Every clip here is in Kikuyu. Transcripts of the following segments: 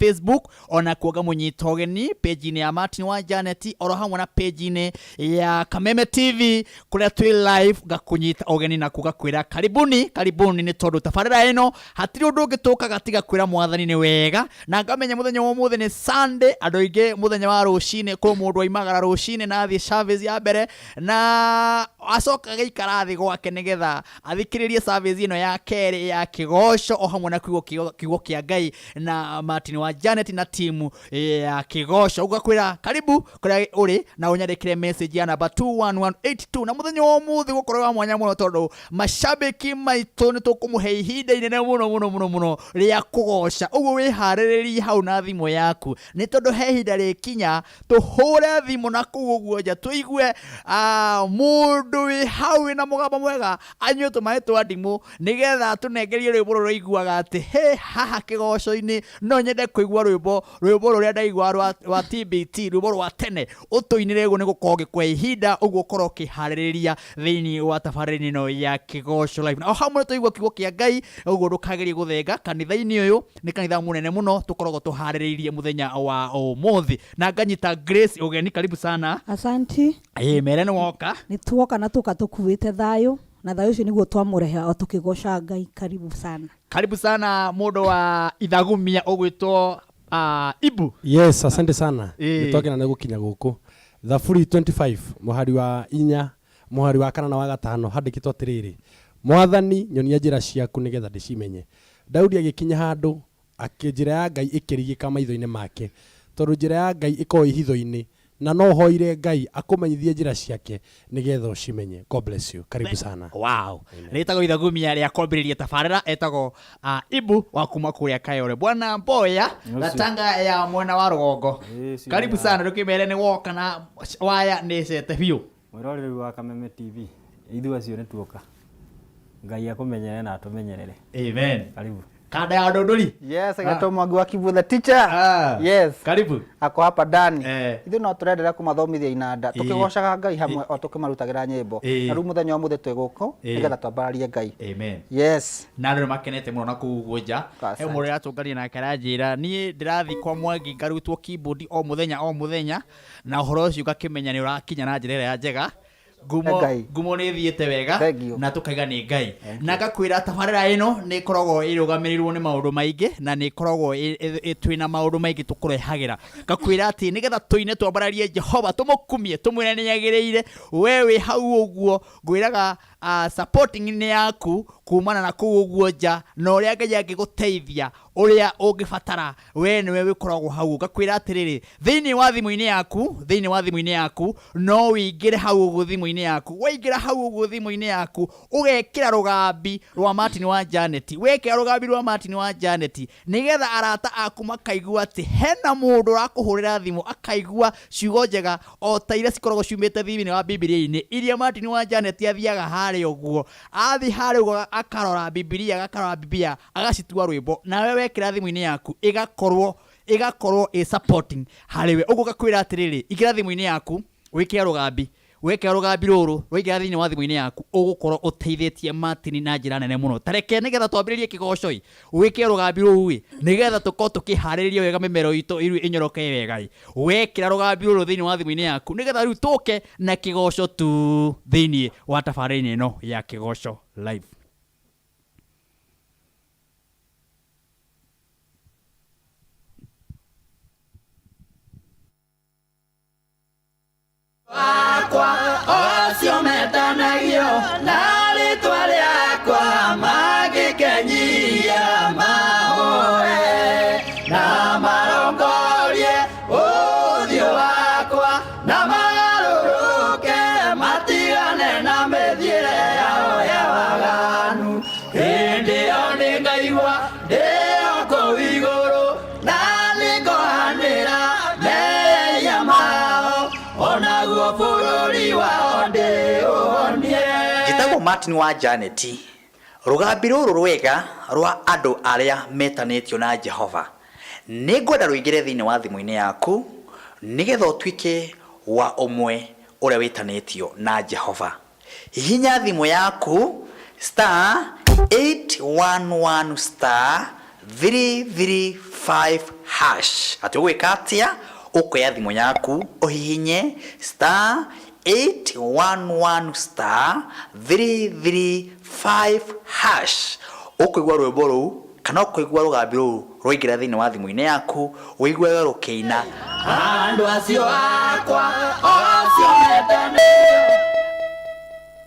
Facebook onakuo ngamũnyita ũgeni page-inĩ ya Martin wa Janet oro hamwe na page-inĩ ya Kameme TV kũrĩa twĩ live, ngakũnyita ũgeni na ngakwĩra karibuni karibuni, nĩ tondũ tabarĩra ĩno hatirĩ ũndũ ũngĩ tũkaga tiga kwĩra mwathani nĩ wega. Na ngamenya mũthenya wa ũmũthĩ nĩ Sunday, andũ aingĩ mũthenya wa rũcinĩ kwĩ mũndũ aimagara rũcinĩ na athiĩ service ya mbere na acoka agĩikara thĩ gwake nĩgetha athikĩrĩrie service ĩno ya kerĩ ya kĩgoco o hamwe na kiugo kĩa Ngai na Martin wa Janet na timu ya kĩgoco. Ũgakwĩra karibu kũrĩa ũrĩ na ũnyandĩkĩre message ya namba 21182. Na mũthenya wa ũmũthĩ gũkorwo wa mwanya mũno tondũ mashabiki maitũ nĩ tũkũmũhe ihinda inene mũno mũno mũno mũno rĩa kũgoca. Ũguo wĩharĩrĩrie hau na thimũ yaku, nĩ tondũ he ihinda rĩkinya tũhũre thimũ na kũu ũguo nja tũigue mũndũ wĩ hau wĩna mũgambo mwega anyue tũmaĩ twa ndimũ nĩgetha atũnengerie rwĩmbo rũrĩa ũiguaga atĩ he haha kĩgoco-inĩ no nyende kũigua rwĩmbo rũrĩa ndaigua rwa TBT, rwĩmbo rwa tene ũtũinĩre. Ũguo nĩ gũkorwo ngĩkũhe ihinda ũguo ũkorwo ũkĩharĩrĩria thĩinĩ wa tabarĩra ĩno ya Kĩgoco Live, na o hamwe tũigua kiugo kĩa Ngai. Ũguo ndũkagerie gũthenga kanitha-inĩ ũyũ, nĩ kanitha mũnene mũno tũkoragwo tũharĩrĩirie mũthenya wa ũmũthĩ. Na nganyita Grace ũgeni, karibu sana. Asanti. Ĩĩ, mere nĩ woka. Nĩ tuoka na tuka tũkuĩte thayũ, na thayũ ũcio nĩguo twamũrehe o tũkĩgoca Ngai. Karibu sana. Karibu sana mũndũ wa ithagumia ũgwĩtwo Ibu. Yes, asante sana. Nĩ twakena nĩ gũkinya gũkũ. Thaburi 25 mũhari wa 4, mũhari wa 4 na wa 5 handĩkĩtwo atĩrĩrĩ, Mwathani, nyonia njĩra ciaku nĩgetha ndĩcimenye. Daudi agĩkinya handũ akĩ njĩra ya Ngai ĩkĩrigĩka maitho-inĩ make, tondũ njĩra ya Ngai ĩkoragwo ĩhitho-inĩ, na no ũhoire Ngai akũmenyithie njĩra ciake nĩgetha ũcimenye. God bless you. Karibu sana. Wow. Rĩtagwo ithagumia rĩa kwambĩrĩria tabarĩra, etagwo Ibu wa kuma kũrĩa Kayore, Bwana Mboya Gatanga ya mwena wa rũgongo. Karibu sana, ndũkĩmere nĩ woka na waya nĩ cete biũ. Mwĩroreri wa Kameme TV, ithuĩ acio nĩ tuoka. Ngai akũmenyerere na atũmenyerere. Amen. Karibu. Kanda ya Ndũndũri. Yes, agatwo Mwangi wa Kibu the teacher. Yes. Karibu. Ako hapa ndani. Ithuĩ no tũrenderea kũmathomithia inanda tũkĩgocaga Ngai hamwe o tũkĩmarutagĩra nyĩmbo. Na rĩu mũthenya wa ũmũthĩ twĩ gũkũ nĩgetha twambararie Ngai. Amen. Yes. Na andũ nĩ makenete mũno na kũu ũguo nja. He mũndũ ũratũngania nake aranjĩra niĩ ndĩrathiĩ kwa Mwangi ngarutwo keyboard o mũthenya o mũthenya, na ũhoro ũcio ngakĩmenya nĩ ũrakinya na njĩra ĩrĩa njega. Ngumo Ngai. Ngumo nĩ ĩthiĩte wega Thank you. na tũkaiga nĩ Ngai. Na ngakwĩra tabarĩra ĩno nĩ ĩkoragwo ĩrũgamĩrĩirwo nĩ maũndũ maingĩ, na nĩ ĩkoragwo twĩna maũndũ maingĩ tũkũrehagĩra. Ngakwĩra atĩ nĩgetha tũine twambararie Jehova, tũmũkumie, tũmwĩre nĩ agĩrĩire. We wĩ hau ũguo ngwĩraga supporting nĩ yaku kumana na kũu ũguo nja, na ũrĩa Ngai angĩgũteithia ũrĩa ũngĩbatara, we nĩwe wĩkoragwo hau. Ngakwĩra atĩrĩrĩ, thĩinĩ wa thimũ-inĩ yaku, thĩinĩ wa thimũ-inĩ yaku no wĩingĩre hau ũguo thimũ-inĩ yaku. Waingĩra hau ũguo thimũ-inĩ yaku ũgekĩra rũgambi rwa Martin wa Janet. Wekĩra rũgambi rwa Martin wa Janet, nĩgetha arata aku makaigua atĩ hena mũndũ ũrakũhũrĩra thimũ, akaigua ciugo njega o ta iria cikoragwo ciumĩte thĩinĩ wa Bibilia-inĩ, iria Martin wa Janet athiaga harĩa ũguo, athiĩ harĩa ũguo akarora Bibilia, agakarora Bibilia agacitua rwĩmbo. Nawe wekĩra thimũ-inĩ yaku ĩgakorwo ĩ supporting harĩ we. Ũguo ngakwĩra atĩrĩrĩ, ingĩra thimũ-inĩ yaku wĩkĩre rũgambi. Wekĩra rũgambi rũrũ waingĩra thĩinĩ wa thimũ-inĩ yaku, ũgũkorwo ũteithĩtie Martin na njĩra nene mũno. Ta reke nĩgetha twambĩrĩrie kĩgoco-ĩ, wĩkĩre rũgambi rũu-ĩ, nĩgetha tũkorwo tũkĩharĩrĩria wega mĩmero itũ rĩu ĩnyoroke wega-ĩ. Wekĩra rũgambi rũrũ thĩinĩ wa thimũ-inĩ yaku, nĩgetha rĩu tũke na kĩgoco tu thĩinĩ wa tabarĩra-inĩ ĩno ya Kĩgoco Live. Akwa ocio metanagio na rĩtwa rĩakwa mangĩkenyihia mahoe na marongorie ũthiũ wakwa na magarũrũke matigane na mĩthiĩre yao ya waganu, hĩndĩ ĩyo nĩngaigua ndĩ o kũu igũrũ na nĩngohanĩra mehia mao, onaguo bũrũri wao ndĩũhonie. Njĩtagwo Martin wa Janet. Rũgambi rũrũ rwega rwa andũ arĩa metanĩtio na Jehova, nĩngwenda rũingĩre thĩinĩ wa thimũ-inĩ yaku nĩgetha ũtuĩke wa ũmwe ũrĩa wĩtanĩtio na Jehova. Hihinya thimũ yaku star 811 star 335. hash. Atĩ ũgwĩka atĩa? Ũkoya thimũ yaku ũhihinye star 811 star 335 hash. Ũkũigua rwĩmbo rũu kana ũkũigua rũgambi rũu rwaingĩra thĩinĩ wa thimũ-inĩ yaku, ũiguage rũkĩina andũ acio akwa o acio mendane.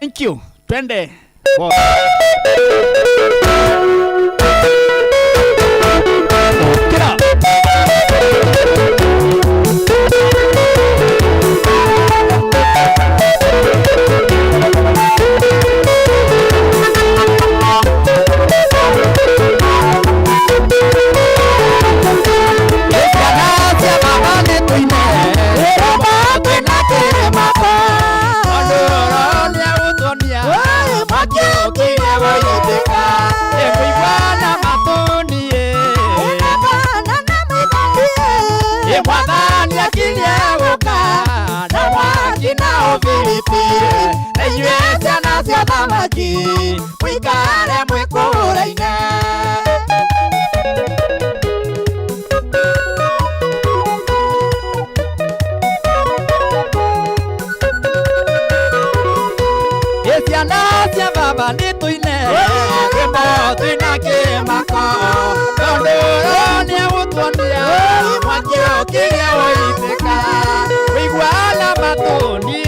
Thank you. Twende. Boss. Get up. Mwikare mwikũraine. Ciana cia baba nĩ tũine rwĩmbo twĩna kĩmako, tondũ nĩ egũtuonia mwaki ũkĩrĩa ũitĩka, wĩiguana matũ niĩ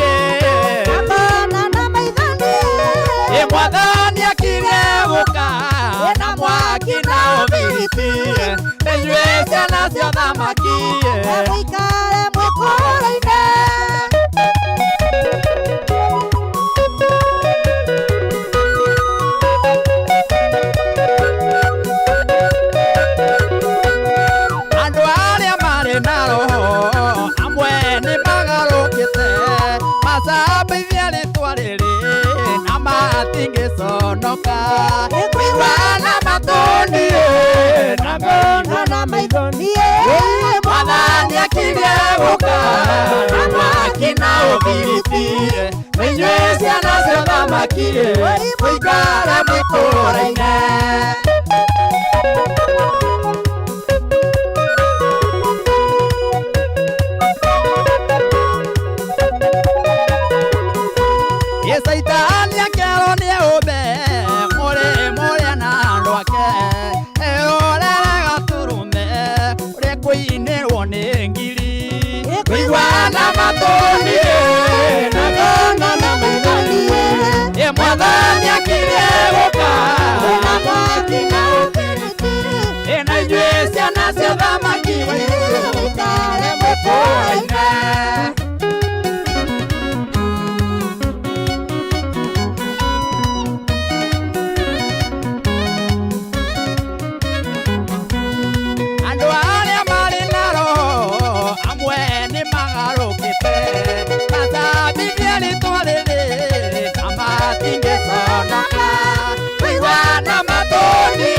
mwathani akirie gũka na mwaki na ũbiriti, na inyuĩ ciana cia thamaki mũikare mwĩkũraine. Andũ arĩa marĩ na roho amwe nĩ magarũkĩte, macambithia rĩtwa rĩrĩ na matingĩconoka. Kũiguana matũ niĩ na kuona na maitho niĩ, mwathani akirie gũka na mwaki na ũbiriti, na inyuĩ ciana cia thamaki mũikare mwĩkũraine. Caitani akĩerwo nĩ eũmbe mũrĩ mũrĩa na andũ ake, erorere gatũrũme ũrĩa kũinĩrwo nĩ ngiri. Kũiguana matũ niĩ na kuona na maitho niĩ, mwathani akirie gũka na mwaki na ũbiriti, na inyuĩ ciana cia thamaki mũikare mwĩkũraine. Andũ arĩa marĩ na roho amwe nĩ magarũkĩte, macambithia rĩtwa rĩrĩ na matingĩconoka. Kũiguana matũ niĩ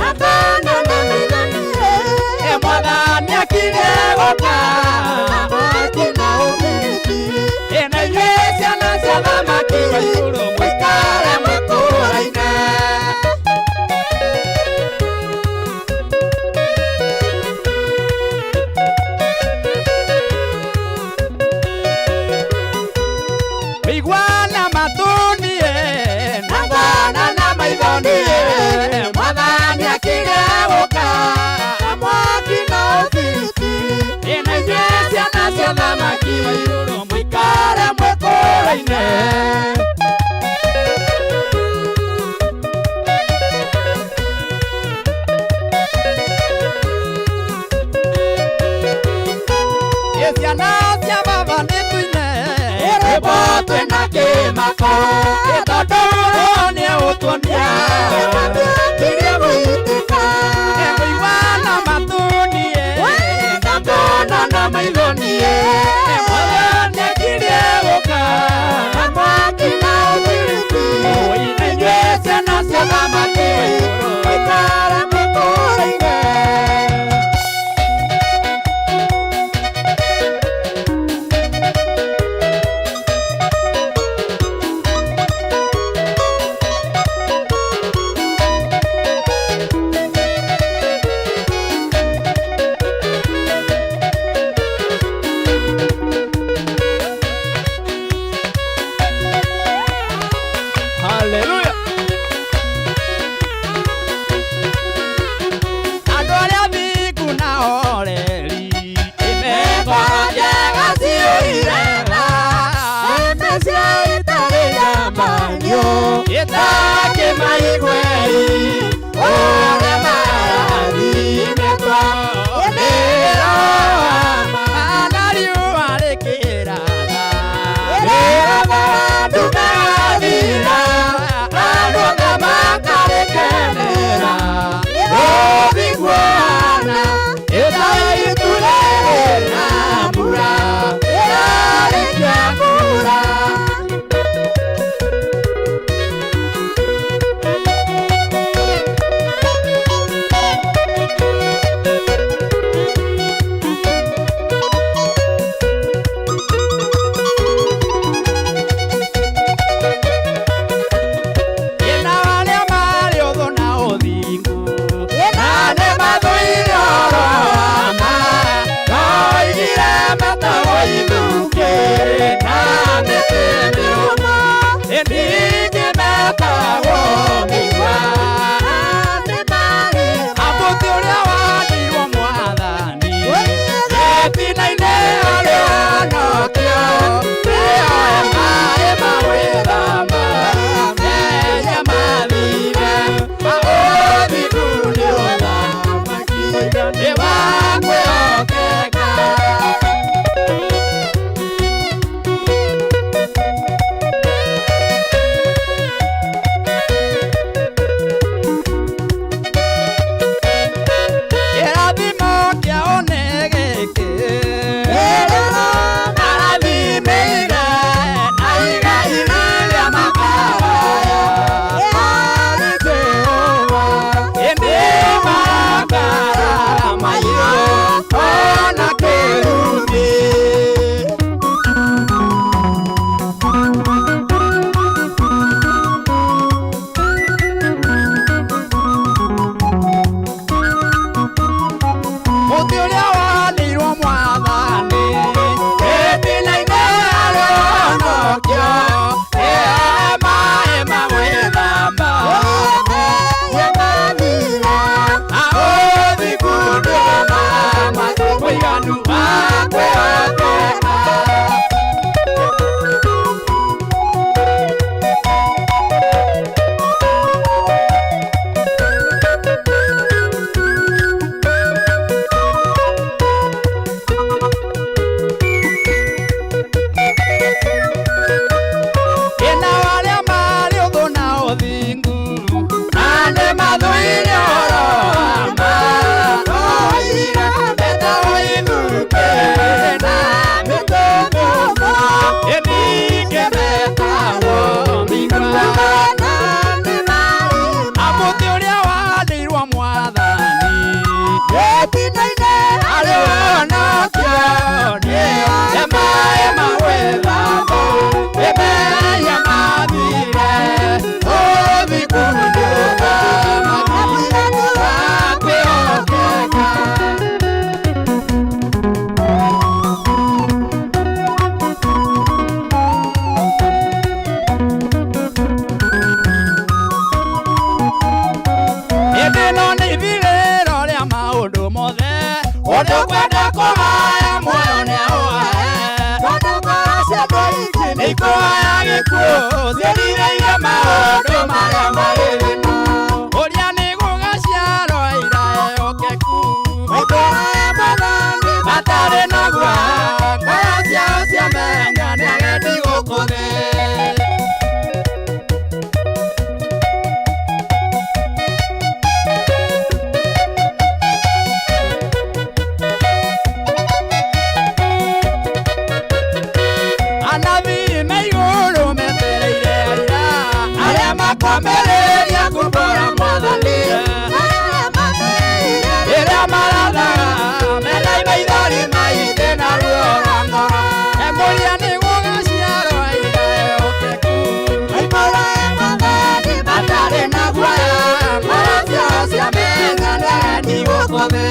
na kuona na maitho niĩ, mwathani akirie gũka na mwaki na ũbiriti, na inyuĩ ciana cia thamaki mũikare mwĩkũraine. Kũiguana matũ niĩ na kuona na maitho niĩ, mwathani akirie gũka na mwaki na ũbiriti, na inyuĩ ciana cia thamaki mũikare mwĩkũraine. Ciana cia baba nĩ tũine rwĩmbo twĩna kĩmako, tondũ nĩ egũtuonia kĩrĩa gũitĩka, kũiguana matũ niĩ na kuona na maitho niĩ, mwathani akirie gũka na mwaki na ũbiriti, na inyuĩ ciana cia thamaki mũikare mwĩkũraine. Mũtĩ ũrĩa wanĩirwo mwathani gĩtina-inĩ arĩhonokio maĩ ma gwĩthamba aũthingu ndũgama mũiganu wa kwĩhokeka. Ĩna arĩa marĩ ũthũ na ũthingu na nĩ mathũire ũhoro wa ma. Oigire metagwo ithukĩ na mĩtĩ mĩũmũ, ĩningĩ metagwo mĩigua. Mũtĩ ũrĩa wanĩirwo mwathani gĩtina-inĩ arĩhonokio nĩ maĩ ma gwĩthamba ĩmenya mathire ũthingu ndũgama wa kwĩhokeka. Ĩndĩ no nĩ ithirĩro rĩa maũndũ mothe ũndũ kwenda kũhaya muoyo nĩ aũhae nĩ ikũhaya gĩkuũ ciĩrirĩire maũndũ marĩa marĩ thĩna ũrĩa nĩ gũgaciarwo aira ehokeku matarĩ na guoya ngoro ciao ciamenya nĩ agendi gũkũ thĩ. Anabii me igũrũ metereire aira arĩa makomereirie kumbũra mwathani rĩrĩa marathaga mena maithori maingĩ na ruo rwa ngoro emũria nĩ gũgaciarwo aira ehokeku matarĩ na guoya ngoro ciao ciamenya nĩ agendi gũkũ thĩ.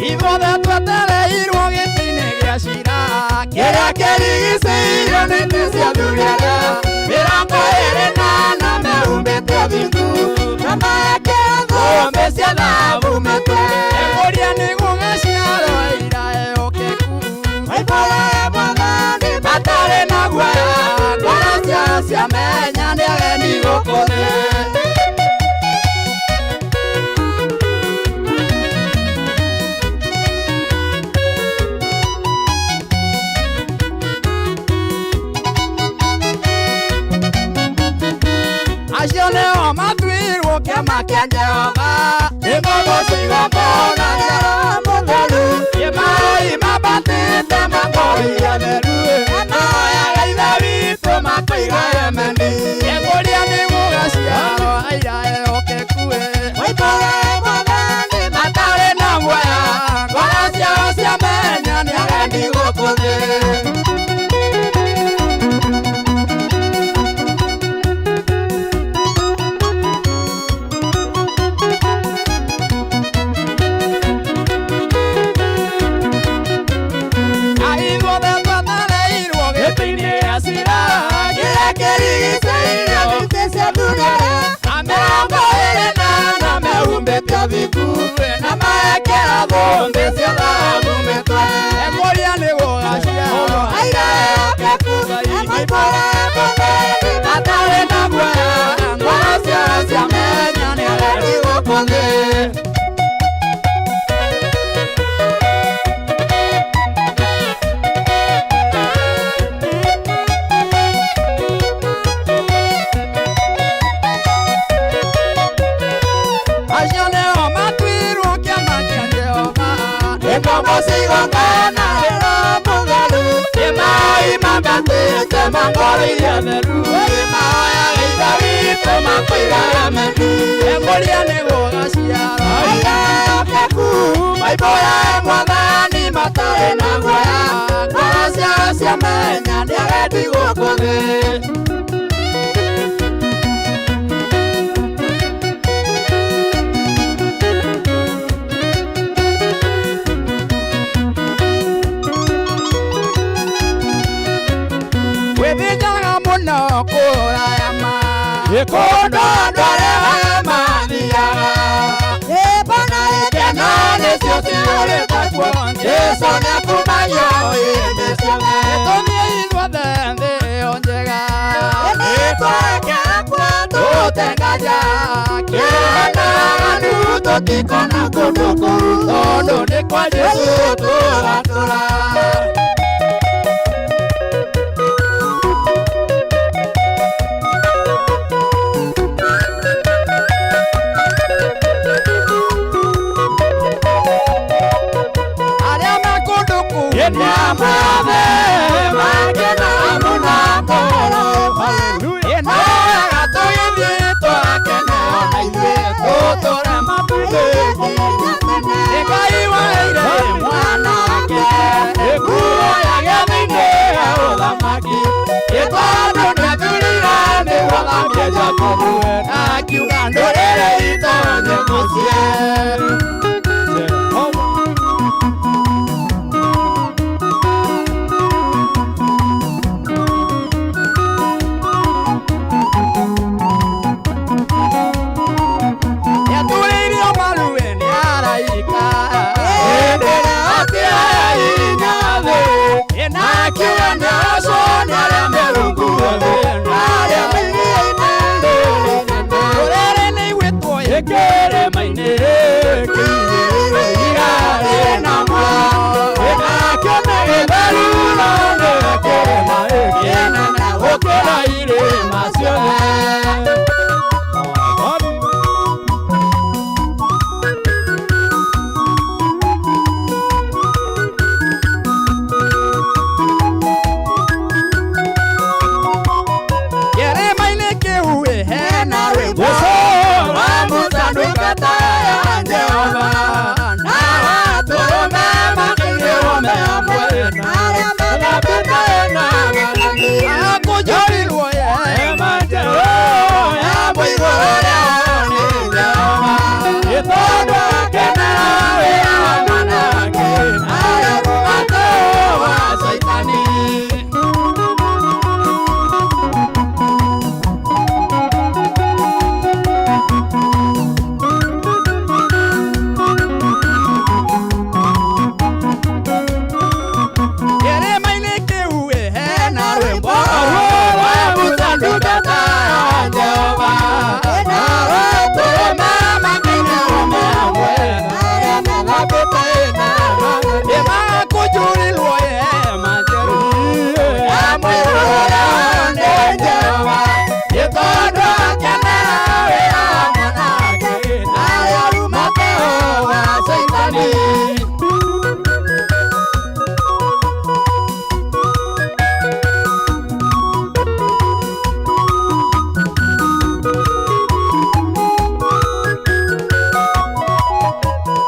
Ithuothe twetereirwo gĩtĩ-inĩ gĩa ciira kĩrĩa kĩrigicĩirio nĩ itĩ cia thuriara mĩrongo ĩrĩ na ana mehumbĩte ũthingu na mekĩra thũmbĩ cia thahabu mĩtwe. Ekũria nĩ gũgaciarwo aira ehokeku matarĩ na guoya ngoro ciao ciamenya nĩ ageni gũkũ thĩ. Acio nĩo matuirwo kĩama kĩa Jehova nĩ ngombo cigongona rĩa Roho Mũtheru ĩmaĩ mambatĩte makoiga theru mahoyaga Ithe witũ makoiga ameni. Ekũria nĩ gũgaciarwo aira ehokeku matarĩ na guoya ngoro ciao ciamenya nĩ agendi gũkũ thĩ. Ithuothe twetereirwo gĩtĩ-inĩ gĩa ciira kĩrĩa kĩrigicĩirio nĩ itĩ cia thuriara na mĩrongo ĩrĩ na ana mehumbĩte ũthingu na mekĩra thũmbĩ cia thahabu mĩtwe. Ekũria nĩ gũgaciarwo aira ehokeku matarĩ na guoya ngoro ciao ciamenya nĩ agendi gũkũ thĩ. Acio nĩo matuirwo kĩama kĩa Jehova nĩ ngombo cigongona rĩa Roho Mũtheru ĩmaĩ mambatĩte mangoro iria theru mahoyaga Ithe witũ makoiga ameni. Ekũria nĩ gũgaciarwo aira ehokeku maimbũraga mwathani matarĩ Kũndũ andũ arĩa mathiaga. Rĩmbo na Gĩkeno nĩcio cihũrĩte kuo. Jesũ nĩakumagio hĩndĩ ciothe. Tũthiĩ ithuothe thĩ ĩyo njega. Nĩtwekera kuo Tũtengaja kĩana tũtikona kũndũ kũu tondũ nĩ kwa Jesũ tũgatũra. Arĩa me kũndũ kũu nĩ amwathe makena mũno ngoro. Ĩno wega tũgĩthiĩ twakene ona ithuĩ tũtũre matu-inĩ. Nĩ Ngai waheire mwana wake nguo ya gĩathĩ-inĩ ya ũthamaki. Ĩ tondũ nĩathurire nĩguo athambie Jakubu, akiuga ndũrĩrĩ itonye mũciĩ. Nĩaturĩirio maruĩ nĩ araika hĩndĩ ĩrĩa atiaya hinya thĩ. Na akiuga nĩacwo nĩ arĩa me rungu wa thĩ na arĩa me iria-inĩ. Ndũrĩrĩ nĩigwĩtwo ĩkĩrĩma-inĩ kĩigĩrĩirwo ihiga rĩna muoyo. Nakĩo nĩ gĩtheru no nĩwe kĩrĩma kĩnene gũkĩra irĩma ciothe. Kĩrĩma-inĩ kĩu ĩ hena rwĩmbo rwa Musa ndungata ya Jehova na watũrũme makĩirwo me hamwe arĩa na na akũnjũrirwo hema njerũ ya mũigũrũ rĩao nĩ Jehova. Ĩ tondũ akenera wĩra wa mwana wake arĩa mũgate wa Caitani. Kĩrĩma-inĩ kĩu ĩ hena rwĩmbo rwa Musa ndungata ya Jehova na watũrũme makĩinĩrwo me hamwe arĩa methambĩte na nĩmakũnjũrirwo hema njerũ ya mũigũrũ rĩao nĩ Jehova. Nĩ tondũ akenera wĩra wa mwana wake arĩa arumate wa Caitani.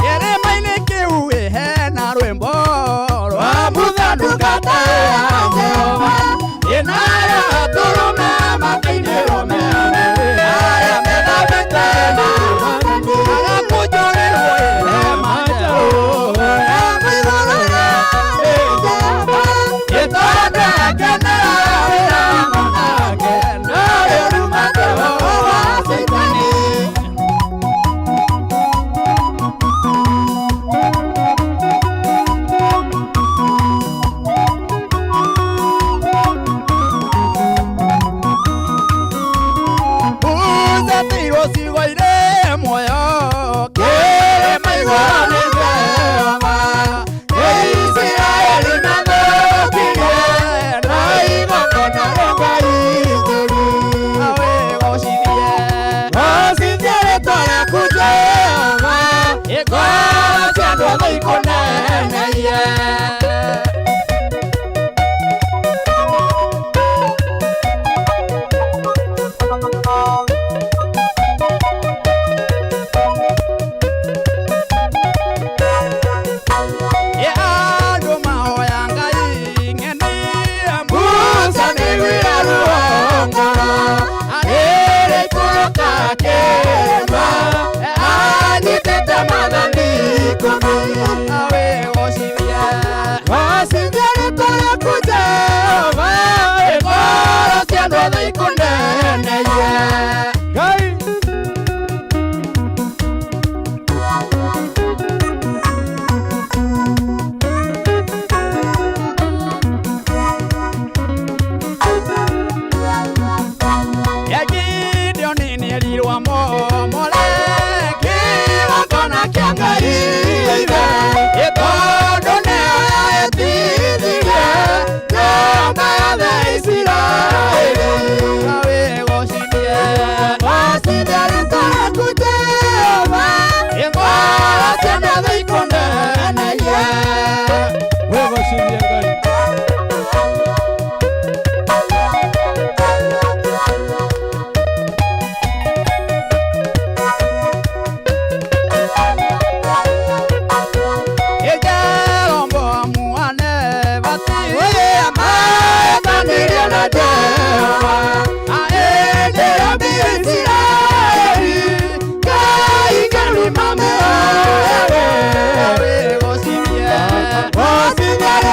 Kĩrĩma-inĩ kĩu ĩ hena rwĩmbo rwa Musa ndungata ya Jehova ĩnayo atũrũme makĩinĩrwo me hamwe arĩa methambĩte na agakũnjũrĩrwo hema njerũ ya mũigũrũ rĩao nĩ Jehova. Ĩ tondũ akenera wĩra wa mwana wake na ũrumate wa Caitani. Uzetirwo ciugo irĩ muoyo kĩrĩma igũrũ nĩ Jehova. Isiraeli mathũkirie na igongona rĩa Ngai itheru. Wĩgocithie gocithie rĩtwa rĩaku Jehova, ngoro cia andũ othe ikũneneie. Ĩ andũ mahoya Ngai ng'eni Musa nĩaiguire ruo ngoro arĩrĩ ikũrũka kĩrĩma anyitĩte maathani ikũmi. Wĩgocithie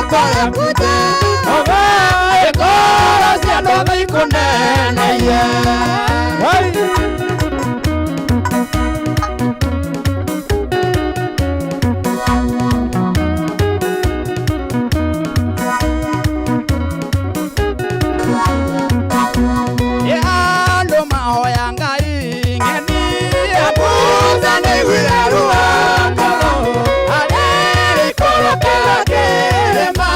Rĩtwa rĩaku Jehova, ngoro cia andũ othe ikũneneie. Andũ mahoya Ngai ng'eni Musa nĩaiguire ruo ngoro arĩ ikũrũkĩra kĩrĩma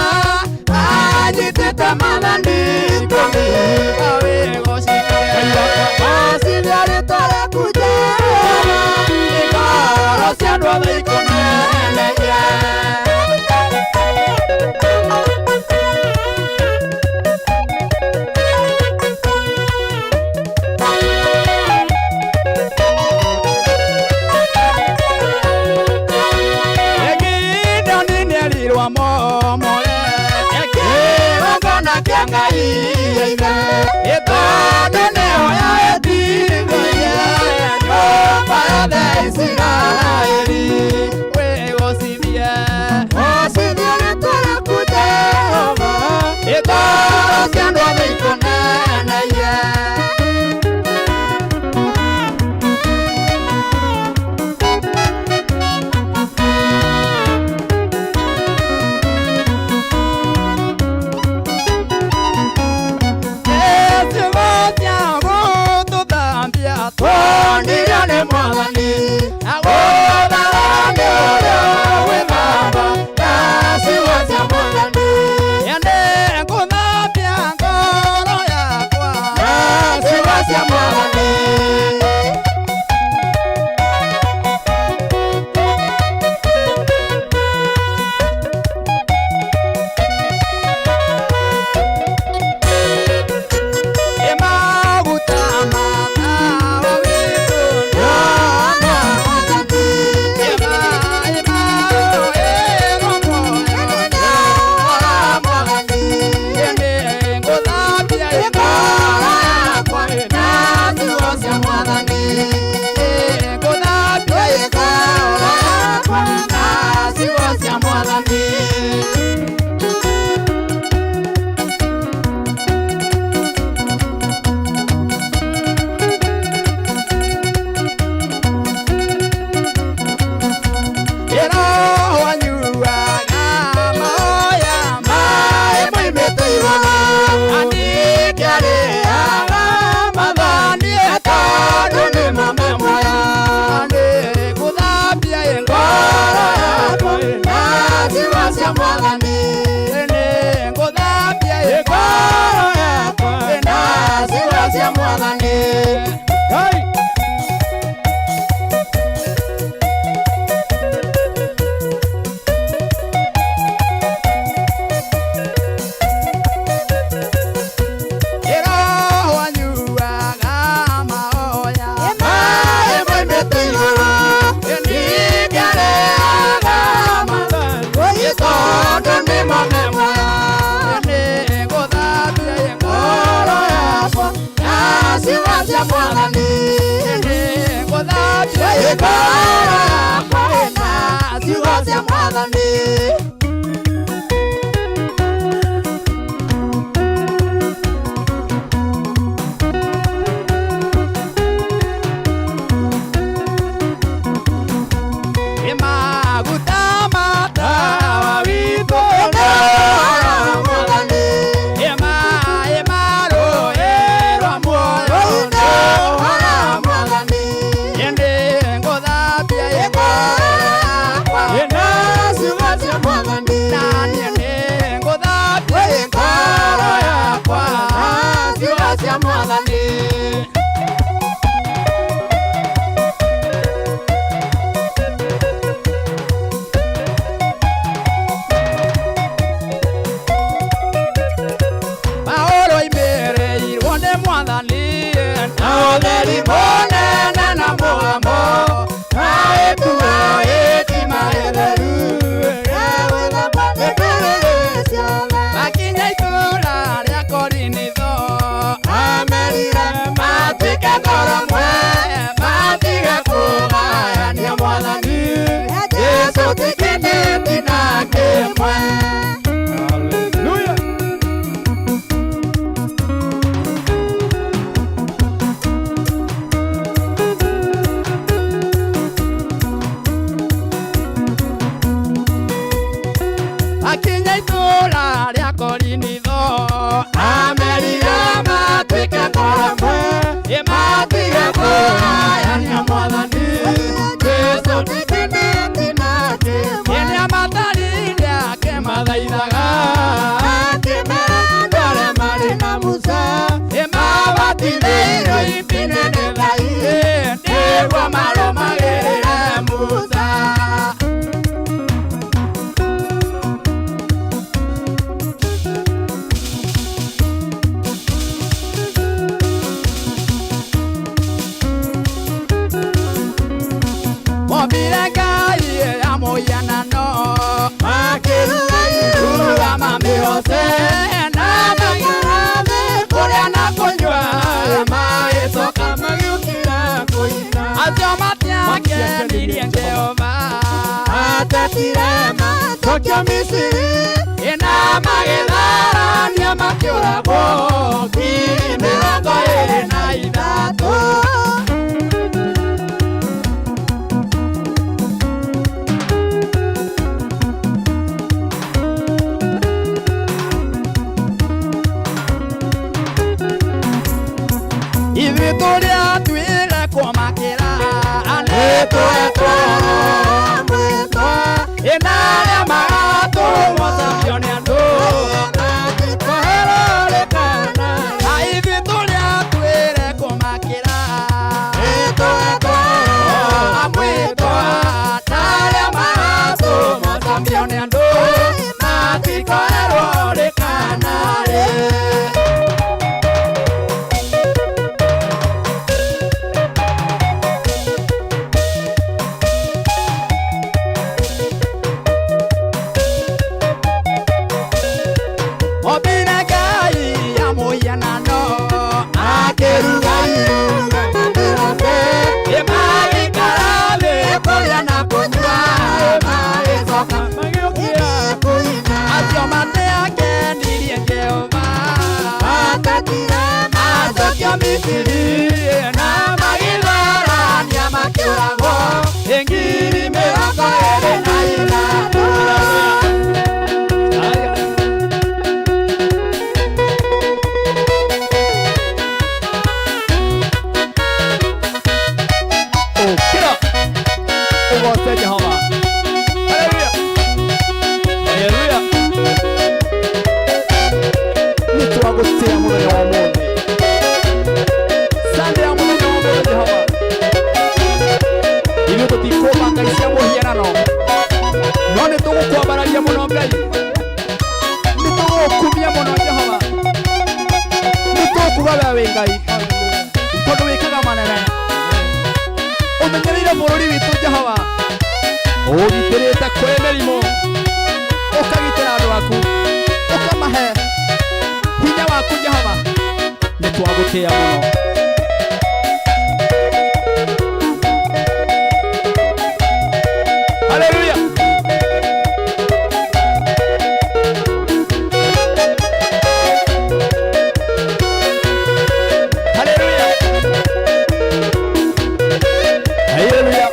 anyitĩte maathani ikũmi. Gocithia rĩtwa rĩaku Jehova, ngoro cia andũ othe ikũneneie. Gideoni nĩerirwo amomore kĩgongona kĩa Ngai ithe, tondũ nĩho yaetithirie nyũmba yothe ya Isiraeli. Wĩgocithie, gocithie rĩtwa rĩaku Jehova, ngoro cia andũ othe ikũneneie. Ciugo cia gũtũthambia twonirio nĩ Mwathani, na gũthara nĩ ũrĩa wĩ Baba, na ciugo cia Mwathani. Ĩndĩ ngũthambia ngoro yakwa na ciugo cia Mwathani. Maguta ma tawa witũ nĩ Mwathani. Ĩma ĩrwo muoyo nĩ Mwathani. Ĩndĩ ngũthambia ngoro yakwa na ciugo cia Mwathani. Ngũthambia ngoro yakwa na ciugo cia Mwathani. Roho anyuaga mahoya maĩ moimĩte igũrũ, aningĩarĩaga maathani tondũ nĩmo me muoyo. Nĩngũthambia ngoro yakwa na ciugo cia Mwathani. Nĩngũthambia ngoro yakwa na ciugo cia Mwathani. Roho anyuaga mahoya maĩ moimĩte igũrũ, ningĩarĩaga maathani tondũ nĩmo me muoyo. Nĩngũthambia ngoro yakwa na ciugo cia Mwathani. Nĩngũthambia ngoro yakwa na ciugo cia Mwathani. Maguta ma tawa witũ nĩ Mwathani. Ĩma rũĩ rwa muoyo nĩ Mwathani. Ĩndĩ ngũthambia ngoro yakwa na ciugo cia Mwathani. Akinya itũũra rĩa Korinitho amerire matuĩke ngombo ĩmatige kũgayania mwathani Jesũ nĩamatarire akĩmathaithaga akĩmera arĩa marĩ na Musa ĩmabatithĩirio ibinĩ nĩ Ngai nĩguo marũmagĩrĩre Musa. Mombire Ngai ya mũhianano makĩruga iruga mamĩhoce na magĩrathe kũrĩa na kũnyua magĩcoka magĩũkĩra kũina acio matiakenirie Jehova atetire macokio Misiri ĩna magĩtharania makĩũragwo 23. Ithuĩ tũrĩa twĩre kũmakĩra nĩtwetwo mwĩtwa ĩna arĩa magatũmwo nĩ andũ matikoherũrĩkana na ithuĩ tũrĩa twĩre kũmakĩra nĩtwetwo mwĩtwa na arĩa magatũmwo nĩ andũ matikoherũrĩkana rĩ. Obire Ngai ya mũhianano akĩruga iruga mamĩhoce ĩmagĩikara thĩ kũrĩa na kũnyua magĩcoka magĩũkĩra kũina acio matiakenirie Jehova atetire macokio Misiri na magĩtharania makĩũragwo 23. Ukira ugoce Jehova. Haleluya. Haleluya. Nĩ twagũtĩa mũthenya wa ũmũthĩ. Sunday ya mũthenya wa ũmũthĩ Jehova. Ithuĩ tũtikũmba ngai cia mũhianano no nĩ tũgũkwambararia mũno Ngai. Nĩ tũgũgũkumia mũno Jehova. Nĩ tũkuga we wĩ Ngai tondũ wĩkaga manene. Ũmenyereire bũrũri witũ Jehova ũgitĩrĩte kwĩ mĩrimũ ũkagitĩra andũ aku ũkamahe hinya waku Jehova nĩ twagũtĩa mũno. Haleluya. Haleluya. Haleluya.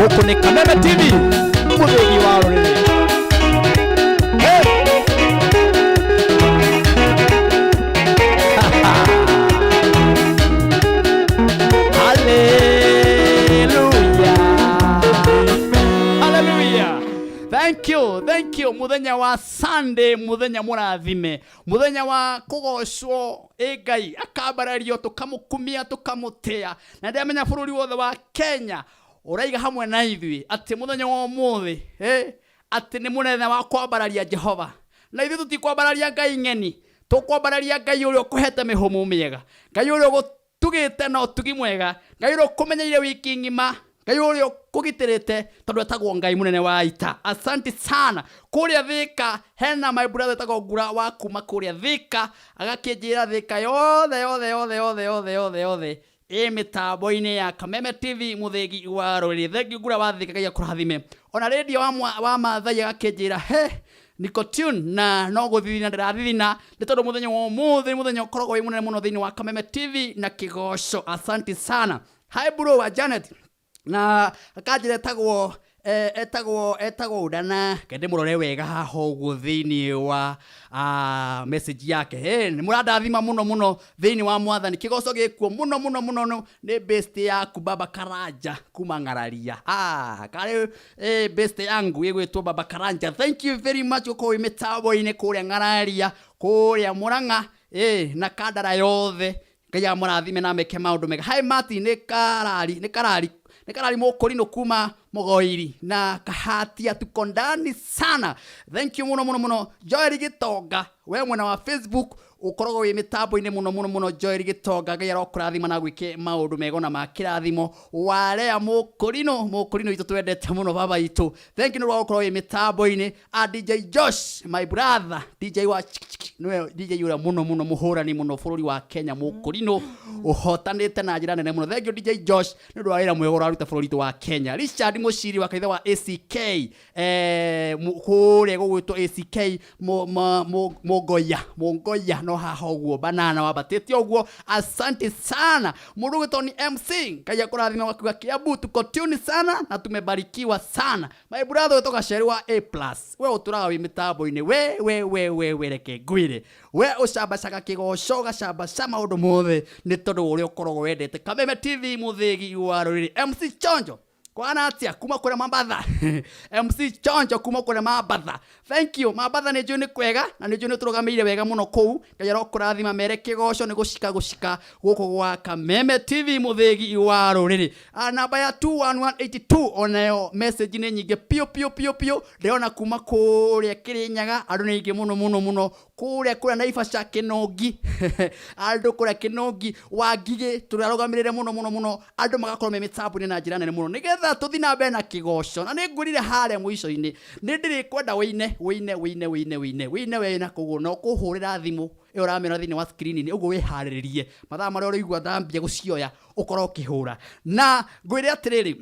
Gũkũ nĩ Kameme TV, mũthĩgi wa rũrĩrĩ. Hey! Hallelujah. Hallelujah. Thank you, thank you. Muthenya wa Sunday, muthenya mũrathime, muthenya wa kũgocwo ĩ Ngai akambarario, tũkamũkumia, tũkamũtĩa. Na ndĩramenya bũrũri wothe wa Kenya ũraiga hamwe na ithuĩ atĩ mũthenya wa ũmũthĩ atĩ nĩ mũthenya wa kwambararia Jehova. Na ithuĩ tũtikwambararia Ngai ng'eni, tũkwambararia Ngai ũrĩa ũkũhete mĩhũmũ mĩega, Ngai ũrĩa ũgũtugĩte na ũtugi mwega, Ngai ũrĩa ũkũmenyeire wiki ng'ima, Ngai ũrĩa ũkũgitĩrĩte tondũ etagwo Ngai mũnene wa ita. Asante sana. Kũrĩa Thika hena my brother etagwo Ngura wa kuma kũrĩa Thika, agakĩnjĩra Thika yothe yothe yothe yothe yothe yothe yothe ĩ mĩtambo-inĩ ya Kameme TV, mũthĩgi wa rũrĩrĩ. Thank you Ngura wa Thika, Ngai akũrathime. Ona radio wa Maathai agakĩnjĩra he niko tune na no gũthithina ndĩrathithina nĩ tondũ mũthenya wa ũmũthĩ nĩ mũthenya ũkoragwo wĩ mũnene mũno thĩinĩ wa Kameme TV na kĩgoco. Asante sana. Hi bro wa Janet, na akanjĩra etagwo etagwo Udana, kende mũrore wega haha ũguo thĩinĩ wa message yake. Nĩ mũrandathima mũno mũno thĩinĩ wa Mwathani, kĩgoco gĩkuo mũno mũno mũno nĩ best yaku Baba Karanja kuma Ng'araria. Karĩ best yangu ĩgwĩtwo Baba Karanja. Thank you very much gũkorwo wĩ mĩtambo-inĩ kũrĩa Ng'araria, kũrĩa Mũrang'a, na Kandara yothe. Ngai amũrathime na meke maũndũ mega. Hi Martin, nĩ karari, nĩ karari, nĩ karari mũkũrinũ kuma Mũgoiri na Kahatia, tuko ndani sana. Thank you mũno mũno mũno. Joel Gĩtonga, we mwena wa Facebook ũkoragwo wĩ mĩtambo-inĩ mũno mũno mũno. Joel Gĩtonga, Ngai arokũrathima na gwĩke maũndũ mega na ma kĩrathimo. Warea mũkũrinũ, mũkũrinũ witũ twendete mũno baba witũ. Thank you nĩ ũndũ wa gũkorwo wĩ mĩtambo-inĩ. DJ Josh, my brother, DJ wa nĩwe DJ ũrĩa mũno mũno mũhũrani mũno bũrũri wa Kenya, mũkũrinũ ũhotanĩte na njĩra nene mũno. Thank you DJ Josh nĩ ũndũ wa wĩra mwega ũraruta bũrũri witũ wa Kenya. Richard Mũciri wa kanitha wa ACK, kũrĩa gũgwĩtwo ACK Mũngoya, Mũngoya no haha ũguo banana wambatĩte ũguo. Asante sana. Mũndũ ũgwĩtwo ni MC, Ngai akũrathime wakiuga Kiambu tuko tune sana na tumebarikiwa sana. My brother ũgwĩtwo Gaceri wa A plus, we ũtũraga wĩ mĩtambo-inĩ, we we we we we reke ngwĩre, we ũcambacaga kĩgoco, ũgacambaca maũndũ mothe nĩ tondũ wa ũrĩa ũkoragwo wendete Kameme TV, mũthĩgi wa rũrĩrĩ. MC Chonjo kwana atia kuma kũrĩa Mambatha. MC Chonjo kuma kũrĩa Mambatha, thank you. Mambatha nĩ njũĩ nĩ kwega na nĩ njũĩ nĩ tũrũgamĩire wega mũno kũu. Ngai arokũrathima, mere kĩgoco nĩ gũcika gũcika gũkũ gwa Kameme TV, mũthĩgi wa rũrĩrĩ. Namba ya 21182 onayo message nĩ nyingĩ piũ piũ piũ piũ, ndĩrona kuma kũrĩa Kĩrĩnyaga andũ nĩ aingĩ mũno mũno mũno, kũrĩa kũrĩa Naivasha Kĩnongi, andũ kũrĩa Kĩnongi wa Ngigĩ tũrarũgamĩrĩre mũno mũno mũno, andũ magakorwo me mĩtambo-inĩ na njĩra nene mũno nĩgetha tũthiĩ na mbere na kĩgoco. Na nĩ ngwĩrire harĩa mũico-inĩ nĩ ndĩrĩkwenda wĩine wĩine wĩine wĩine wĩine wĩine wĩ na koguo no kũhũrĩra thimũ ĩyo ũramĩona thĩinĩ wa screen-inĩ ũguo, wĩharĩrĩrie mathaa marĩa ũrĩigua thambia gũcioya ũkorwo ũkĩhũra. Na ngwĩre atĩrĩrĩ,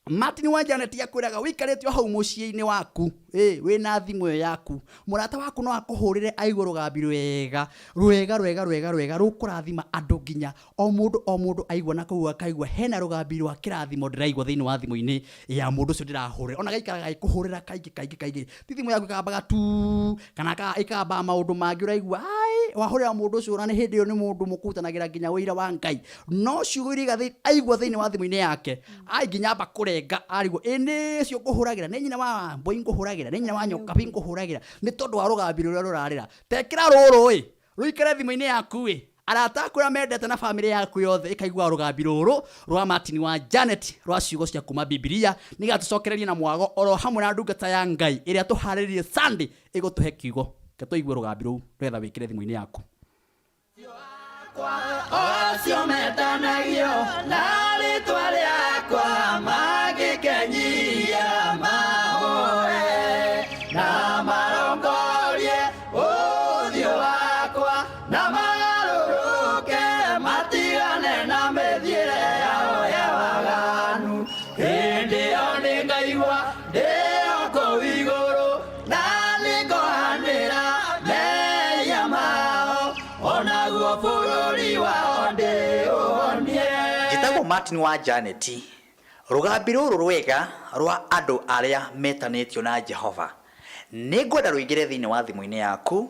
Martin wa Janet akwĩraga wĩikarĩte o hau mũciĩ-inĩ waku, wĩna thimũ ĩyo yaku, mũrata waku no akũhũrĩre aigue rũgambi rwega rwega rwega rwega rwega rũkũrathima andũ, nginya o mũndũ o mũndũ aigua na kũu akaigua hena rũgambi rwa kĩrathimo ndĩraigua thĩinĩ wa thimũ-inĩ ya mũndũ ũcio ndĩrahũrĩra. Ona gaikaraga gagĩkũhũrĩra kaingĩ kaingĩ kaingĩ, ti thimũ yaku ĩkambaga tu kana ĩkamba maũndũ mangĩ, ũraigua ai wahũrĩra mũndũ ũcio, na nĩ hĩndĩ ĩyo nĩ mũndũ mũkũrutanagĩra nginya ũira wa Ngai, no ciugo iria aigua thĩinĩ wa thimũ-inĩ yake ai nginya amba kũrenga arigwo ĩ nĩ cio ngũhũragĩra, nĩ nyina wa mbũi ngũhũragĩra, nĩ nyina wa nyokabi ngũhũragĩra, nĩ tondũ wa rũgambi rũrĩa rũrarĩra. Tekĩra rũrũ ĩ rũikare thimũ-inĩ yaku ĩ, arata aku arĩa mendete na bamĩrĩ yaku yothe ĩkaigua rũgambi rũrũ rwa Martin wa Janet rwa ciugo cia kuma Bibilia, nĩgetha tũcokererie na mwago oro hamwe na ndungata ya Ngai ĩrĩa tũharĩrĩrie Sunday ĩgũtũhe kiugo. Reke tũigue rũgambi rũu nĩgetha wĩkĩre thimũ-inĩ yaku. Ocio metanagio na rĩtwa rĩakwa mangĩkenyihia mahoe na marongorie ũthiũ wakwa na magarũrũke matigane na mĩthiĩre yao ya waganu, hĩndĩ ĩyo nĩngaigua ndĩ o kũu igũrũ na nĩngohanĩra mehia mao onaguo bũrũri wao ndĩũhonie. Njĩtagwo Martin wa Janet. Rũgambi rũrũ rwega rwa andũ arĩa metanĩtio na Jehova nĩ ngwenda rũingĩre thĩinĩ wa thimũ-inĩ yaku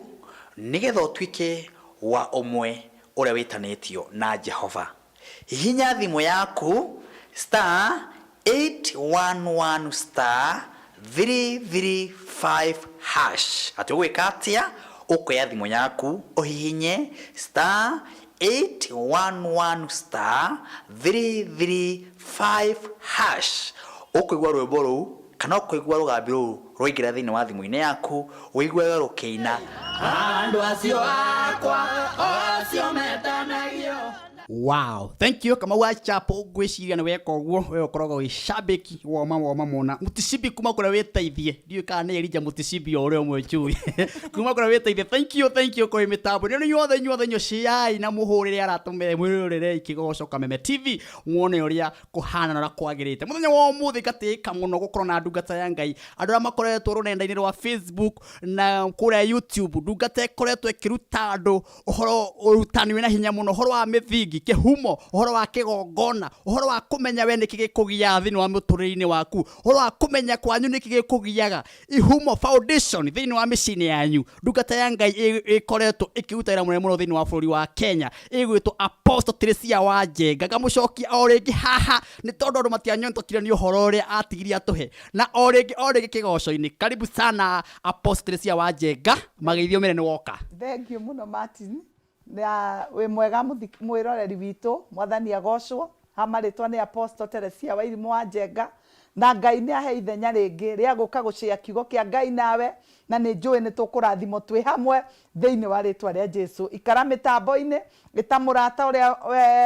nĩgetha ũtuĩke wa ũmwe ũrĩa wĩtanĩtio na Jehova. Hihinya thimũ yaku star 811 star 335 hash. Atĩ ũgwĩka atĩa? Ũkoya thimũ yaku ũhihinye star 811 star 335 hash. Ũkũigua rwĩmbo rũu kana ũkũigua rũgambi rũu rwaingĩra thĩinĩ wa thimũ-inĩ yaku ũiguage rũkĩina Andũ acio akwa, o acio metanagio. Wow, thank you Kamau wa Chapo, ngwĩciria nĩ weka ũguo we ũkoragwo wĩ shabiki woma woma mũna mũticibi kuma kũrĩa wĩteithie, ndiũĩ kana nĩ Elijah mũticibi o ũrĩa ũmwe njũĩ kuma kũrĩa wĩteithie. Thank you, thank you kwĩ mĩtambo nĩ inyuothe, inyuothe inyuĩ ciai na mũhũrĩre arata mwĩrorerei Kĩgoco Kameme TV muone ũrĩa kũhana na ũrĩa kwagĩrĩte. Mũthenya wa ũmũthĩ ngatĩĩka mũno gũkorwo na ndungata ya Ngai, andũ arĩa makoretwo rũrenda-inĩ rwa Facebook na kũrĩa YouTube, ndungata ĩkoretwo ĩkĩruta andũ ũhoro ũrutani wĩna hinya mũno, ũhoro wa mĩthingi, kĩhumo, ũhoro wa kĩgongona, ũhoro wa kũmenya we nĩkĩ gĩkũgiaga thĩinĩ wa mũtũrĩre-inĩ waku, ũhoro wa kũmenya kwanyu nĩkĩ gĩkũgiaga, ihumo, foundation thĩinĩ wa mĩciĩ-inĩ yanyu. Ndungata ya Ngai ĩkoretwo ĩkĩruta wĩra mũnene mũno thĩinĩ wa bũrũri wa Kenya, ĩgwĩtwo Apostle Teresia wa Njenga. Ngamũcokia o rĩngĩ haha nĩ tondũ andũ matianyotokire nĩ ũhoro ũrĩa atigirie atũhe, na o rĩngĩ o rĩngĩ kĩgoco-inĩ. Karibu sana Apostle Teresia wa Njenga, mageithio mene nĩ woka. Thank you mũno Martin, na wĩ mwega mwĩroreri witũ, mwathani agocwo. Ha marĩtwa nĩ Apostle Teresia Wairimũ wa Njenga, na Ngai nĩ ahe ithenya rĩngĩ rĩa gũka gũcĩa kiugo kĩa Ngai nawe, na nĩ njũĩ nĩ tũkũrathimwo twĩ hamwe thĩinĩ wa rĩtwa rĩa Jesu. Ikara mĩtambo-inĩ, ĩta mũrata ũrĩa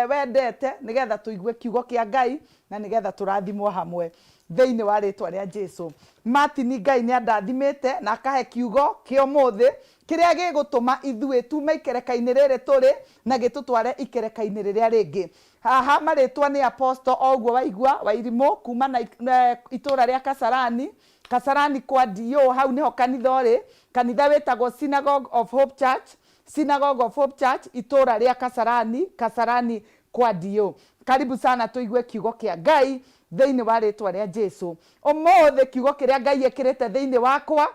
wendete nĩgetha tũigue kiugo kĩa Ngai na nĩgetha tũrathimwo hamwe thĩinĩ wa rĩtwa rĩa Jesu. Martin, Ngai nĩ andathimĩte na akahe kiugo kĩa ũmũthĩ kĩrĩa gĩgũtũma ithuĩ tume ikereka-inĩ rĩrĩ tũrĩ na gĩtũtware ikereka-inĩ rĩrĩa rĩngĩ. Haha marĩtwa nĩ Apostle o ũguo waigua Wairimũ kuma na itũra rĩa Kasarani, Kasarani kwa DO, hau nĩho kanitha ũrĩ, kanitha wĩtagwo Synagogue of Hope Church, Synagogue of Hope Church, itũra rĩa Kasarani, Kasarani kwa DO. Karibu sana tũigue kiugo kĩa Ngai thĩinĩ wa rĩtwa rĩa Jesu. Ũmũthĩ kiugo kĩrĩa Ngai ekĩrĩte thĩinĩ wakwa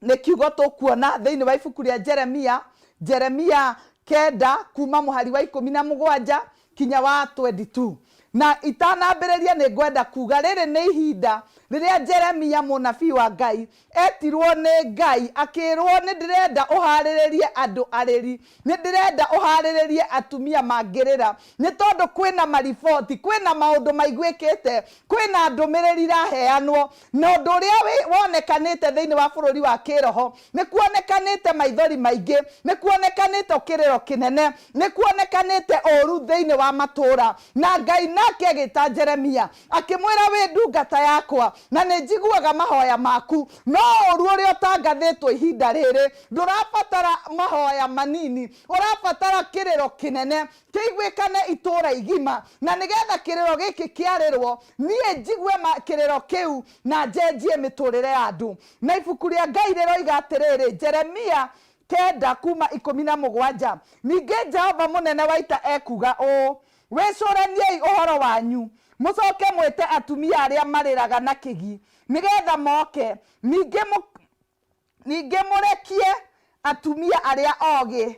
nĩ kiugo tũkuona thĩinĩ wa ibuku rĩa Jeremia, Jeremia 9 kuma mũhari wa 17 kinya wa 22. Na itanambĩrĩria nĩ ngwenda kuga rĩrĩ nĩ ihinda rĩrĩa Jeremia mũnabii wa Ngai etirwo nĩ Ngai akĩrwo nĩ ndĩrenda ũharĩrĩrie andũ arĩri, nĩ ndĩrenda ũharĩrĩrie atumia mangĩrĩra, nĩ tondũ kwĩna mariboti, kwĩna maũndũ maiguĩkĩte, kwĩna ndũmĩrĩri iraheanwo, na ũndũ ũrĩa wonekanĩte thĩinĩ wa bũrũri wa kĩroho nĩ kuonekanĩte maithori maingĩ, nĩ kuonekanĩte kĩrĩro kĩnene, nĩ kuonekanĩte ũru thĩinĩ wa matũũra. Na Ngai nake agĩta Jeremia akĩmwĩra wĩ ndungata yakwa na nĩ njiguaga mahoya maku, no ũru ũrĩa ũtangathĩtwo ihinda rĩrĩ ndũrabatara mahoya manini, ũrabatara kĩrĩro kĩnene kĩiguĩkane itũũra igima, na nĩgetha kĩrĩro gĩkĩ kĩarĩrwo niĩ njigue kĩrĩro kĩu na njenjie mĩtũrĩre ya andũ. Na ibuku rĩa Ngai rĩroiga atĩrĩrĩ, Jeremia 9 kuma 17, ningĩ Jehova mũnene wa ita ekuga ũũ, wĩcũraniei ũhoro wanyu, mũcoke mwĩte atumia arĩa marĩraga na kĩgi nĩgetha moke, ningĩ mũrekie atumia arĩa ogĩ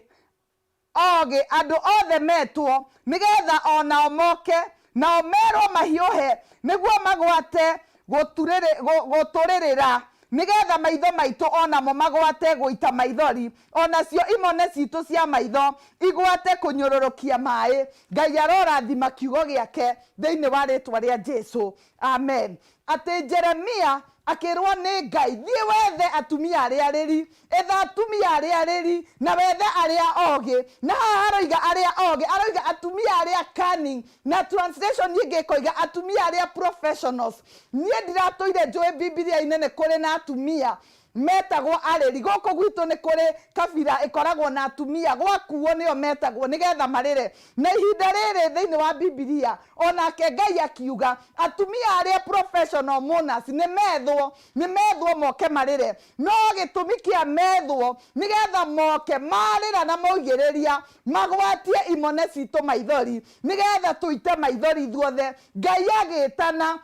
ogĩ andũ othe metwo nĩgetha onao moke, nao merwo mahiũhe nĩguo magwate gũtũrĩrĩra, nĩgetha maitho maitũ onamo magwate gũita maithori, onacio imone citũ cia maitho igwate kũnyũrũrũkia maĩ. Ngai arorathima kiugo gĩake thĩinĩ wa rĩtwa rĩa Jesu, amen. Atĩ Jeremia akĩrwo nĩ Ngai, thiĩ wethe atumia arĩa arĩri, etha atumia arĩa arĩri na wethe arĩa ogĩ. Na haha aroiga arĩa ogĩ, aroiga atumia arĩa cunning, na translation ĩngĩ ĩkoiga atumia arĩa professionals. Niĩ ndiratũire njũĩ Bibilia-inĩ nĩ kũrĩ na atumia Metagwo arĩri. Gũkũ gwitũ nĩ kũrĩ kabira ĩkoragwo na atumia, gwakuo nĩo metagwo nĩgetha marĩre. Na ihinda rĩrĩ thĩinĩ wa Bibilia, o nake Ngai akiuga, atumia arĩa professional mourners nĩ methwo, nĩ methwo moke marĩre. No gĩtũmi kĩa methwo nĩgetha moke marĩra na maugĩrĩria, magwatie imone citũ maithori, nĩgetha tũite maithori ithuothe. Ngai agĩtana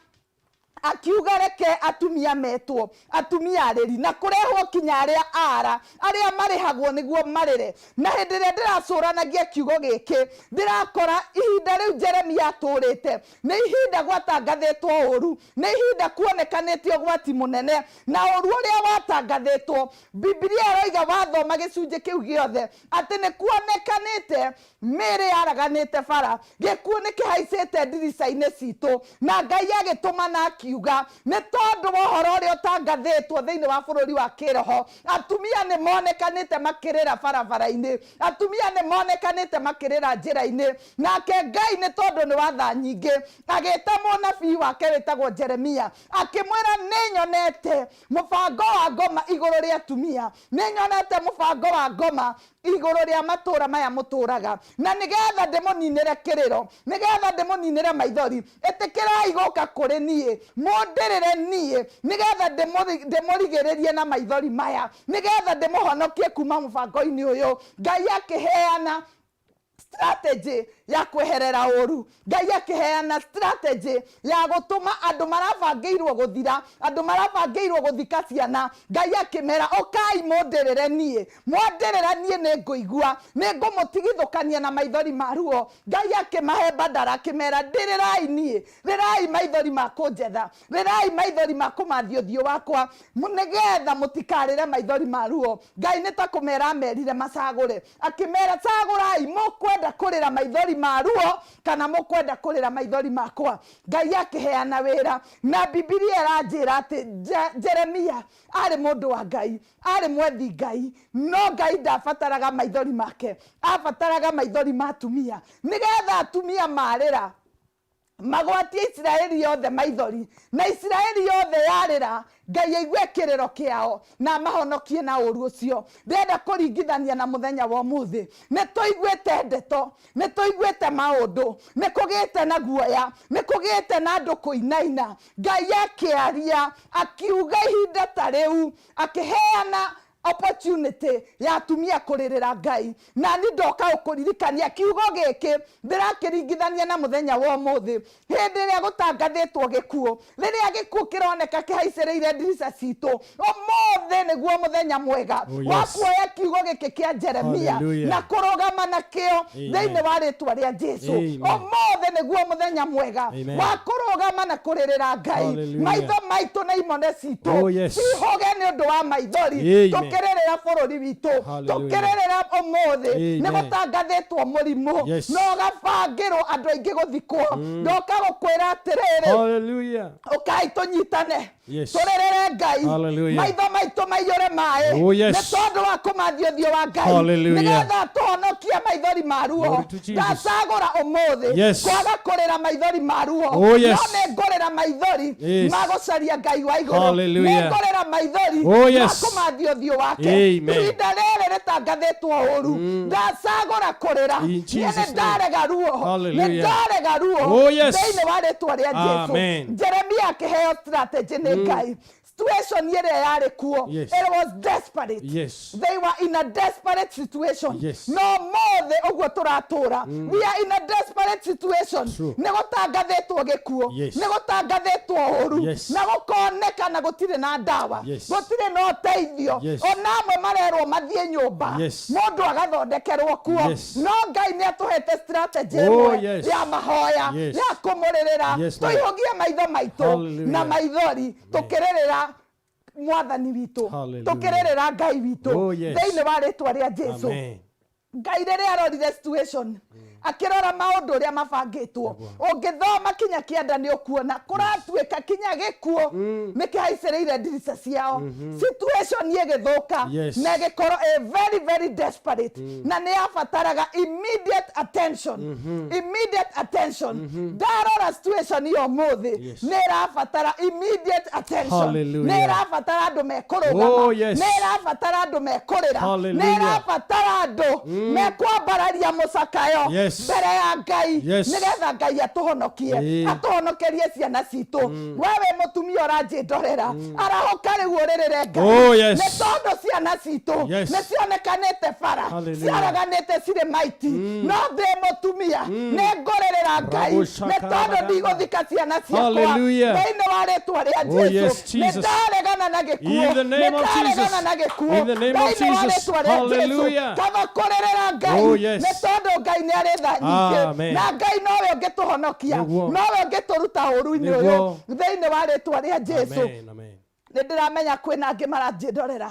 akiuga reke atumia metwo atumia arĩri na kũrehwo kinya arĩa ara arĩa marĩhagwo nĩguo marĩre. Na hĩndĩ ĩrĩa ndĩracũranagia kiugo gĩkĩ, ndĩrakora ihinda rĩu Jeremia atũrĩte nĩ ihinda gwatangathĩtwo ũru, nĩ ihinda kuonekanĩte ũgwati mũnene, na ũru ũrĩa watangathĩtwo, Bibilia ĩroiga wathoma gĩcunjĩ kĩu gĩothe atĩ nĩ kuonekanĩte Mĩĩrĩ yaraganĩte bara, gĩkuũ nĩkĩhaicĩte ndirica-inĩ citũ, na Ngai agĩtũmana akiuga, nĩ tondũ wa ũhoro ũrĩa ũtangathĩtwo thĩinĩ wa bũrũri wa kĩroho, atumia nĩ monekanĩte makĩrĩra barabara-inĩ, atumia nĩ monekanĩte makĩrĩra njĩra-inĩ. Nake Ngai nĩ tondũ nĩ wa tha nyingĩ, agĩta mũnabii wake wĩtagwo Jeremia, akĩmwĩra, nĩnyonete mũbango wa ngoma igũrũ rĩa atumia, nĩnyonete mũbango wa ngoma igũrũ rĩa matũũra maya mũtũũraga, na nĩgeetha ndĩmũniinĩre kĩrĩro, nĩgeetha ndĩmũniinĩre maithori, ĩtĩkĩrai gũũka kũrĩ niĩ, mũndĩrĩre niĩ, nĩgeetha ndĩmũrigĩrĩrie na maithori maya, nĩgeetha ndĩmũhonokie kuuma mũbango-inĩ ũyũ. Ngai akĩheana strategy ya kweherera ũru. Ngai akĩheana strategy ya gũtũma andũ marabangĩirwo gũthira, andũ marabangĩirwo gũthika ciana, Ngai akĩmera, ũkai mũndĩrĩre niĩ, mwandĩrĩra niĩ nĩngũigua, nĩngũmũtigithũkania na maithori ma ruo. Ngai akĩmahe mbandara akĩmera, ndĩrĩrai niĩ, rĩrai maithori ma kũnjetha, rĩrai maithori ma kũmathia ũthiũ wakwa, nĩgetha mũtikarĩre maithori ma ruo. Ngai nĩ ta kũmera amerire macagũre, akĩmera, cagũrai, mũkwenda kũrĩra maithori ma ruo kana mũkwenda kũrĩra maithori makwa. Ngai akĩheana wĩra, na Bibilia ĩranjĩra atĩ Jeremia arĩ mũndũ wa Ngai, arĩ mwethi Ngai, no Ngai ndabataraga maithori make, abataraga maithori ma atumia, nĩgetha atumia marĩra magwatie Isiraeli yothe maithori, na Isiraeli yothe yarĩra, Ngai aigue kĩrĩro kĩao na amahonokie na ũru ũcio. Ndĩrenda kũringithania na mũthenya wa ũmũthĩ. Nĩ tũiguĩte ndeto, nĩ tũiguĩte maũndũ, nĩ kũgĩte na guoya, nĩ kũgĩte na andũ kũinaina. Ngai akĩaria, akiuga ihinda ta rĩu, akĩheana opportunity ya atumia kũrĩrĩra Ngai. Na ni ndoka gũkũririkania kiugo gĩkĩ ndĩrakĩringithania na mũthenya wa ũmũthĩ, hĩndĩ ĩrĩa gũtangathĩtwo gĩkuũ, rĩrĩa gĩkuũ kĩroneka kĩhaicĩrĩire ndirica citũ. Ũmũthĩ nĩguo mũthenya mwega Oh, wa yes. kuoya kiugo gĩkĩ kĩa Jeremia Hallelujah. na kũrũgama nakĩo Amen. thĩinĩ wa rĩtwa rĩa Jesu. Amen. Ũmũthĩ nĩguo mũthenya mwega Amen. wa kũrũgama na kũrĩrĩra Ngai. Hallelujah. Maitho maitũ na imone citũ Oh, yes. cihũge nĩ ũndũ wa maithori, Amen. tũkĩrĩrĩra bũrũri witũ, Hallelujah. tũkĩrĩrĩra ũmũthĩ nĩ Amen. gũtangathĩtwo mũrimũ Yes. na ũgabangĩrwo andũ aingĩ gũthikwo. Ndoka gũkwĩra atĩrĩrĩ, Hallelujah. ũkai tũnyitane Yes. tũrĩrĩre Ngai, Hallelujah. maitho maitũ maiyũre maĩ Oh, yes. nĩ tondũ wa kũmathia ũthiũ wa Ngai, Hallelujah. nĩgetha tũhonokie maithori ma ruo. Glory to Jesus. Ndacagũra ũmũthĩ Yes. kwaga kũrĩra maithori ma ruo, Oh, yes. no nĩ ngũrĩra maithori Yes. ma gũcaria Ngai wa igũrũ, nĩ Hallelujah. ngũrĩra maithori Oh, ma yes. kũmathia ũthiũ wake. Amen. Ihinda rĩrĩ rĩtangathĩtwo ũru, ndacagũra kũrĩra. In Niĩ nĩ Jesus' name. ndarega ruo, nĩ Hallelujah. ndarega ruo Oh, yes. thĩinĩ wa rĩtwa rĩa Jesu. Amen. Jeremia akĩheo strategy nĩ Ngai. Situation ĩrĩa yarĩ kuo, Yes. it was desperate. Yes. They were in a desperate situation. Yes. No mothe ũguo tũratũra, we are in a desperate situation. True. Nĩ gũtangathĩtwo gĩkuũ, Yes. nĩ gũtangathĩtwo ũru, Yes. na gũkoneka na gũtirĩ na ndawa, Yes. gũtirĩ na ũteithio. Yes. Ona amwe marerwo mathiĩ nyũmba, Yes. mũndũ agathondekerwo kuo. Yes. No Ngai nĩ atũhete strategy Oh, ĩmwe yes. ya mahoya, Yes. ya kũmũrĩrĩra, Yes, Lord. tũihũgie maitho maitũ Hallelujah. na maithori, tũkĩrĩrĩra mwathani witũ, Hallelujah. tũkĩrĩrĩra Ngai witũ Oh, yes. thĩinĩ wa rĩtwa rĩa Jesu. Amen. Ngai rĩrĩa arorire situation, Akĩrora maũndũ ũrĩa mabangĩtwo, ũngĩthoma kinya kĩanda nĩ ũkuona kũratuĩka kinya gĩkuũ nĩ kĩhaicĩrĩire ndirica ciao. Situation ĩgĩthũka na ĩgĩkorwo ĩ very very desperate, na nĩ yabataraga immediate attention, immediate attention. Ndarora situation iyo ũmũthĩ, nĩ ĩrabatara immediate attention. Nĩ ĩrabatara andũ mekũrũgama. Nĩ ĩrabatara andũ mekũrĩra. Nĩ ĩrabatara andũ mekwambararia mũcakayo mbere ya Ngai, nĩgetha Ngai atũhonokie, atũhonokerie ciana citũ. We wĩ mũtumia ũranjĩndorera, arahũka rĩu ũrĩrĩre Ngai, nĩ tondũ ciana citũ nĩ cionekanĩte bara ciaraganĩte cirĩ maiti. No ndĩ mũtumia nĩ ngũrĩrĩra Ngai, Rabo nĩ shaka tondũ baganda. ndigũthika ciana ciakwa. Thĩinĩ wa rĩtwa rĩa Oh, Jesu, yes, nĩ Jesus. ndaregana na gĩkuũ. In the Nĩ name of ndaregana Jesus. na gĩkuũ. In the name of Thĩinĩ wa Jesus. rĩtwa rĩa Jesu, kaba kũrĩrĩra Ngai, nĩ tondũ Ngai nĩ arĩ tha nyingĩ, na Ngai nowe ũngĩtũhonokia, nowe ũngĩtũruta ũru-inĩ ũyũ. Thĩinĩ wa rĩtwa rĩa Jesu. Amen. Amen. Nĩ ndĩramenya kwĩna angĩ maranjĩndorera,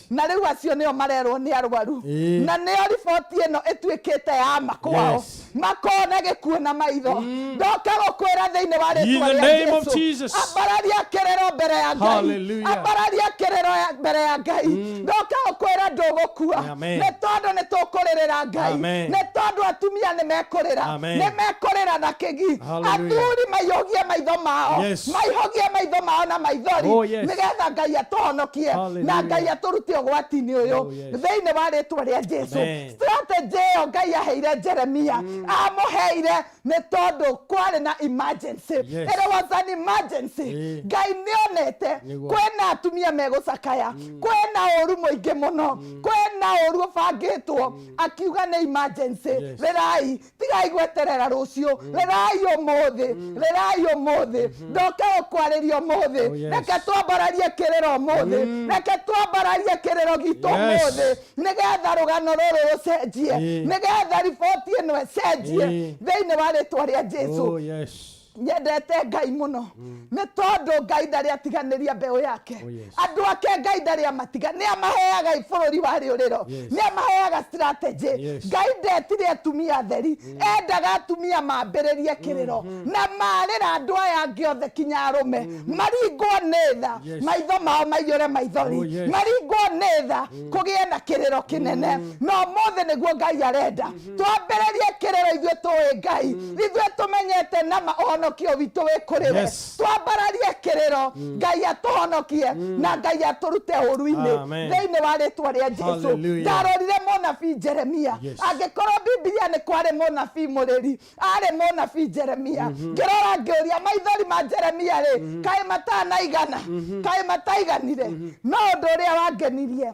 na rĩu acio nĩo marerwo nĩ arwaru, na nĩo riboti ĩno ĩtuĩkĩte ya ma kwao, makona gĩkuũ na maitho. Ndoka gũkwĩra thĩinĩ wa In rĩtwa the rĩa name of Jesu, Jesus. ambararia kĩrĩro mbere ya Ngai. Ambararia kĩrĩro mbere ya Ngai. Ndoka gũkwĩra ndũgũkua, nĩ tondũ nĩ tũkũrĩrĩra Ngai, nĩ tondũ atumia nĩ mekũrĩra, nĩ mekũrĩra na kĩgi. Athuri maihũgie maitho mao, maihũgie maitho mao na maithori, nĩgetha Ngai atũhonokie na Ngai atũrute ũgwati-inĩ ũyũ. Thĩinĩ wa rĩtwa rĩa Jesu, strategy ĩyo Ngai aheire Jeremia, amũheire nĩ tondũ kwarĩ na emergency. It was an emergency. Ngai nĩonete kwĩna atumia megũcakaya, kwĩna ũru mũingĩ mũno, kwĩna ũru ũbangĩtwo, akiuga nĩ emergency. Rĩrai, tigai gweterera rũciũ, rĩrai ũmũthĩ, rĩrai ũmũthĩ. Ndoka gũkwarĩria ũmũthĩ. Reke twambararie kĩrĩro ũmũthĩ, reke twambararie kĩrĩro gitũ ũmũthĩ, nĩgetha rũgano rũrũ rũcenjie, nĩgetha riboti ĩno ĩcenjie. Thĩinĩ wa rĩtwa rĩa Jesu. Nyendete Ngai mũno, nĩ tondũ Ngai ndarĩ atiganĩria mbeũ yake. Andũ ake Ngai ndarĩ amatiga, nĩ amaheaga bũrũri wa rĩũrĩro, nĩ amaheaga strategy. Ngai ndetire atumia atheri, endaga atumia mambĩrĩrie kĩrĩro, na marĩra andũ aya angĩ othe kinya arũme maringwo nĩ tha, maitho mao maiyũre maithori, maringwo nĩ tha, kũgĩe na kĩrĩro kĩnene. Na ũmũthĩ nĩguo Ngai arenda twambĩrĩrie kĩrĩro, ithuĩ tũĩ Ngai, ithuĩ tũmenyete nama ũhonokio witũ wĩ kũrĩ we. Twambararie kĩrĩro, Ngai atũhonokie na Ngai atũrute ũru-inĩ. Thĩinĩ wa rĩtwa rĩa Jesu. Ndarorire mũnabii Jeremia. Angĩkorwo Bibilia nĩ kwarĩ mũnabii mũrĩri, arĩ mũnabii Jeremia. Ngĩrora ngĩũria, maithori ma Jeremia rĩ, kaĩ matanaigana? Kaĩ mataiganire? No ũndũ ũrĩa wangenirie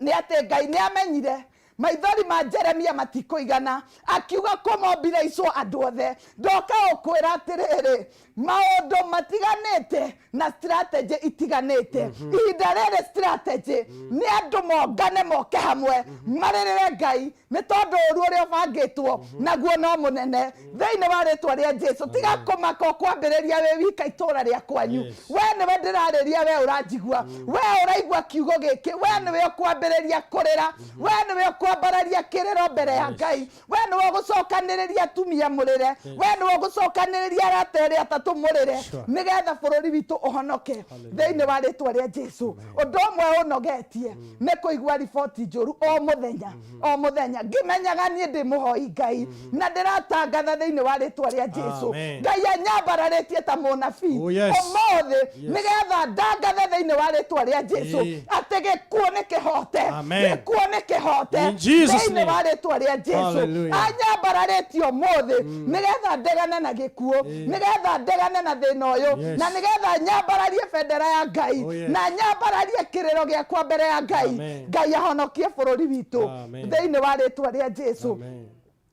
nĩ atĩ Ngai nĩ amenyire maithori ma Jeremia matikũigana, akiuga kũmombire icwo andũ othe. Ndoka gũkwĩra atĩrĩrĩ, maũndũ matiganĩte na strategy itiganĩte. Ihinda rĩrĩ strategy nĩ andũ mongane, moke hamwe, marĩrĩre Ngai, nĩ tondũ ũru ũrĩa ũbangĩtwo naguo no mũnene. Thĩinĩ wa rĩtwa rĩa Jesu, tiga kũmaka ũkwambĩrĩria wĩ wika itũra rĩa kwanyu. We nĩwe ndĩrarĩria, we ũranjigua, we ũraigua kiugo gĩkĩ, we nĩwe ũkwambĩrĩria kũrĩra, we nĩwe ũkwambararia kĩrĩro mbere ya Ngai, we nĩwe ũgũcokanĩrĩria atumia mũrĩre, we nĩwe ũgũcokanĩrĩria arata erĩ atatũ mũrĩre, nĩgetha bũrũri witũ ũhonoke. Thĩinĩ wa rĩtwa rĩa Jesu. Ũndũ ũmwe ũnogetie nĩ kũigua riboti njũru o mũthenya o mũthenya, ngĩmenyaga niĩ ndĩ mũhoi Ngai na ndĩratangatha thĩinĩ wa rĩtwa rĩa Jesu. Ngai anyambararĩtie ta mũnabii ũmũthĩ, nĩgetha ndangathe thĩinĩ wa rĩtwa rĩa Jesu atĩ gĩkuũ nĩ kĩhote, gĩkuũ nĩ kĩhote. In Jesus' Thĩinĩ name. wa rĩtwa rĩa Jesu. Anyambararĩtie ũmũthĩ nĩgetha ndegane na gĩkuũ, nĩgetha ndegane na thĩna ũyũ, na nĩgetha nyambararie bendera ya Ngai, na nyambararie kĩrĩro gĩakwa mbere ya Ngai. Ngai ahonokie bũrũri witũ. Thĩinĩ wa rĩtwa rĩa Jesu.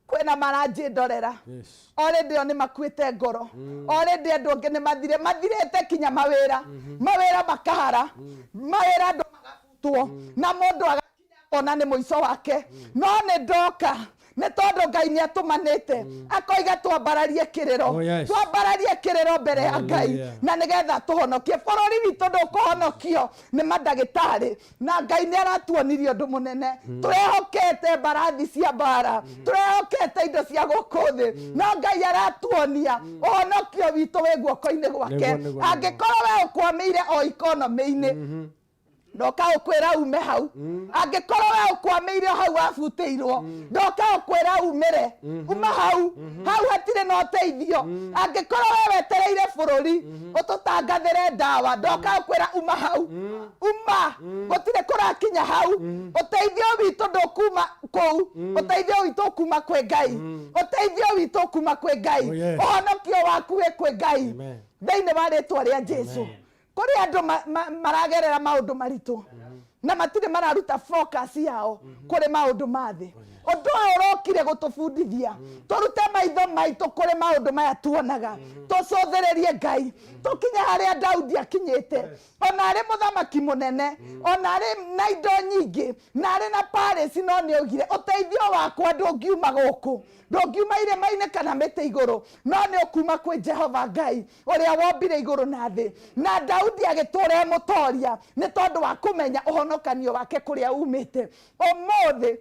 Kwĩna maranjĩndorera, already o nĩ makuĩte ngoro, already andũ angĩ nĩ mathire, mathirĩte kinya mawĩra, mawĩra makahara, mawĩra andũ magabutwo, na mũndũ agakinya akona nĩ mũico wake. No nĩ ndoka Nĩ tondũ Ngai nĩ atũmanĩte akoiga twambararie kĩrĩro. Oh, yes. Twambararie kĩrĩro mbere ya Ngai Hallelujah. na nĩgetha tũhonokie bũrũri witũ. Ndũkũhonokio nĩ mandagĩtarĩ, na Ngai nĩ aratuonirie ũndũ mũnene. Tũrehokete mbarathi cia mbara, tũrehokete indo cia gũkũ thĩ, no Ngai aratuonia ũhonokio witũ wĩ guoko-inĩ gwake. Nĩguo, nĩguo, nĩguo. Angĩkorwo we ũkwamĩire o ikonomĩ-inĩ, ndoka ũkwĩra ume hau. Angĩkorwo we ũkwamĩire o hau wabutĩirwo, ndoka ũkwĩra umĩre, uma hau. Hau hatirĩ na ũteithio. Angĩkorwo we wetereire bũrũri ũtũtangathĩre ndawa, ndoka ũkwĩra uma hau, uma. Gũtirĩ kũrakinya hau. Ũteithio witũ ndũkuma kũu, ũteithio witũ ũkuma kwĩ Ngai, ũteithio witũ ũkuma kwĩ Ngai. Oh, yes. Ũhonokio waku wĩ kwĩ Ngai. Amen. Thĩinĩ wa rĩtwa rĩa Jesu, kũrĩ andũ maragerera maũndũ maritũ na matirĩ mararuta focus yao kũrĩ maũndũ ma thĩ. Ũndũ ũyũ ũrokire gũtũbundithia tũrute maitho maitũ kũrĩ maũndũ maya tuonaga, tũcũthĩrĩrie Ngai, tũkinye harĩa Daudi akinyĩte. Ona arĩ mũthamaki mũnene, ona arĩ na indo nyingĩ, na arĩ na palace, no nĩ augire, ũteithio wakwa ndũngiuma gũkũ, ndũngiuma irĩma-inĩ kana mĩtĩ igũrũ, no nĩ ũkuma kwĩ Jehova Ngai ũrĩa wombire igũrũ na thĩ. Na Daudi agĩtũra e mũtoria nĩ tondũ wa kũmenya ũhonokanio wake kũrĩa umĩte. Ũmũthĩ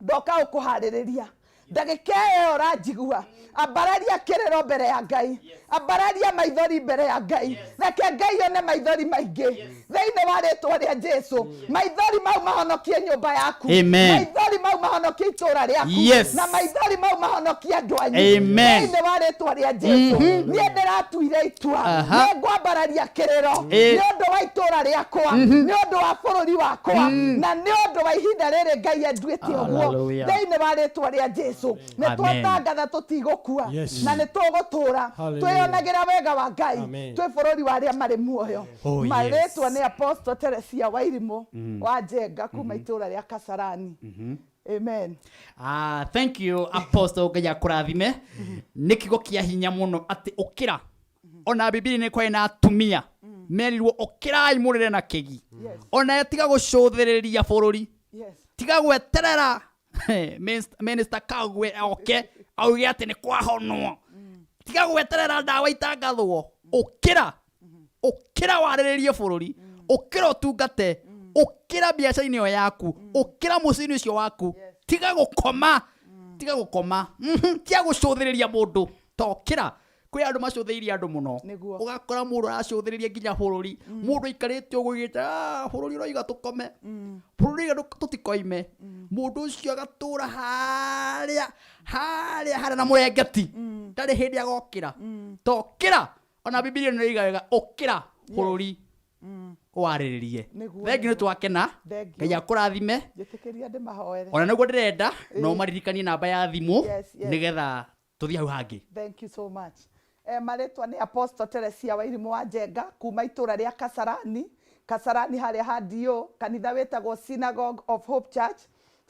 ndoka ũkũharĩrĩria ndagĩka ĩyo ũranjigua, ambararia kĩrĩro mbere ya Ngai, ambararia maithori mbere ya Ngai. Reke Ngai one maithori maingĩ thĩinĩ wa rĩtwa rĩa Jesu. Maithori mau mahonokie nyũmba yaku. Amen. Maithori mau mahonokie itũra rĩaku. Na maithori mau mahonokie andũ anyu. Amen. Thĩinĩ wa rĩtwa rĩa Jesu, niĩ ndĩratuire itua, nĩ ngwambararia kĩrĩro nĩ ũndũ wa itũra rĩakwa, nĩ ũndũ wa bũrũri wakwa, na nĩ ũndũ wa ihinda rĩrĩ Ngai anduĩte ũguo. Hallelujah. Thĩinĩ wa rĩtwa rĩa Jesu, nĩ Amen. twatangatha tũtigũkua na nĩ tũgũtũra Hallelujah. twĩyonagĩra wega wa Ngai Amen. twĩ bũrũri wa arĩa marĩ muoyo. Oh, yes. Marĩtwa nĩ Apostle Teresia Wairimũ wa Njenga kuma itũra rĩa Kasarani. Amen. Ah, thank you, Apostle. Ngai akũrathime nĩ kiugo kĩa hinya mũno atĩ ũkĩra. Ona Bibili nĩ kwarĩ na atumia merirwo, ũkĩrai mũrĩre na kĩgi. Ona tiga gũcũthĩrĩria bũrũri, tiga gweterera Minister Kagwe oke auge atĩ nĩ kwahonwo, tiga gweterera ndawa itangathwo. Ũkĩra, ũkĩra warĩrĩrie bũrũri, ũkĩra ũtungate, ũkĩra biacara-inĩ ĩyo yaku, ũkĩra mũciĩ-inĩ ũcio waku. Tiga gũkoma, tiga gũkoma. Tiga gũcũthĩrĩria mũndũ, tokĩra. Kwĩ andũ macũthĩrĩirie andũ mũno. Ũgakora mũndũ aracũthĩrĩria nginya bũrũri. Mũndũ aikarĩte ũguo augĩte, "Ah, bũrũri ũroiga tũkome, bũrũri ũroiga tũtikoime." Mũndũ ũcio agatũra harĩa harĩa harĩa na mũrengeti, ndarĩ hĩndĩ agokĩra. Tokĩra. Ona Bibilia nĩ ĩroiga wega, ũkĩra bũrũri warĩrĩrie. Thengiũ, nĩ twakena. Thengiũ. Ngai akũrathime. Njĩtĩkĩria ndĩmahoere. Ona nĩguo ndĩrenda no maririkanie namba ya thimũ Yes. nĩgetha tũthiĩ hau hangĩ. Thank you so much. Marĩtwa nĩ Apostle Teresia Wairimũ wa Njenga kuma itũra rĩa Kasarani, Kasarani harĩa ha DO, kanitha wĩtagwo Synagogue of Hope Church,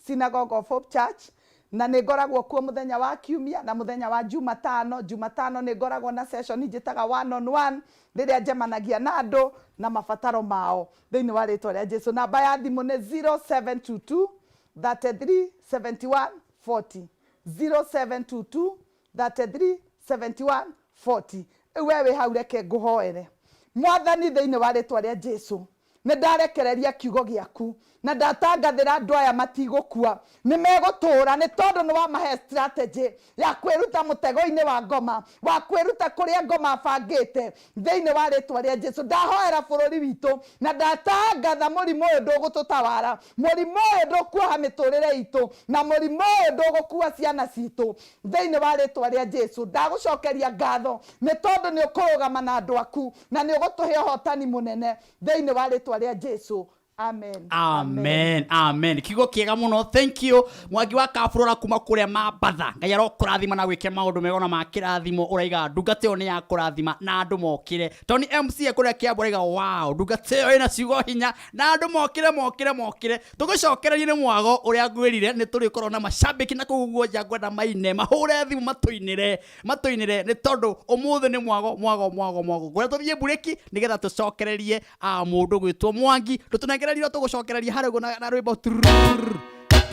Synagogue of Hope Church, na nĩ ngoragwo kuo mũthenya wa Kiumia na mũthenya wa Jumatano. Jumatano nĩ ngoragwo na session njĩtaga one on one, rĩrĩa njemanagia na andũ na mabataro mao thĩinĩ wa rĩtwa rĩa Jesu. Namba ya thimũ nĩ 0722 33 71 40, 0722 33 71 40. Rĩu we wĩ hau, reke ngũhoere. Mwathani, thĩinĩ wa rĩtwa rĩa Jesu, nĩ ndarekereria kiugo gĩaku na ndatangathĩra andũ aya matigũkua, nĩ megũtũũra, nĩ tondũ nĩ wamahe strategy ya kwĩruta mũtego-inĩ wa ngoma, wa kwĩruta kũrĩa ngoma bangĩte. Thĩinĩ wa rĩtwa rĩa Jesu, ndahoera bũrũri witũ na ndatangatha mũrimũ ũyũ ndũgũtũtawara, mũrimũ ũyũ ndũkuoha mĩtũrĩre itũ, na mũrimũ ũyũ ndũgũkua ciana citũ. Thĩinĩ wa rĩtwa rĩa Jesu, ndagũcokeria ngatho nĩ tondũ nĩ ũkũrũgama na andũ aku na nĩ ũgũtũhe ũhotani mũnene. Thĩinĩ wa rĩtwa rĩa Jesu, amen. Amen, amen. Kiugo kĩega mũno, thank you. Mwangi wa Kaburora kuma kũrĩa Mambatha, Ngai arokũrathima na gwĩke maũndũ mega ona ma kĩrathimo. Ũraiga ndungata ĩyo nĩ ya kũrathima na andũ mokĩre. Tony MC kũrĩa Kĩambu ũraiga, wow, ndungata ĩyo ĩna ciugo hinya na andũ mokĩre, mokĩre, mokĩre. Tũgũcokererie nĩ mwago ũrĩa ngwĩrire nĩ tũrĩkorwo na macambĩki na kũu guo nja. Ngwenda maine, mahũre thimũ, matũinĩre, matũinĩre, nĩ tondũ ũmũthĩ nĩ mwago, mwago, mwago, mwago. Ngwenda tũthiĩ mburĩki nĩgetha tũcokererie a mũndũ gwĩtwo Mwangi. Ndũtũnengererio, tũgũcokereria harĩa ũguo na rwĩmbo. Turururu.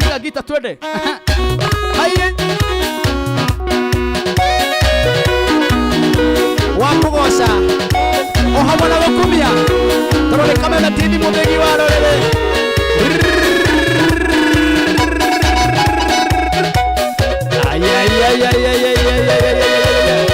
Piga gita twende. Haye. Wa kũgoca o hamwe na gũkumia tondũ nĩ Kameme TV mũthĩgi wa rũrĩrĩ. Ay, ay, ay, ay, ay, ay, ay, ay, ay, ay, ay.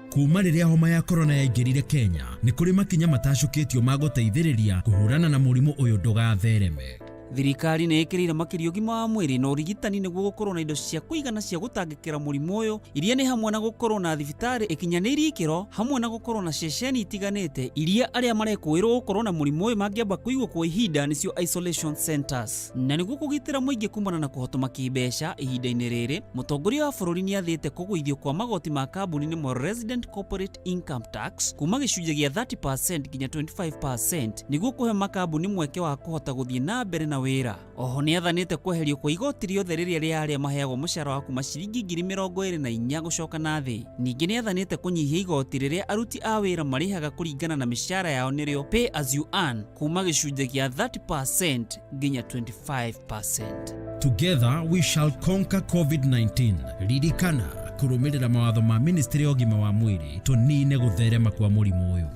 Kuma rĩrĩa homa ya korona yaingĩrire Kenya, nĩ kũrĩ makinya matacũkĩtio ma gũteithĩrĩria kũhũrana na mũrimũ ũyũ ndũgathereme. Thirikari nĩ ĩkĩrĩire makĩria ũgima wa mwĩrĩ na ũrigitani nĩguo gũkorwo na indo cia kũigana cia gũtangĩkĩra mũrimũ ũyũ, iria nĩ hamwe na gũkorwo na thibitarĩ ĩkinyanĩirie ikĩro, hamwe na gũkorwo na ceceni itiganĩte iria arĩa marekũĩrwo gũkorwo na mũrimũ ũyũ mangĩamba kũigwo kwa ihinda, nĩcio isolation centers. Na nĩguo kũgitĩra mũingĩ kumana na kũhotoma kĩmbeca ihinda-inĩ rĩrĩ, mũtongoria wa bũrũri nĩ athĩte kũgũithio kwa magoti ma kambuni, nĩmo resident corporate income tax, kuma gĩcunjĩ gĩa 30% nginya 25% nĩguo kũhe makambuni mweke wa kũhota gũthiĩ na mbere na wĩra. Oho nĩ athanĩte kweherio kwa igoti rĩothe rĩrĩa rĩa arĩa maheagwo mũcara wa kuma ciringi 24,000 gũcoka na thĩ. Ningĩ nĩ athanĩte kũnyihia igoti rĩrĩa aruti a wĩra marĩhaga kũringana na mĩcara yao, nĩrĩo pay as you earn, kuma gĩcunjĩ gĩa 30% nginya 25%. Together we shall conquer COVID-19. Ririkana kũrũmĩrĩra mawatho ma Ministry ya ũgima wa mwĩrĩ tũnine gũtherema kwa mũrimũ ũyũ.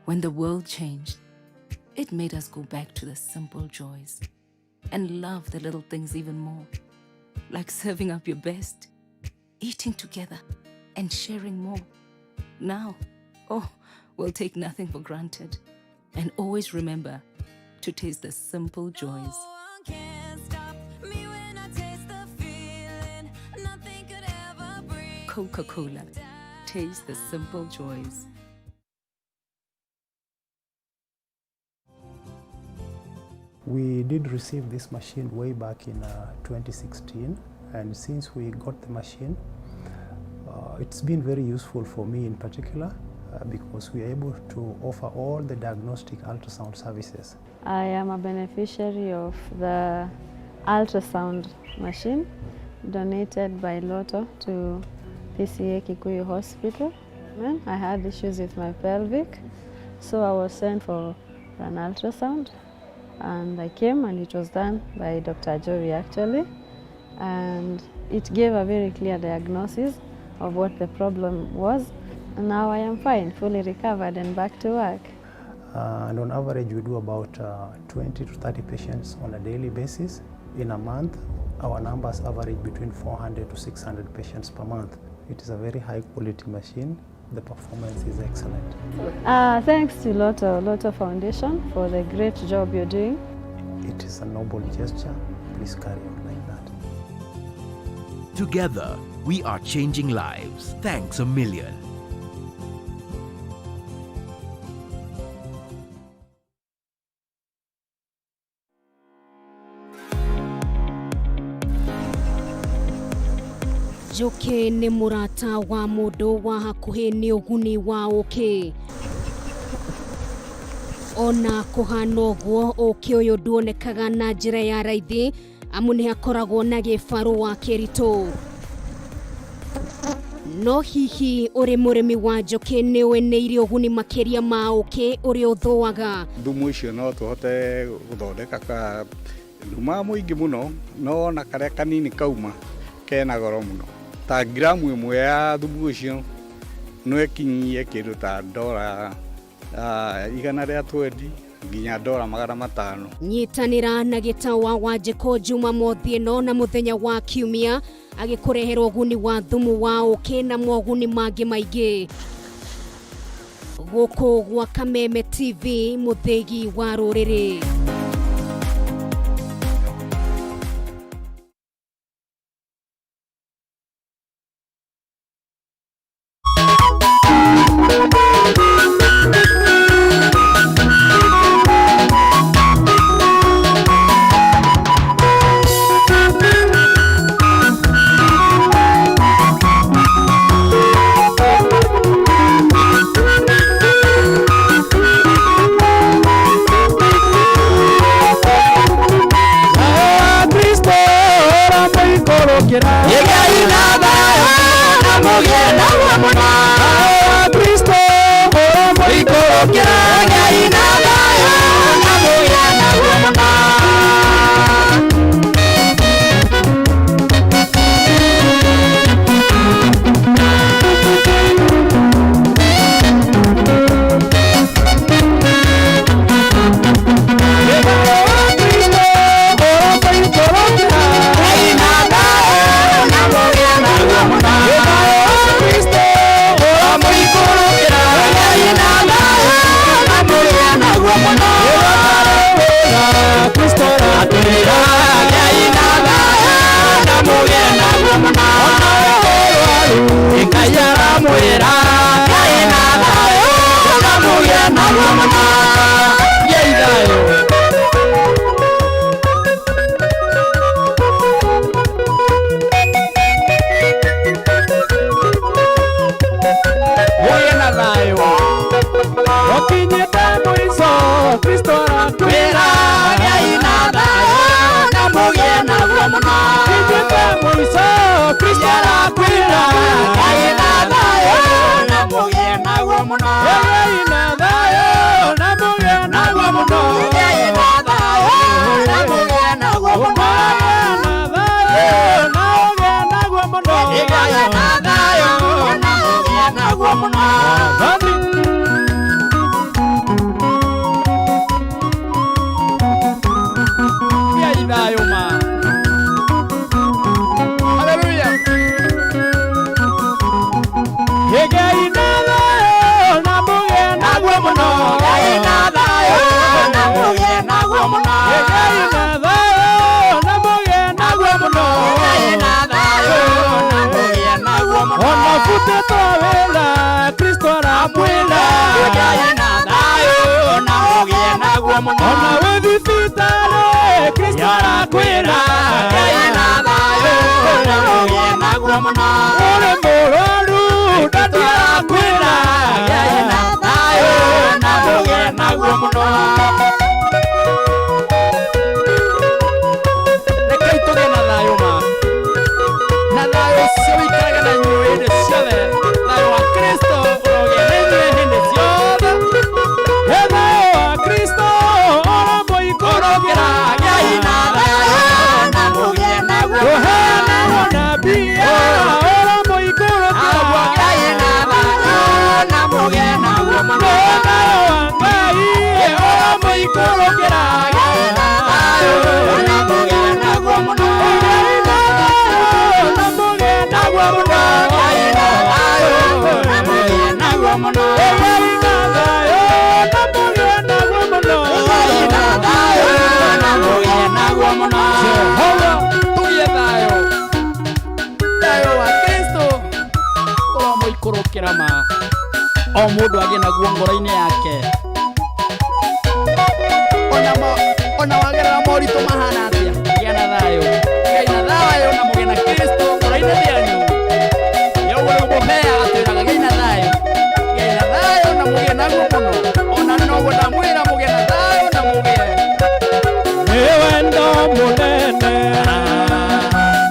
When the world changed, it made us go back to the simple joys and love the little things even more, like serving up your best, eating together, and sharing more. Now, oh, we'll take nothing for granted. And always remember to taste the simple joys. Coca Cola. Taste the simple joys. We did receive this machine way back in 2016, and since we got the machine, it's been very useful for me in particular because we are able to offer all the diagnostic ultrasound services. I am a beneficiary of the ultrasound machine donated by Lotto to PCEA Kikuyu Hospital. I had issues with my pelvic, so I was sent for an ultrasound, and I came and it was done by Dr. Joey actually, and it gave a very clear diagnosis of what the problem was, and now I am fine, fully recovered and back to work. And on average, we do about 20 to 30 patients on a daily basis. In a month, our numbers average between 400 to 600 patients per month. It is a very high quality machine. The performance is excellent. Thanks to Lotto Foundation for the great job you're doing. It is a noble gesture. Please carry on like that. Together, we are changing lives. Thanks a million. Njũkĩ nĩ mũrata wa mũndũ wa hakuhĩ nĩ ũguni wa ũkĩ. Ona kũhana ũguo, ũkĩ ũyũ nduonekaga na njĩra ya raithi, amu nĩ hakoragwo na gĩbarũa kĩritũ. No hihi ũrĩ mũrĩmi wa njũkĩ nĩ ũĩ nĩ irĩ ũguni makĩria ma ũkĩ ũrĩa ũthũaga? Thumu ũcio no tũhote gũthondeka ka ndumaga mũingĩ mũno, no ona karĩa kanini kauma kena goro mũno. Ta gramu ĩmwe ya thumu ũcio no ĩkinyie kĩndũ ta ndora 120 nginya ndora 500. Nyitanĩra na Gĩtawa wa Njĩkũ Jumamothi ĩno na mũthenya wa Kiumia agĩkũrehera ũguni wa thumu wa ũkĩ na moguni mangĩ maingĩ. Gũkũ gwa Kameme TV, mũthĩgi wa rũrĩrĩ. Mũikũrũkĩra. Gĩai na thayũ na mũgĩe naguo mũno. Thayũ wa Kristo ũromũikũrũkĩra. Gĩai na thayũ na mũgĩe naguo mũno. Mũgĩe na thayũ. Ũkinyĩte mũico, Kristo aratwĩra. Gĩai na thayũ na mũgĩe naguo mũno. Ũkinyĩte mũico, Kristo aratwĩra. Gĩai na thayũ na mũgĩe naguo mũno. Gĩai na thayũ na mũgĩe naguo mũno. Gĩai na thayũ na mũgĩe naguo mũno. Thayũ na ũgĩe naguo mũno. Gĩai na thayũ na mũgĩe naguo mũno. Mwathani. Gĩai thayũ ma. Haleluya. Gĩai na thayũ na mũgĩe naguo mũno. Gĩai na thayũ na mũgĩe naguo mũno. Gĩai na thayũ na mũgĩe naguo mũno. Gĩai na thayũ na mũgĩe naguo mũno. Ona butĩtwo wĩra, Kristo aramwĩra. Gĩai na thayũ na mũgĩe naguo mũno. Ona wĩ thibitarĩ, Kristo arakwĩra. Gĩai na thayũ na mũgĩe naguo mũno. Ũrĩ mũrwaru, ndadi arakwĩra. Gĩai na thayũ na mũgĩe naguo mũno. Rekei tũgĩe na thayũ ma. Na thayũ ũcio wĩikaraga na inyuĩ hĩndĩ ciothe. Thayũ wa Kristo ũrogĩa na inyuĩ hĩndĩ ciothe. Ĩ thayũ wa Kristo ũromũikũrũkĩra. Gĩai na thayũ na mũgĩe naguo mũno. Ũheanagwo na mbia, ũromũikũrũkĩra. Gĩai na thayũ na mũgĩe naguo mũno. Thayũ wa Ngai ũromũikũrũkĩra. Gĩai na thayũ na mũgĩe naguo mũno. Gĩai na thayũ na mũgĩe naguo mũno. Gĩai na thayũ na mũgĩe naguo mũno. Gĩai na thayũ na mũgĩe naguo mũno. Gĩai na thayũ na mũgĩe naguo mũno. Jehova. Tũgĩe thayũ. Thayũ wa Kristo ũromũikũrũkĩra ma. O mũndũ agĩe naguo ngoro-inĩ yake. Ona ona wagerera moritũ mahana atĩa, gĩa na thayũ. Gĩai na thayũ na mũgĩe na Kristo ngoro-inĩ cianyu. Nĩ ũguo rĩu mũheaga twĩraga gĩai na thayũ. Gĩai na thayũ na mũgĩe naguo mũno. Ona noguo ndamwĩra mũgĩe na thayũ na mũgĩe. Nĩ wendo mũnene,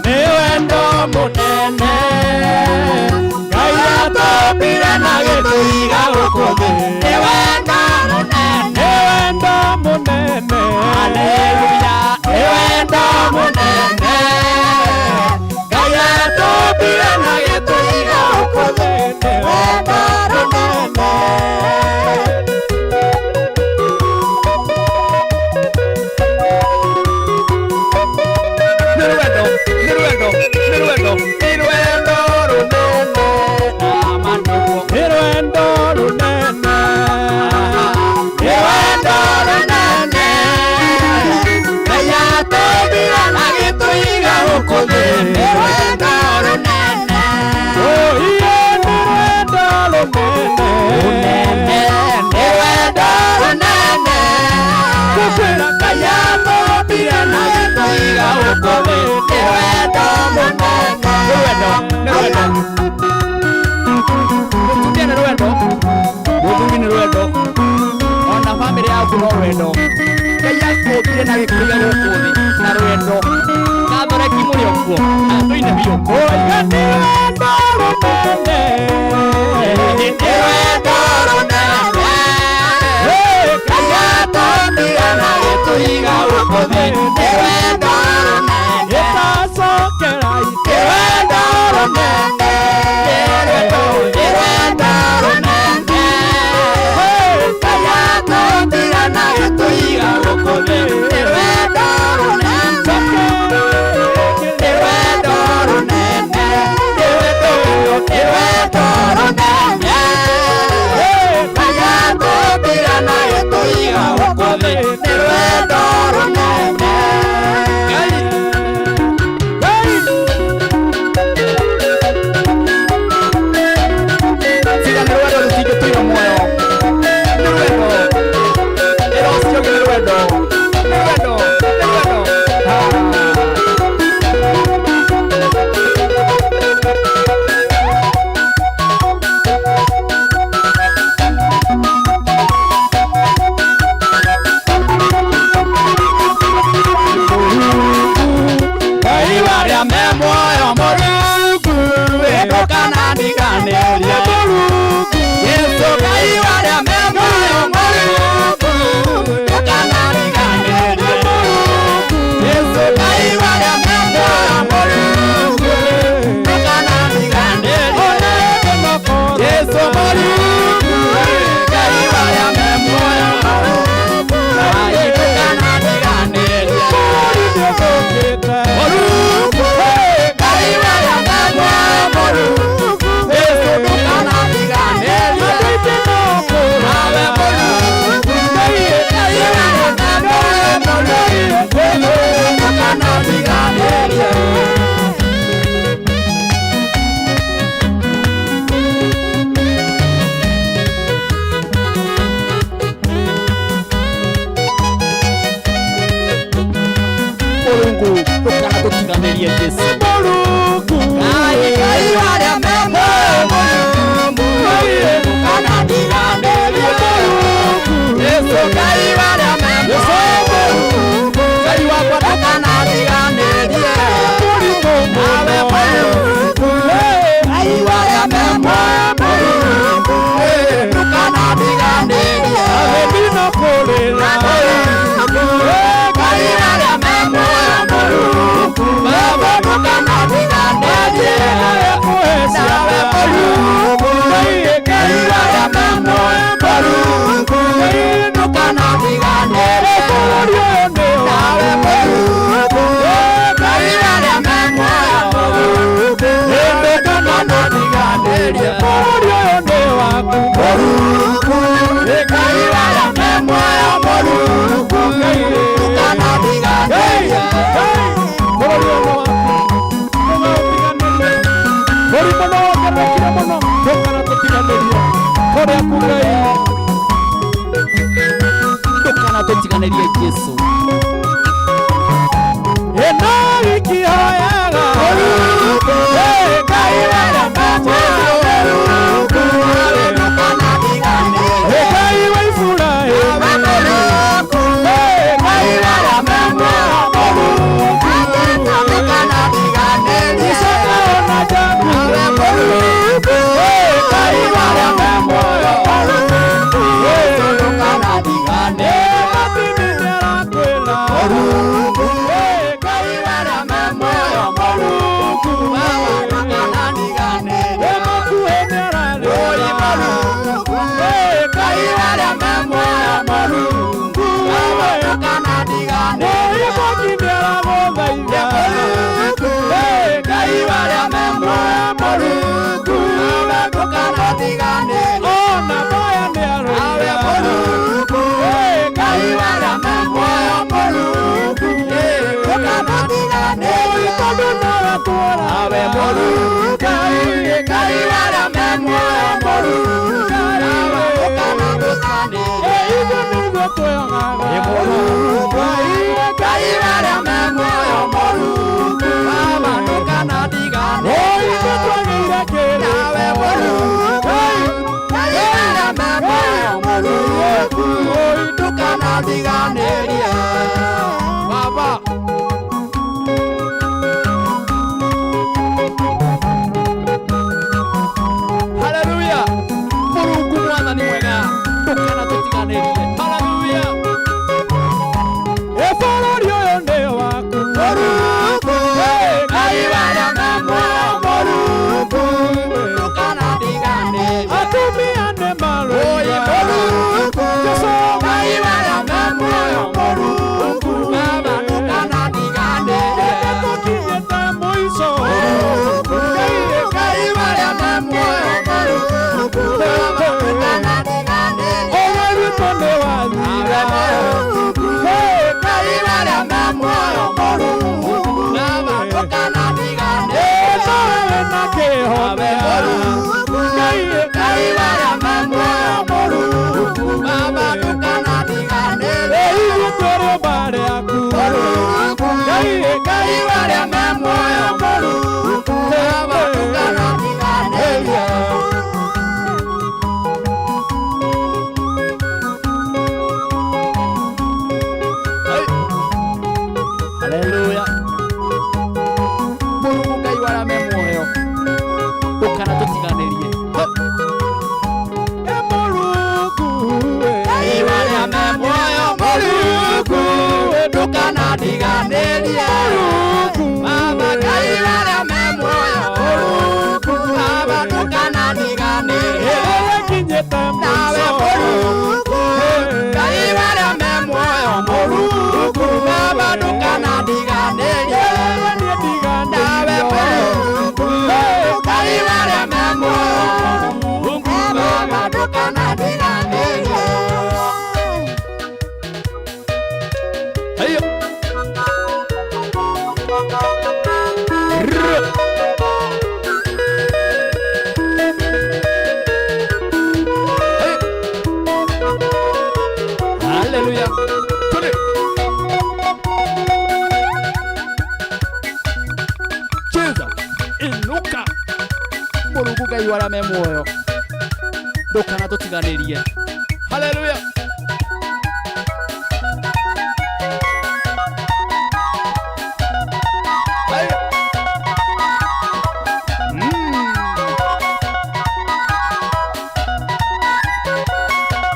nĩ wendo mũnene. Ngai atũmbire na gĩtũiga gũkũ thĩ. Nĩ wendo mũnene. Nĩ wendo mũnene. Haleluya. Nĩ wendo mũnene. Ngai atũmbire na gĩtũiga gũkũ thĩ. Nĩ wendo mũnene. Nĩ rwendo, nĩ rwendo, nĩ rwendo, nĩ rwendo rũnene na ma nĩguo. Nĩ rwendo rũnene. Nĩ wendo rũnene. Ngai atũmbire na gĩtũiga gũkũ thĩ. Nĩ wendo rũnene. Oh, iye nĩ rwendo rũnene. Rũnene. Nĩ wendo rũnene. Gũkwĩra Ngai atũmbire na gĩtũiga gũkũ thĩ. Nĩ wendo mũnene. Nĩ rwendo, nĩ rwendo. Mũtumia nĩ rwendo, mũthuri nĩ rwendo, ona bamĩrĩ yaku no rwendo. Ngai akũmbire na gĩkũiga gũkũ thĩ na rwendo. Gathoreki mũrĩ o kuo? Aya tũine. rũnene. Nĩ rwendo rũnene. Ngai atũmbire na agĩtũiga gũkũ thĩ. Nĩ rwendo rũnene. Ĩtacokera Nĩ rwendo rũnene. Nĩ rwendo rũnene. Ngai atũmbire na agĩtũiga gũkũ thĩ. Nĩ rwendo rũnene. Nĩ rwendo rũnene. Nĩ rwendo rũnene. Ngai atũmbire na agĩtũiga gũkũ thĩ. Nĩ rwendo rũnene. Tiga nĩ rwendo rũtingĩtũira muoyo. Nĩ rwendo. Ĩra ũcio ũngĩ nĩ rwendo. Nĩ rwendo. Nĩ rwendo. Ah. Ngai warĩa me muoyo Mũrungu ndũkanandiganĩrie Jesũ Ngai warĩa me muoyo Mũrungu ndũkanandiganĩrie Jesũ Ngai warĩa me muoyo Mũrungu ndũkanandiganĩrie Jesũ Mũrungu Ngai warĩa me muoyo Mũrungu Ngai ndũkanandiganĩrie Mũrungu Ngai warĩa me muoyo Mũrungu Jesũ ndũkanandiganĩrie Nawe Mũrungu Ngai warĩa me muoyo Mũrungu ndũkanandiganĩrie. Mũrungu ndũkanatũtiganĩrie Jesũ. Ngai Ngai warĩa me muoyo Mũrungu ndũkanandiganĩrie Jesũ Ngai warĩa me muoyo Mũrungu Ngai wakwa ndũkanandiganĩrie Nawe Mũrungu Ngai warĩa me muoyo Mũrungu ndũkanandiganĩrie Ngai warĩa me muoyo Mũrungu Baba ndũkanandiganĩrie Nawe Mũrungu Ngai warĩa me muoyo Mũrungu ndũkanandiganĩrie Nawe Mũrungu Ngai warĩa me muoyo Mũrungu ndũkanandiganĩrie Mũrungu Ngai warĩa me muoyo Mũrungu ndũkanandiganĩrie. Mũrimũ no wongererekire mũno ndũkanatũtiganĩrie tũrĩ aku Ngai. Ndũkanatũtiganĩrie Jesũ. Ĩno ikihoyaga Ngai warĩa me muoyo Mũrungu ndũkanandiganĩrie Ngai wa Iburahĩmu Ngai warĩa me muoyo Mũrungu ndũkanandiganĩrie Isaka ona Jakubu Nawe Mũrungu Ngai warĩa me muoyo Mũrungu ndũkanandiganĩrie Martini nĩarakwĩra Mũrungu Ngai warĩa me muoyo Mũrungu Baba ndũkanandiganĩrie Makuhĩ nĩararĩra Oi Mũrungu Ngai warĩa me muoyo Mũrungu Baba ndũkanandiganĩrie Mũrĩmũki nĩaragũthaitha Mũrungu Ngai warĩa me muoyo Mũrungu Baba ndũkanandiganĩrie Ona Maya Nawe nĩaroiga Mũrungu Ngai warĩa me muoyo Mũrungu ndũkanandiganĩrie Tondũ nowe tũraga Nawe Mũrungu Ngai warĩa me muoyo Mũrungu Baba ndũkanandiganĩrie Ithuĩ nĩithuĩ twĩyonaga Mũrungu Ngai warĩa me muoyo Mũrungu Baba ndũkanandiganĩrie Ithuĩ twagĩire kĩrĩ Nawe Mũrungu Ngai warĩa me muoyo Mũrungu ndũkanandiganĩrie Baba. Nowe na kĩhonia Ngai Ngai warĩa me muoyo Mũrungu Baba ndũkanatiganĩrie Ithuĩ twĩ rĩũmba rĩaku Ngai Ngai warĩa me muoyo Mũrungu Baba ndũkanatiganĩrie. Haleluya. Mũrungu Ngai wa arĩa me muoyo ndũkanatũtiganĩrie. Ngai wa arĩa me muoyo Mũrungu ndũkanandiganĩrie. Baba Ngai wa arĩa me muoyo Mũrungu Baba ndũkanandiganĩrie. Nawe Mũrungu Ngai wa arĩa me muoyo Mũrungu Baba ndũkanandiganĩrie. Nawe Mũrungu Ngai wa arĩa me muoyo Mũrungu Baba ndũkanandiganĩrie. Hayo. Haleluya. Twende. Cheza. Inuka. Mũrungu Ngai wa arĩa me muoyo ndũkanatũtiganĩrie. Haleluya.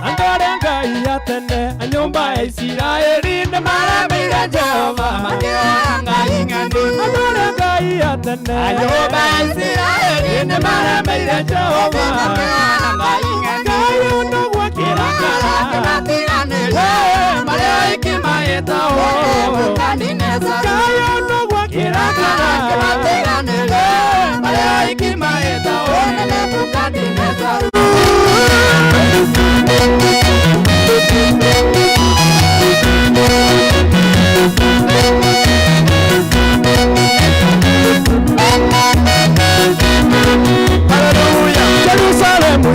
Andũ arĩa Ngai ya tene a nyũmba ya Isiraeli nĩ maremeire Jehova makĩhoya Ngai ng'eni. Andũ arĩa Ngai ya tene a nyũmba ya Isiraeli nĩ maremeire Jehova makĩhoya Ngai ng'eni. Ngai ũnogwo kĩrakara marĩa oiki maĩtagwo Ngai ũnogwo kĩrakara marĩa oiki maĩtagwo Jerusalemu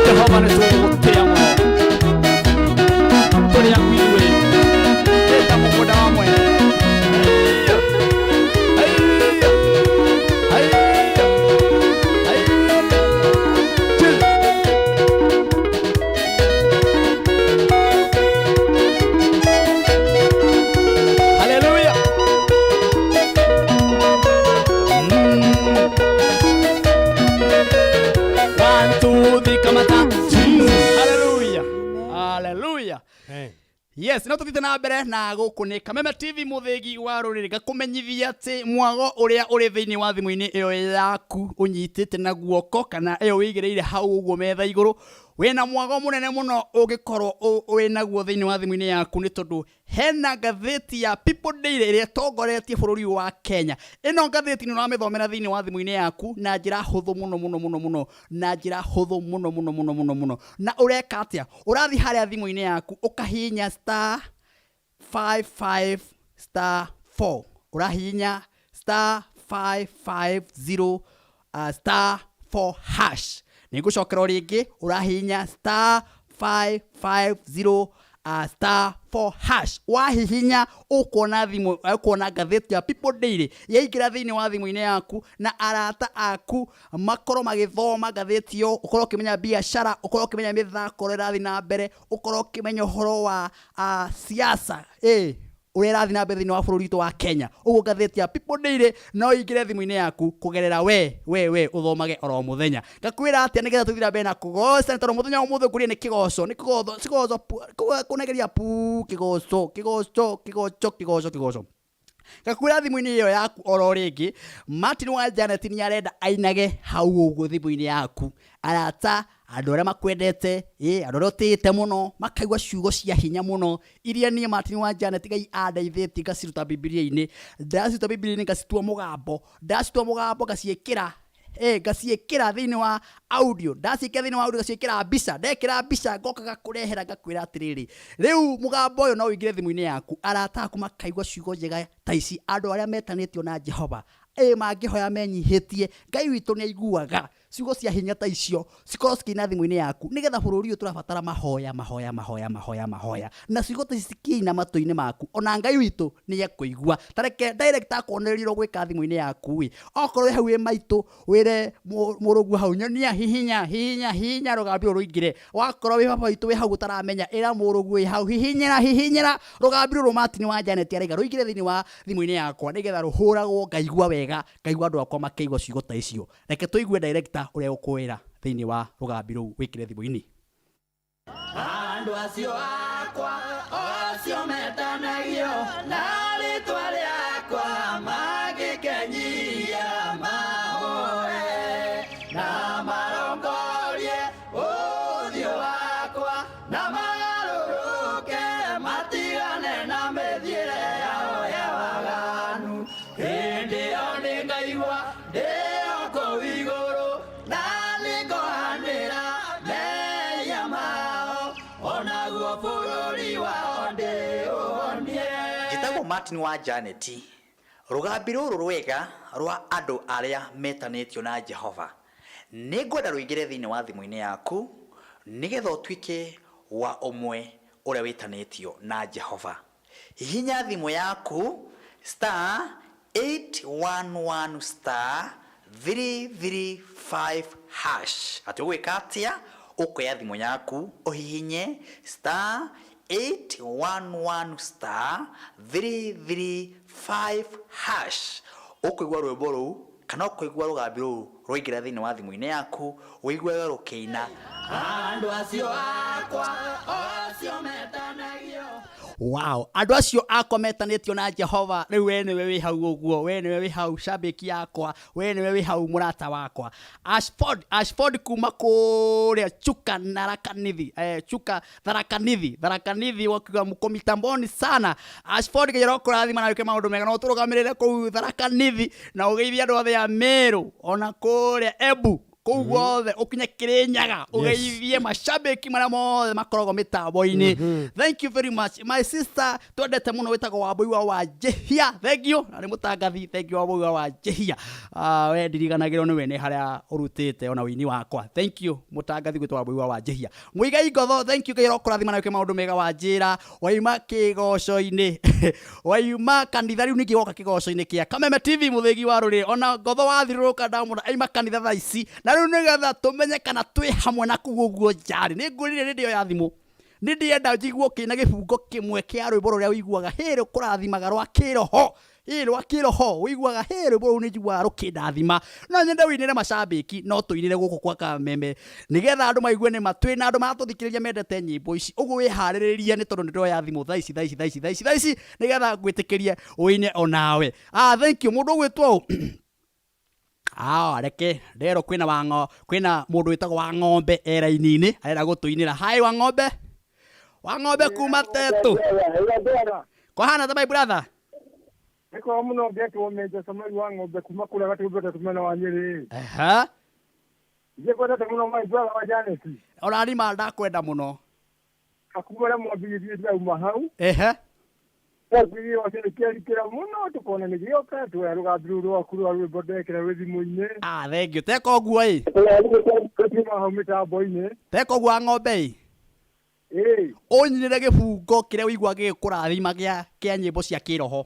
Jehova nĩ tũgũgũtĩĩa mũno tũrĩ aku ithuĩ ĩta mũgũnda wa mwene. Haiya, haiya, haiya, haiya. Cheza. Haleluya. One, two, three, kamata. Hallelujah. Hallelujah. Yes, no tuthiĩte na mbere na gũkũ nĩ Kameme TV mũthĩgi wa rũrĩrĩ ngakũmenyithia atĩ mwago ũrĩa ũrĩ thĩinĩ wa thimũ-inĩ ĩyo yaku ũnyitĩte na guoko kana ĩyo wĩigĩrĩire hau ũguo metha igũrũ Wĩna mwago mũnene mũno ũngĩkorwo wĩnaguo thĩinĩ wa thimũ-inĩ yaku nĩ tondũ hena ngathĩti ya People Daily ĩrĩa ĩtongoretie bũrũri ũyũ wa Kenya. Ĩno ngathĩti nĩ ũramĩthomera thĩinĩ wa thimũ-inĩ yaku na njĩra hũthũ mũno mũno mũno mũno na njĩra hũthũ mũno mũno mũno mũno mũno. Na ũreka atĩa? Ũrathiĩ harĩa thimũ-inĩ yaku ũkahihinya star 55 star 4 ũrahihinya star 550 star 4 hash nĩ ngũcokera o rĩngĩ ũrahihinya star 550 star 4 hash wahihinya ũkuona thimũ ũkuona ngathĩti ya People Daily yaingĩra thĩinĩ wa thimũ-inĩ yaku na arata aku makorwo magĩthoma ngathĩti ĩyo ũkorwo ũkĩmenya biacara ũkorwo ũkĩmenya mĩthako ũrĩa ĩrathiĩ na mbere ũkorwo ũkĩmenya ũhoro wa siasa ĩ ũrĩa ĩrathiĩ na mbere thĩinĩ wa bũrũri witũ wa Kenya. Ũguo ngathĩti ya People Daily no ĩingĩre thimũ-inĩ yaku kũgerera we we we ũthomage oro mũthenya. Ngakwĩra atĩa nĩgetha tũthiĩ na mbere na kũgoca nĩ tondũ mũthenya wa ũmũthĩ ngũria nĩ kĩgoco nĩ kĩgoco kĩgoco kũnegeria pu kĩgoco kĩgoco kĩgoco kĩgoco kĩgoco. Ngakwĩra thimũ-inĩ ĩyo yaku oro rĩngĩ Martin wa Janet nĩ arenda ainage hau ũguo thimũ-inĩ yaku. Arata andũ arĩa makwendete ĩ andũ arĩa ũtĩĩte mũno makaigua ciugo cia hinya mũno iria niĩ Martin wa Janet Ngai andeithĩtie ngaciruta Bibilia-inĩ ndaciruta Bibilia-inĩ ngacitua mũgambo ndacitua mũgambo ngaciĩkĩra ĩ ngaciĩkĩra thĩinĩ wa audio ndaciĩkĩra thĩinĩ wa audio ngaciĩkĩra mbica ndekĩra mbica ngoka gakũrehera ngakwĩra atĩrĩrĩ rĩu mũgambo ũyũ no ũingĩre thimũ-inĩ yaku arata aku makaigua ciugo njega ta ici andũ arĩa metanĩtio na Jehova ĩ mangĩhoya menyihĩtie Ngai witũ nĩ aiguaga Ciugo cia hinya ta icio cikorwo cikĩina thimũ-inĩ yaku nĩgetha bũrũri ũyũ tũrabatara mahoya mahoya mahoya mahoya mahoya na ciugo ta ici cikĩina matũ-inĩ maku ona Ngai witũ nĩ ekũigua. Ta reke director akuonererie ũrĩa ũgwĩka thimũ-inĩ yaku ĩ, okorwo wĩ hau wĩ maitũ wĩre mũrũguo hau nyonia hihinya hihinya hihinya rũgambi rũrũ rũingĩre, wakorwo wĩ baba witũ wĩ hau ũtaramenya ĩra mũrũguo wĩ hau hihinyĩra hihinyĩra rũgambi rũrũ Martin wa Janet araiga rũingĩre thĩinĩ wa thimũ-inĩ yakwa nĩgetha rũhũragwo ngaigua wega ngaigua andũ akwa makĩigua ciugo ta icio. Reke tũigue director ũrĩa egũkwĩra thĩinĩ wa rũgambi rũu wĩkĩre thimũ-inĩ. Andũ acio akwa, o acio metanagio na rĩĩtwa rĩakwa, mangĩkenyihia mahoe na marongorie ũthiũ wakwa, na magarũrũke matigane na mĩthiĩre yao ya waganu, hĩndĩ ĩyo nĩngaigua ndĩ o kũu igũrũ, na nĩngohanĩra mehia mao, o naguo bũrũri wao ndĩũhonie. Njĩtagwo Martin wa Janet. Rũgambi rũrũ rwega rwa andũ arĩa metanĩtio na Jehova, nĩngwenda rũingĩre thĩinĩ wa thimũ-inĩ yaku, nĩgetha ũtuĩke wa ũmwe ũrĩa wĩtanĩtio na Jehova. Hihinya thimũ yaku star 811 star 335 hash. Atĩ ũgwĩka atĩa? Ũkoya thimũ yaku ũhihinye star 811 star 335 hash. Ũkũigua rwĩmbo rũu kana ũkũigua rũgambi rũu rwaingĩra thĩinĩ wa thimũ-inĩ yaku, ũiguage rũkĩina. Andũ acio akwa, o acio metanagio. Wow, andũ acio akwa metanĩtio na Jehova, rĩu we nĩwe wĩ hau ũguo, we nĩwe wĩ hau shabiki yakwa, we nĩwe wĩ hau mũrata wakwa. Ashford, Ashford kuma kũrĩa Chuka Narakanithi, Chuka Tharaka Nithi, Tharaka Nithi wakiuga mko mitamboni sana. Ashford Ngai arokũrathima na wĩke maũndũ mega na ũtũrũgamĩrĩre kũu Tharaka Nithi na ũgeithie andũ othe a Meru ona kũrĩa Embu kũu guothe ũkinye Kĩrĩnyaga ũgeithie mashabiki marĩa mothe makoragwo mĩtambo-inĩ. Thank you very much my sister twendete mũno wĩtagwo Wambũi wa Wanjĩhia. Thank you na nĩ mũtangathi. Thank you Wambũi wa Wanjĩhia. We ndiriganagĩrwo nĩwe nĩ harĩa ũrutĩte ona ũini wakwa. Thank you mũtangathi gwĩtwo Wambũi wa Wanjĩhia. Muigai ngotho thank you Ngai arokũrathima na wĩke maũndũ mega wanjĩra waima kĩgoco-inĩ waima kanitha rĩu ningĩ woka kĩgoco-inĩ kĩa Kameme TV mũthĩgi wa rũrĩrĩ ona ngotho wathirũrũka ndamũra aima kanitha thaa ici na rĩu nĩgetha tũmenye kana twĩ hamwe na kũu ũguo njarĩ nĩ ngwĩrire nĩ ndĩoya thimũ nĩ ndĩrenda njigue ũkĩina gĩbungo kĩmwe kĩa rwĩmbo rũrĩa ũiguaga hĩ rũkũrathimaga rwa kĩroho Ĩĩ rwa kĩroho ũiguaga hĩ rwĩmbo rũu nĩ njiguaga rũkĩndathima. No nyende ũinĩre macambĩki no tũinĩre gũkũ kwa Kameme nĩgetha andũ maigue nĩma twĩna andũ maratũthikĩrĩria mendete nyĩmbo ici. Ũguo wĩharĩrĩrie nĩ tondũ nĩ ndoya thimũ thaa ici thaa ici thaa ici thaa ici thaa ici nĩgetha ngwĩtĩkĩrie ũine onawe. Ah, thank you mũndũ ũgwĩtwo ũ? Ah, reke rero kwina wango kwina mundu witagwo wa ng'ombe eraini-ini arenda gutuinira. Hi wa ng'ombe, wa ng'ombe kuma tetu kwahana ta my brother. Nĩkwega mũno ngetwo Menja Samuel wa ng'ombe kuma kũrĩa Gatũndũ Gatatũ mwena wa Nyĩrĩ. Ehe. Ingĩkwendete mũno my brother wa Janet. Ũrarima ndakwenda mũno. Hakuma ũrĩa mwambĩrĩirie ndĩrauma hau. Ehe. Mwambĩrĩirie wacio nĩkĩarikĩra mũno tũkona nĩgĩoka tuoya rũgambi rũu rwaku rwa rwĩmbo ndekĩra rwĩ thimũ-inĩ. Ah, thank you. Teka ũguo ĩ. Tũkiuma hau mĩtambo-inĩ. Teka ũguo wa ng'ombe ĩ. Ĩ. Ũnyinĩre gĩbungo kĩrĩa ũigua gĩgĩkũrathima kĩa nyĩmbo cia kĩroho.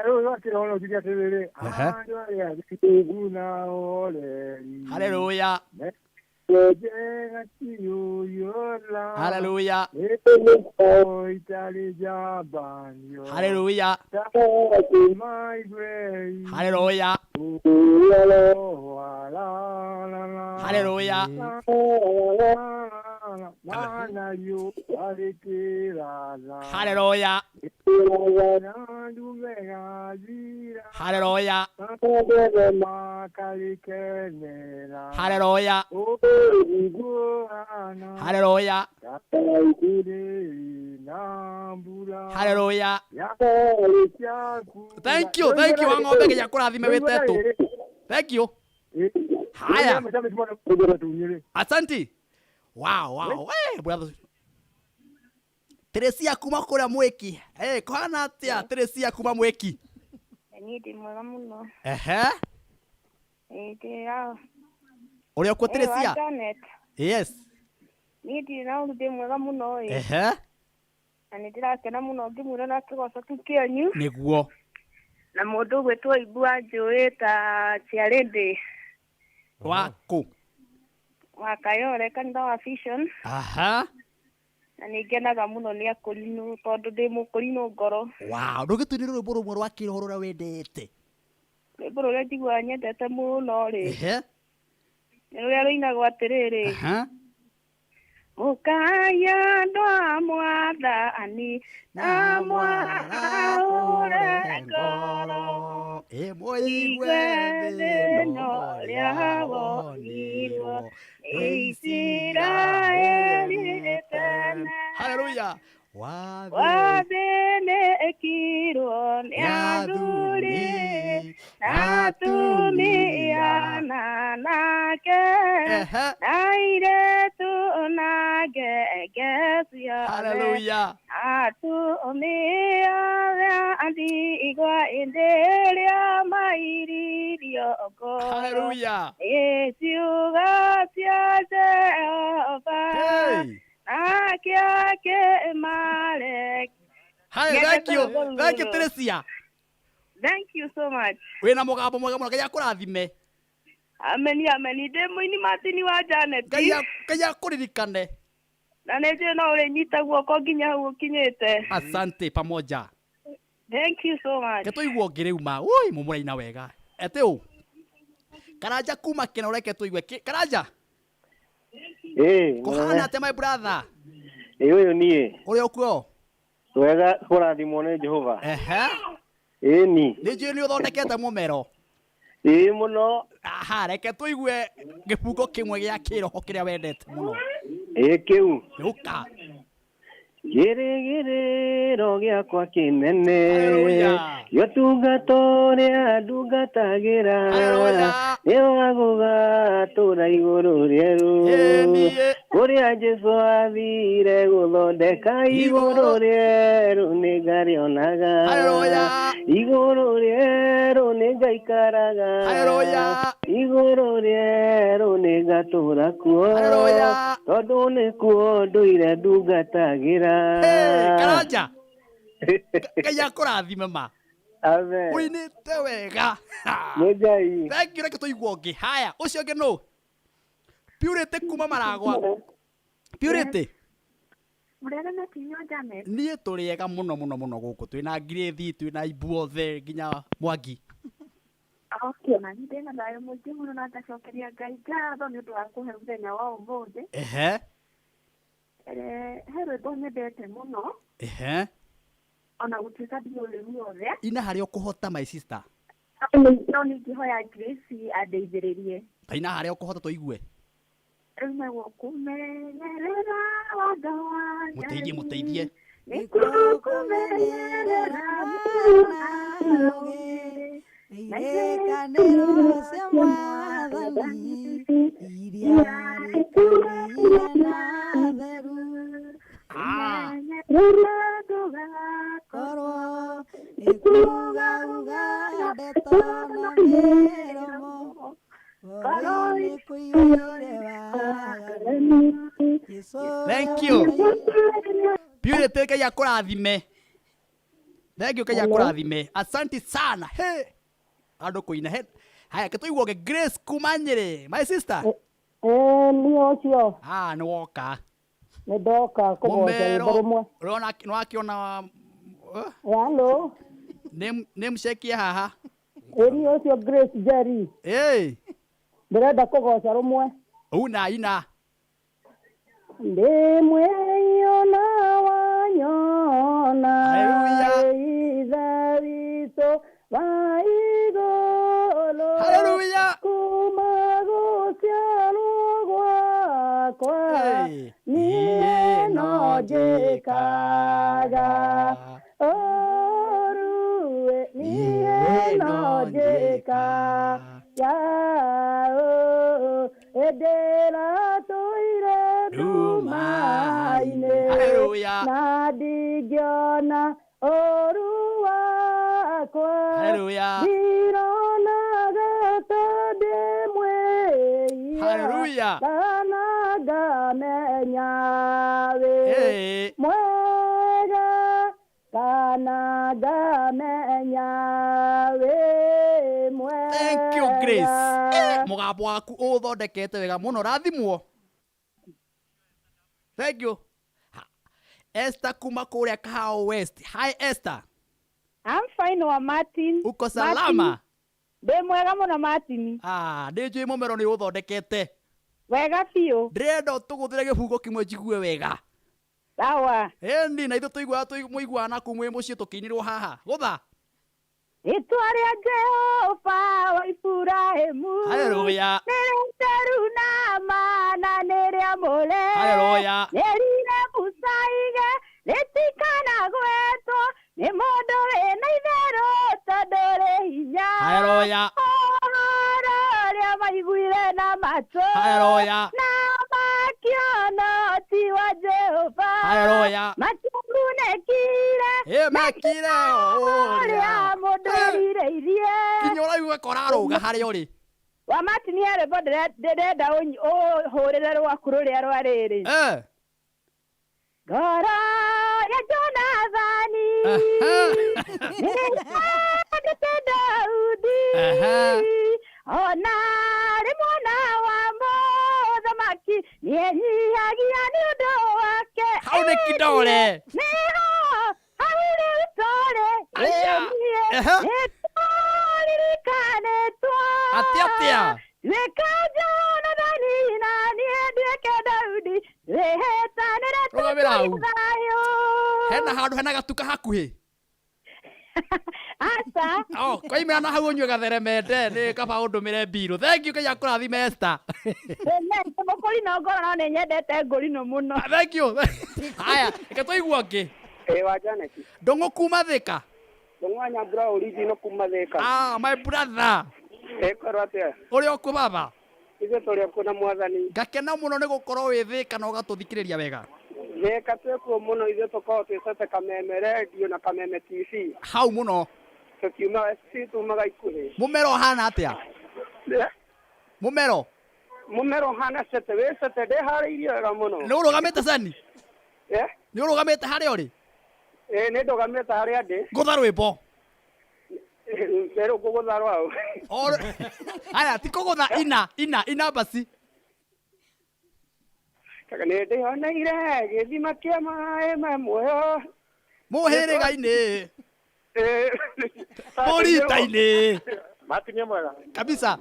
Rĩu rwa kĩroho no njuge atĩrĩrĩ, Ehe. andũ arĩa athingu na oreri. Hallelujah. Njega ciyũyũra. Hallelujah. Nĩgũkorwo itarĩ njambanio. Hallelujah. Maigwei. Hallelujah. Hallelujah. Mana riũa rĩkĩratha. Hallelujah. Hallelujah. Makarĩkenera. Hallelujah. Hallelujah. Hallelujah. Thank you, thank you wa ng'ombe nginya kũrathime wĩ tetu. Thank you. Haya. Asante. Wow, wow. Hey, brother. Teresia kuma kũrĩa mwĩki. Hey, kũhana atĩa Teresia kuma mwĩki? Niĩ ndĩ mwega mũno. Ehe. Ĩĩ ndĩ haha. Ũrĩa kuo Ĩĩ, wa Teresia? Janet. Yes. Niĩ ndirĩ na ũru, ndĩ mwega mũno ĩ. Ehe. Na nĩ ndĩrakena mũno ngĩmwĩra na kĩgoco kĩu kĩanyu. Nĩguo. Na mũndũ ũgwĩtwo Ibu wa Njũĩ ta Chiarĩndĩ Waku. wa Kayole kanitha wa Vision. Aha. Na nĩ ngenaga mũno nĩ akũrinũ tondũ ndĩ mũkũrinũ ngoro. Wow, ndũgĩtũinĩre rwĩmbo rũmwe rwa kĩroho rũrĩa wendete. Rwĩmbo rũrĩa njiguaga nyendete mũno rĩ. Ehe. Nĩ rũrĩa rũinagwo atĩrĩrĩ. Aha. Mũkaya andũ a mwathani na mwaũre ngoro Ĩmũigue thĩna ũrĩa wonirwo nĩ Isiraeli tene. Hallelujah. Wathĩnĩkirwo nĩ athuri na atumia na anake na airĩtu na ngenge ciothe. Hallelujah. Atumia arĩa a ndigwa hĩndĩ ĩrĩa mairirio ngoro. Hallelujah. Nĩ ciugo cia Jehova. Nake akĩmareka. Hi, thank you. Thank you, Teresia. Thank you so much. Wĩna mũgambo mwega mũno. Ngai akũrathime. Ameni, ameni. Ndĩ mũini Martin wa Janet. Ngai akũririkane. Na nĩ njũĩ no ũrĩnyita guoko nginya hau ũkinyĩte. Asante pamoja. Thank you so much. Reke tũigue ũngĩ rĩu ma. Ui, mũmũraina wega. Ete ũ. Karanja kuma kĩna reke tũigue. Karanja. Ĩĩ, Kũhana atĩa my brother? Ĩĩ ũyũ niĩ. Ũrĩa ũkuo? Wega kũrathimwo nĩ Jehova. Ehe. Ĩĩ ni. Nĩ njũĩ nĩ ũthondekete mũmero. Ĩĩ mũno. Aha, reke tũigue gĩbungo kĩmwe gĩa kĩroho kĩrĩa wendete mũno. Ĩĩ kĩu. Ũka. Kĩrĩgĩrĩro gĩakwa kĩnene gĩotungata ũrĩa ndungatagĩra nĩ wa gũgatũra igũrũ rĩerũ kũrĩa Jesũ athire gũthondeka igũrũ rĩerũ nĩ ngarĩonaga igũrũ rĩerũ nĩ ngaikaraga igũrũ rĩerũ nĩ ngatũra kuo tondũ nĩkuo ndũire ndungatagĩra. Karanja. Ngai akũrathime ma. Amen. Ũinĩte wega. Nĩ Ngai. Thank you, reke tũigue ũngĩ. Haya, ũcio ũngĩ nũ? Purity kuma Maragwa. Purity. Mũrĩega na tinyo Janet. Niĩ tũrĩega mũno mũno mũno gũkũ. Twĩna Ngirĩthi, twĩna Ibu othe nginya Mwangi. Okay, na niĩ ndĩna thayũ mũingĩ mũno na ngacokeria Ngai ngatho nĩ ũndũ wa kũhe mũthenya wa ũmũthĩ. Ehe. He rwĩmbo nyendete mũno Ehe. ona gũtuĩka ndiũĩ ruothe. Ina harĩa ũkũhota my sister. No nĩ ingĩhoya Grace andeithĩrĩrie. Taina harĩa ũkũhota tũigue. Rĩu nĩgũkũmenyerera watho wa Ngai. Mũteithie, mũteithie. Nĩgũkũmenyerera ũũgĩ. Na Irĩkanĩro cia mwathani iria rĩkanĩire na theru Rĩrĩa korwo nĩkugauga ndeto na mĩromo ngoro-inĩ kũiyũire waganu Jesũ Thank you. Purity Ngai akũrathime. Thank you Ngai akũrathime. Asante sana. He. Andũ kũina he. Haya kĩtũiguoge Grace kuma Nyĩrĩ. My sister. Ĩĩ niĩ ũcio Ah, nĩ woka. nĩ ndoka kũgoca Mũmero. rwĩmbo rũmwe. Ũrona nĩwakĩona Halo, nĩ mcekie haha. ĩĩ niĩ ũcio Grace Jerry. Ĩĩ. Ndĩrenda kũgoca rũmwe. Una ina. Ndĩ mwĩyona wanyona Ithe witũ wa igũrũ Kuma gũciarwo gwakwa Niĩ no njĩkaga ũru niĩ no njĩkaga ĩndĩ ratũire nduma-inĩ Hallelujah. na ndingĩona ũru wakwa Hallelujah. ndironaga ta ndĩ mwĩhia Hallelujah. kana ngamenya wĩ Hey. mwega kana ngamenya wĩ mwega Thank you Grace. Eh, mũgambo waku ũthondekete wega mũno rathimwo. Thank you. Ha- Esther kuma kũrĩa Kahawa West. Hi Esther. I'm fine wa Martin. Uko salama? Ndĩ mwega mũno Martin. Ah, ndĩ njũĩ mũmero nĩ ũthondekete. Wega biũ. Ndĩrenda ũtũgũthĩre gĩbungo kĩmwe njigue wega. Sawa. Ĩni na ithuĩ tũiguaga mũiguaga na kũu mwĩ mũciĩ tũkĩinĩrwo haha. Gũtha. Rĩtwa rĩa Jehova wa Iburahĩmu. Hallelujah. Nĩ rĩtheru na mana nĩ rĩamũre. Hallelujah. Nĩrire Musa ige rĩtikanagwetwo nĩ mũndũ wĩna itherũ tondũ rĩ hinya. Hallelujah. Ũhoro ũrĩa maiguire na matũ. Hallelujah. Na makĩona ti wa Jehova. Hallelujah. Matiagunĩkire. Ĩ, mekire ũrĩa mũndũ erirĩirie. Kinya ũraigua korarũga harĩa ũrĩ. Wa Martin he rwĩmbo ndĩrenda ũhũrĩre rwaku rũrĩa rwa rĩrĩ. Eh. Ngoro ya Jonathani nĩyendete Daudi ona arĩ mwana wa mũthamaki nĩenyihagia nĩ ũndũ wake. Hau nĩ kidole. Nĩho hau rĩu tũrĩ Aya. ĩniĩ Ehe. nĩtũririkanĩtwo Atĩa atĩa? Tuĩka Jonathani na niĩ nduĩke Daudi twĩhĩtanĩre Rũgamĩra hau. tũtũũre thayũ. Hena handũ hena gatuka hakuhĩ. Aca. Oh, koimĩra na hau ũnyue gatheremende nĩ kaba ũndũmĩre mbirũ. Thank you Ngai akũrathime Esther. Mũkũrinũ ngoro no nĩ nyendete ngũrinũ mũno. Thank you. Haya, reke tũigue ũngĩ. Ĩ wa Janet. Ndũng'ũ kuma Thĩka. Ndũng'ũ wa Nyambura original kuma Thĩka. Ah, my brother. Ĩkorwo atĩa? Ũrĩ okuo baba? Ithuĩ tũrĩ okuo na mwathani. Ngakena mũno nĩ gũkorwo wĩ Thĩka na ũgatũthikĩrĩria wega. Thĩka twĩkuo mũno ithuĩ tũkoragwo twĩcete Kameme Radio na Kameme TV. Hau mũno. Tũkiuma SC tumaga ikuhĩ. Mũmero ũhana atĩa? Eh? Mũmero. Mũmero ũhana cete wĩ cete ndĩharĩirie wega mũno. Nĩ ũrũgamĩte cani? Eh? Nĩ ũrũgamĩte harĩa ũrĩ? Ĩ nĩ ndũgamĩte harĩa ndĩ. Ngũtha rwĩmbo. Rĩu ngũgũtha rwaũ. Haya, ti kũgũtha ina, ina, ina basi. Nĩ ndĩoneire gĩthima kĩa maĩ me muoyo. Mũhĩrĩga-inĩ. Mũrita-inĩ. Martin nĩ mwega. Kabisa.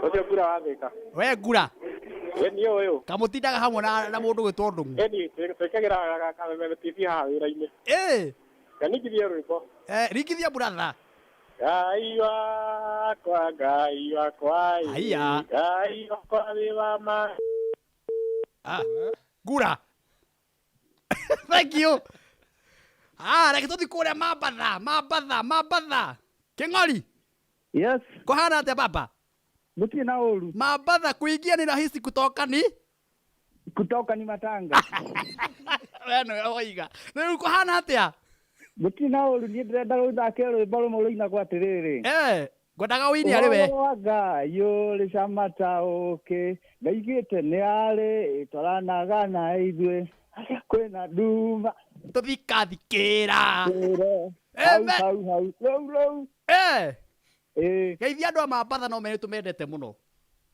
Ũcio ngura wa Thĩka. We ngura. Ĩ niĩ ũyũ. Kamũtindaga hamwe na na mũndũ gwĩtwo Ndũng'ũ. Ĩ niĩ twĩkagĩra Kameme TV haha wĩra-inĩ. Ĩ. Kaningithie rwĩmbo. Eh, ringithia brother. Ngai wakwa, Ngai wakwa, Haiya. Ngai wakwa wĩ wa ma. Ah, ngura. Thank you. Ah, reke tũthiĩ kũrĩa Mambatha, Mambatha, Mambatha. Kĩng'ori. Yes. Kũhana atĩa baba? Gũtirĩ na ũru. Mambatha kuingia ni rahisi kutoka ni? Kutoka ni matanga. We nĩwe woiga. Rĩu kũhana atĩa? Gũtirĩ na ũru, niĩ ndĩrenda rũthake rwĩmbo rũmwe rũinagwo atĩrĩrĩ. Eh, ngwendaga ũine arĩ we. Ũhoro wa Ngai ũrĩ cama ta ũkĩ, ngaigĩte nĩ arĩ twaranaga na ithuĩ, harĩa kwĩna nduma. Tũthikathikĩra. Hau Amen. hau hau, rũu rũu. Eh. Eh. Geithia andũ a Mambatha no mere tũmendete mũno.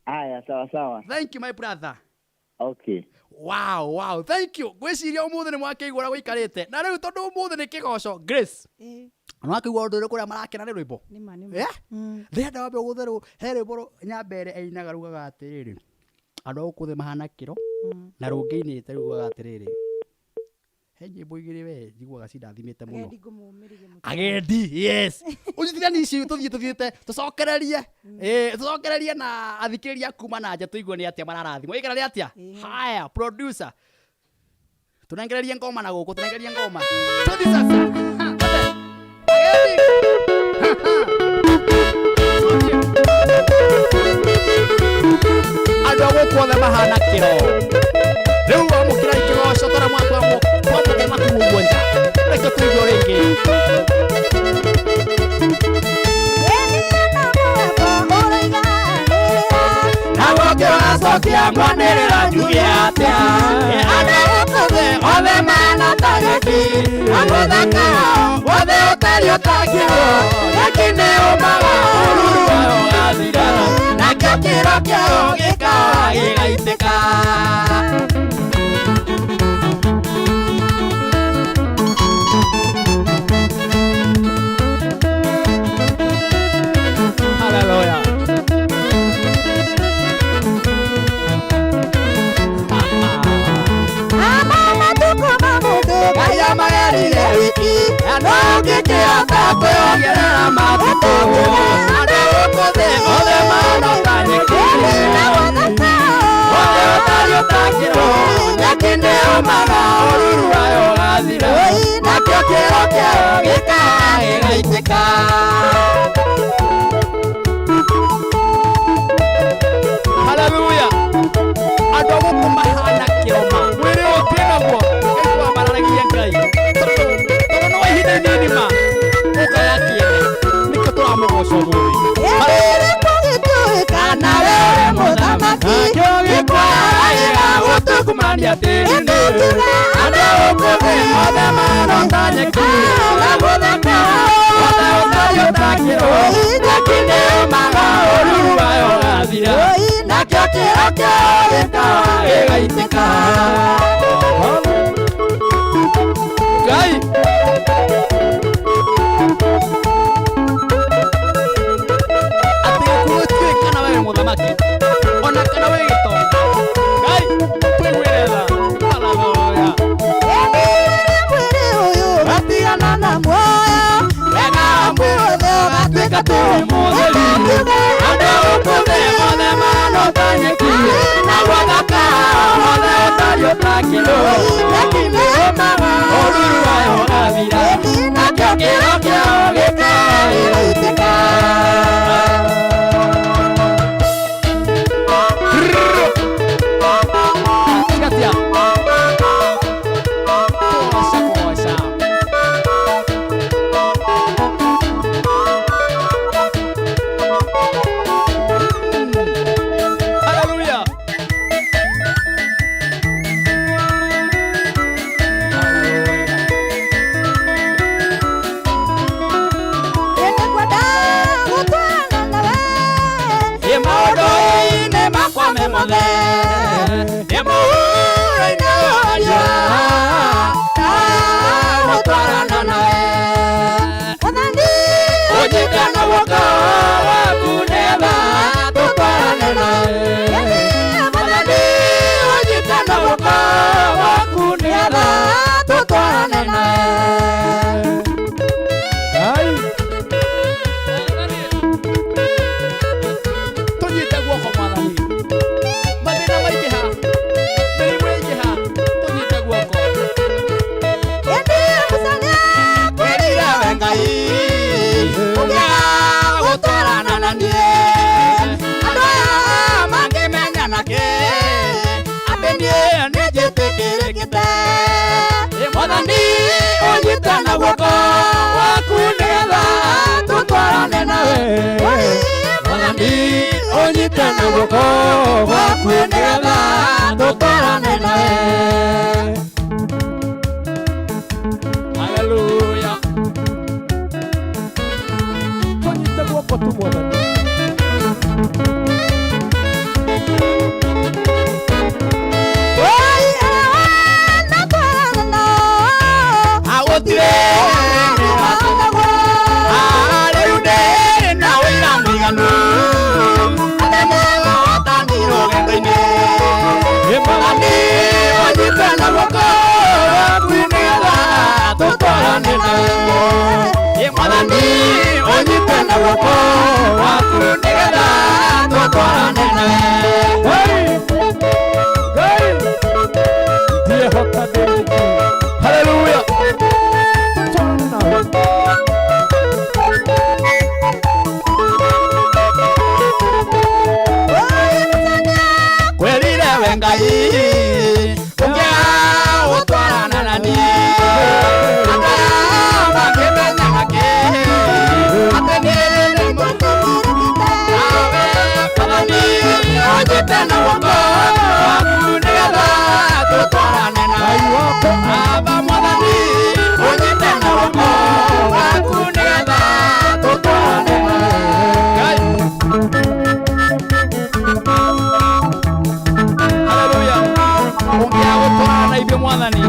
Aya, sawa sawa. Thank you my brother. Okay. Wow, wow. Thank you. Ngwĩciria ũmũthĩ nĩ mwakĩigua ũrĩa gũikarĩte. Na rĩu tondũ ũmũthĩ nĩ kĩgoco, Grace. Nĩ wakĩigua ũndũ ũrĩa kũrĩa marakena nĩ rwĩmbo? Nĩma nĩma. Eh? Ndĩrenda wambe ũgũthe he rwĩmbo Nyambere ainaga rugaga atĩrĩrĩ, andũ a gũkũ thĩ mahana kĩro, na rũngĩinĩte rugaga atĩrĩrĩ, he nyĩmbo igĩrĩ we njiguaga cindathimĩte mũno. Agendi ngũmũmĩrĩrie mũtwe. Agendi, yes. Ũnyitithani ici tũthiĩ tũthiĩte tũcokererie, ĩĩ tũcokererie na athikĩrĩria kuma na nja tũigue nĩ atĩa mararathimwo. Ĩ kana nĩ atĩa? Haya, producer. Tũnengererie ngoma na gũkũ, tũnengererie ngoma. Tũthiĩ sasa. Ha, twende. Agendi. Ha, ha. Andũ a gũkũ othe mahana kĩro. Rĩu amũkĩra ikĩgoco tara mwatwamũkĩra makuo nja. Reke tũigue rĩngĩ. Naguo ngĩwacokia ngwanĩrĩra njuge atĩa andũ a gũkũ thĩ othe mahana ta nyeki na mũthaka wao wothe ũtariĩ ta kĩro nyeki nĩ ũmaga ũruru wayo ũgathira nakĩo kĩro kĩao gĩkaga gĩgaitĩka. Hallelujah. Ngai amagerire wiki no ũngĩkĩhota kwĩongerera matukũ andũ a gũkũ thĩ othe mahana ta nyeki wothe ũtariĩ ta kĩro nyeki nĩ ũmaga ũruru wayo ũgathira nakĩo kĩro kĩao gĩkaga gĩgaitĩka. Hallelujah. Andũ a gũkũ mahana kĩroma mwĩrĩ ũyũ twĩ naguo Ngai twambararagia Ngai tondũ tondũ no ihinda inini ma ũkaya kĩene nĩkĩo tũramũgoca ũmũthĩ. Kana we ũrĩ mũthamaki gĩkwaragĩra gũtungumania tĩri-inĩ andũ a gũkũ thĩ othe mahana ta nyeki na mũthaka wothe ũtariĩ ta kĩro nyeki nĩ ũmaga ũruru wayo ũgathira nakĩo kĩro kĩao gĩkaga gĩgaitĩka. Ngai. Atĩ gĩkuũ gĩtiũĩ kana we wĩ mũthamaki ona kana wĩ gĩtonga. Ngai tũiguĩre tha. Hallelujah. Watigana na muoyo wega wa muothe ũgatuĩka tũhũ mũtheri andũ a gũkũ thĩ othe mahana ta nyeki naguo thaka wothe ũtariĩ ta kĩro nyeki nĩ ũmaga ũruru wayo ũgathira nakĩo kĩro kĩao gĩkaga gĩgaitĩka. Tigatia. Kũgoca kũgoca. Hallelujah. Ĩnĩ ngwendaga ũnyite na guoko gwaku nĩgetha tũtwarane nawe. Haleluya. Tũnyite guoko tu Mwathani. Agũtirĩ rĩu ndĩrĩ na wĩra mũiganu atĩ mũhotani rũgendo-inĩ. Mwathani ũnyite na guoko gwaku nĩgetha tũtwarane nawe. Mwathani ũnyite na guoko gwaku nĩgetha tũtwarane nawe. Ngai, ndiehota ndĩ wiki. Haleluya. Tũtwarane nawe. Kwĩrire we Ngai ũngĩaga gũtwarana na niĩ andũ aya mangĩmenyaga kĩ atĩ niĩ ndĩ nawe. Mwathani ũnyite na guoko waku nĩgetha tũtwarane nawe. Aba Mwathani ũnyite na guoko waku nĩgetha tũtwarane nawe. Ngai. Haleluya. Ũngĩaga gũtwarana na ithuĩ Mwathani,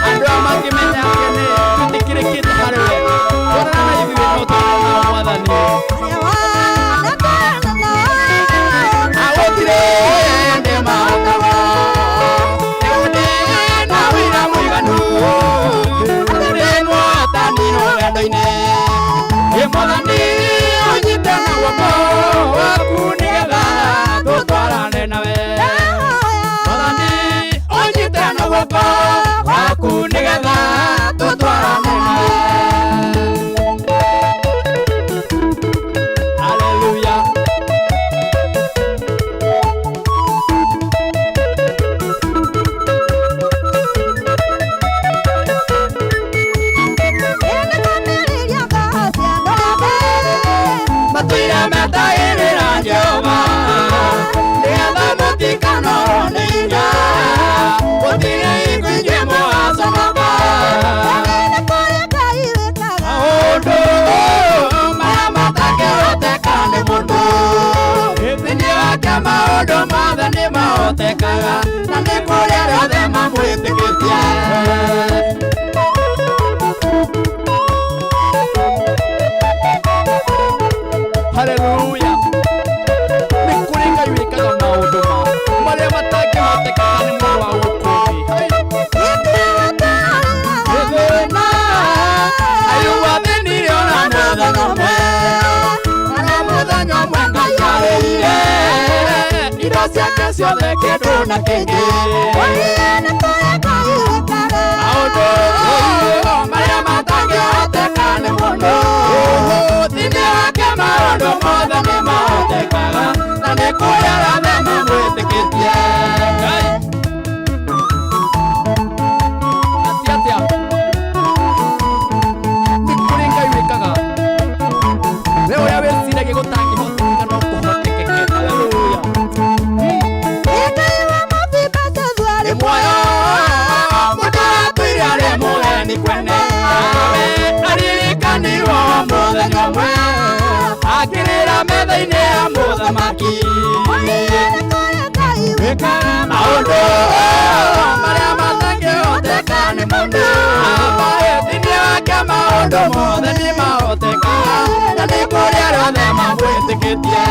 andũ aya mangĩmenya atĩ nĩ twĩtĩkĩrĩkĩte harĩ we. Twarana na ithuĩ no twarane nao Mwathani. Agũtirĩ ndĩ mahotaga rĩu ndĩ na wĩra mũiganu atĩ ndĩ mũhotani rũgendo-inĩ. Ĩ Mwathani ũnyite na guoko waku nĩgetha tũtwarane nawe. Mwathani ũnyite na guoko waku nĩgetha tũtwarane nawe. Haleluya. Matũire metagĩrĩra Jehova nĩgetha mũtikanorwo nĩ hinya gũtirĩ hingo inyuĩ mũgaconoka. Maũndũ marĩa matangĩhoteka nĩ mũndũ thĩinĩ wake maũndũ mothe nĩ mahotekaga na nĩ kũrĩ arĩa othe mamwĩtĩkĩtie. Haleluya. Nĩ kũrĩ Ngai wĩkaga maũndũ ma marĩa matangĩhotekeka nĩ mũndũ wa gũkũ thĩ. Hai. Thĩna Ayubu athĩnirie ona mũthenya ũmwe ona mũthenya ũmwe Ngai arĩire indo ciake ciothe kĩndũ na kĩngĩ. Maũndũ marĩa matangĩhoteka nĩ mũndũ thĩinĩ wake maũndũ mothe nĩ mahotekaga na nĩ kũrĩ arĩa othe mamwĩtĩkĩtie. Ngai. Atĩ atĩa? Nĩ kũrĩ Ngai wĩkaga. We ũrĩa wĩciragia gũtangĩhotekeka no kũhotekeke. Haleluya. Nĩ muoyo mũndũ atũire arĩ mũgeni kwene nawe aririkanirwo mũthenya ũmwe akĩrĩra metha-inĩ ya mũthamaki. Maũndũ marĩa matangĩhoteka nĩ mũndũ thĩinĩ wake maũndũ mothe nĩ mahotekaga na nĩ kũrĩ arĩa othe mamwĩtĩkĩtie.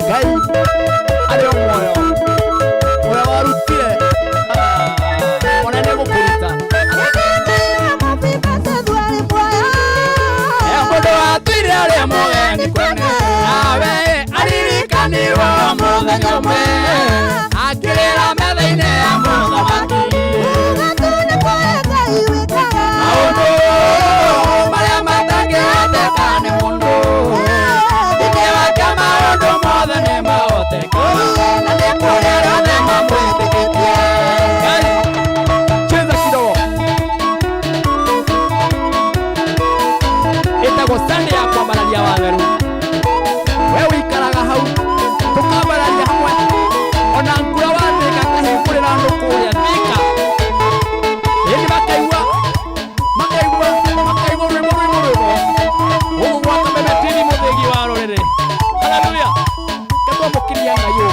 Ngai arĩ o muoyo ũrĩa warutire ona nĩ egũkũruta. Mũndũ watũire arĩ mũgeni kwene nawe aririkanirwo mũthenya ũmwe akĩrĩra metha-inĩ ya mũthamaki. Maũndũ marĩa matangĩhoteka nĩ mũndũ thĩinĩ wake maũndũ mothe nĩ mahotekaga na nĩ kũrĩ arĩa othe mamwĩtĩkĩtie. Ngai. Cheza kidogo.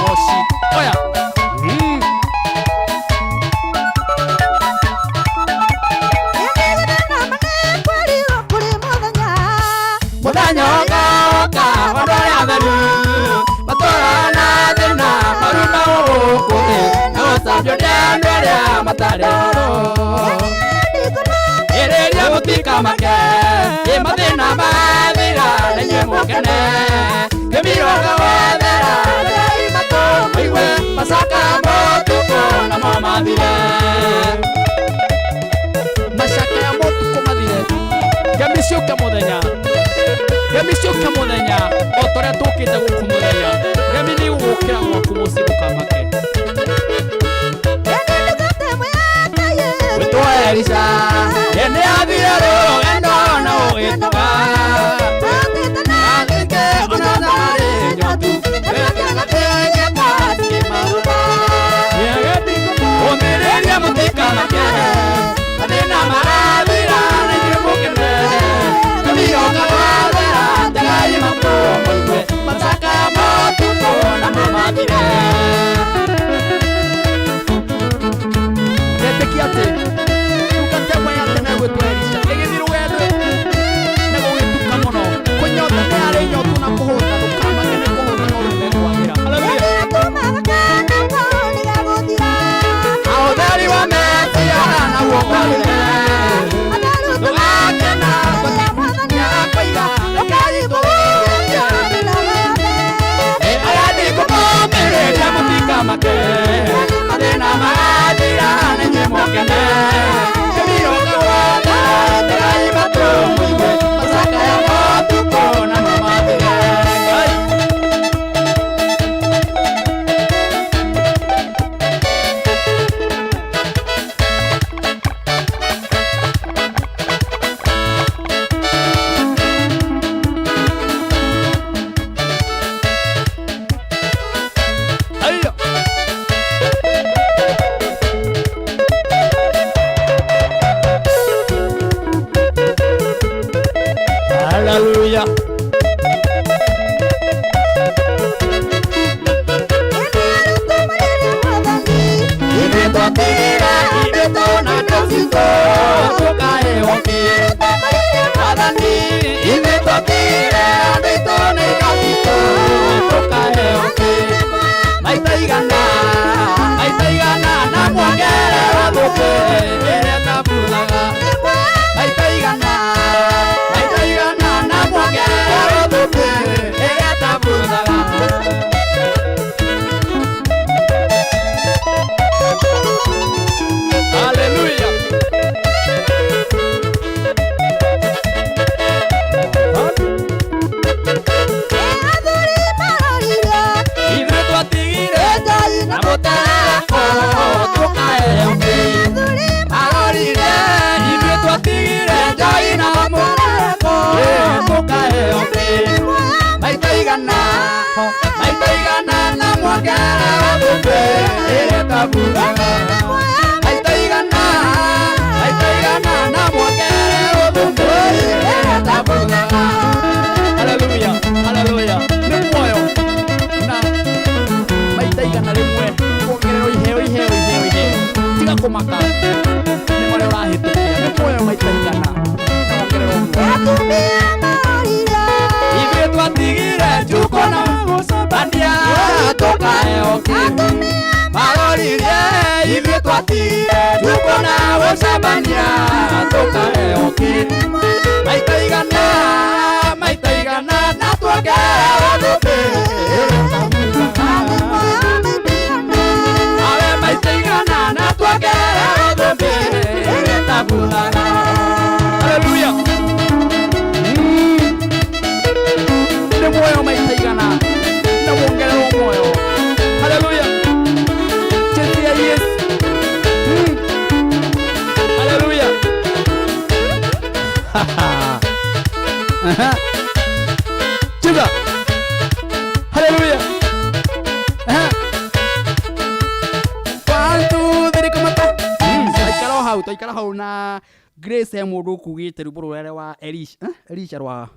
ũgoci oya. Mũthenya ũgoka andũ arĩa atheru matũũraga na thĩna maruma gũkũ thĩ na gũcambio nĩ andũ arĩa matarĩ ũũru. Ĩrĩria mũtikamake ĩ mathĩna mathira na inyuĩ mũkene kĩmiroga wathera tegai matũ mũigue macaka motukũ namo mathire macaka ya motukũ mathire ngemi ciũke mũthenya ngemi ciũke mũthenya o ta ũrĩa tũkĩte gũkũ mũthenya ngemi nĩ igũgũkĩra gwaku mũciĩ ndũkamake. Wĩtwo Elisha nĩ athire rũgendo na ũgĩtuga athĩke ona tharĩ nyotu ũmĩrĩria mũtikamake mathĩna marathira na inyuĩ mũkene kĩmiroka wathera tegai matũ mũigue macaka motukũ namo mathire. Ndetĩkia atĩ ndungata ĩmwe ya tene ĩgwĩtwo Elisha ĩgĩthiĩ rũgendo na gũgĩtuka mũno kũnyota nĩ yarĩ nyotu na kũhũta ndũkamake nĩ kũhũta no rĩu mekwagĩra. Haleluya. Ũtheri wa Mesia naguo kwagĩre ndũgakena nĩakoiga ndũkaigũrũkia aya ndikũmũmĩrĩria mũtikamake mathĩna marathira na inyuĩ mũkene kĩmiroka wathera tegai matũ mũigue macakaya motukũ namo mathire. Ngai. Aiyo. Hallelujah. Ithuĩ twatigire ithuĩ tũna tũcitũ tũkaheo kĩ Mwathani ithuĩ twatigire andũ aitũ na indo citũ tũkaheo kĩ maita igana na muongererwo thũmbĩ ĩrĩa ĩtabuthaga maita igana na muongererwo thũmbĩ ĩrĩa ĩtabuthaga. Hallelujah. Ithuĩ twatigire na mũtararĩko tũkaheo kĩ marorire ithuĩ twatigire Ngai na mũtararĩko tũkaheo kĩ maita igana na muongererwo thũmbĩ ĩrĩa ĩtabuthaga maita igana na muongererwo thũmbĩ ĩrĩa ĩtabuthaga. Hallelujah, hallelujah. Nĩ muoyo na maita igana rĩmwe kuongererwo iheo iheo iheo iheo tiga kũmaka nĩ marĩa ũrahĩtũkĩra nĩ muoyo maita igana na wongererwo muoyo. Ithuĩ twatigire njuko na gũcambania tũkaheo kĩ maroririe ithuĩ twatigire njuko na gũcambania tũkaheo kĩ maita igana na tuongererwo thũmbĩ ĩrĩa ĩtabuthaga awe maita igana na tuongererwo thũmbĩ ĩrĩa ĩtabuthaga. Hallelujah. Nĩ muoyo maita igana na wongererwo muoyo. Hallelujah. Chetia Yesu. Hallelujah. Aha. Cheza. Hallelujah. Aha. 1 2 3 kamata. Twaikara o hau, twaikara hau na Grace he mũndũ ũkugĩte rwĩmbo rũrĩa wa Elisha. Eh? Elisha rwa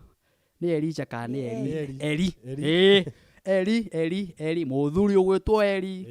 nĩ Elisha kana nĩ Eli? Eli. Ĩĩ. Eli Eli Eli mũthuri ũgwĩtwo Eli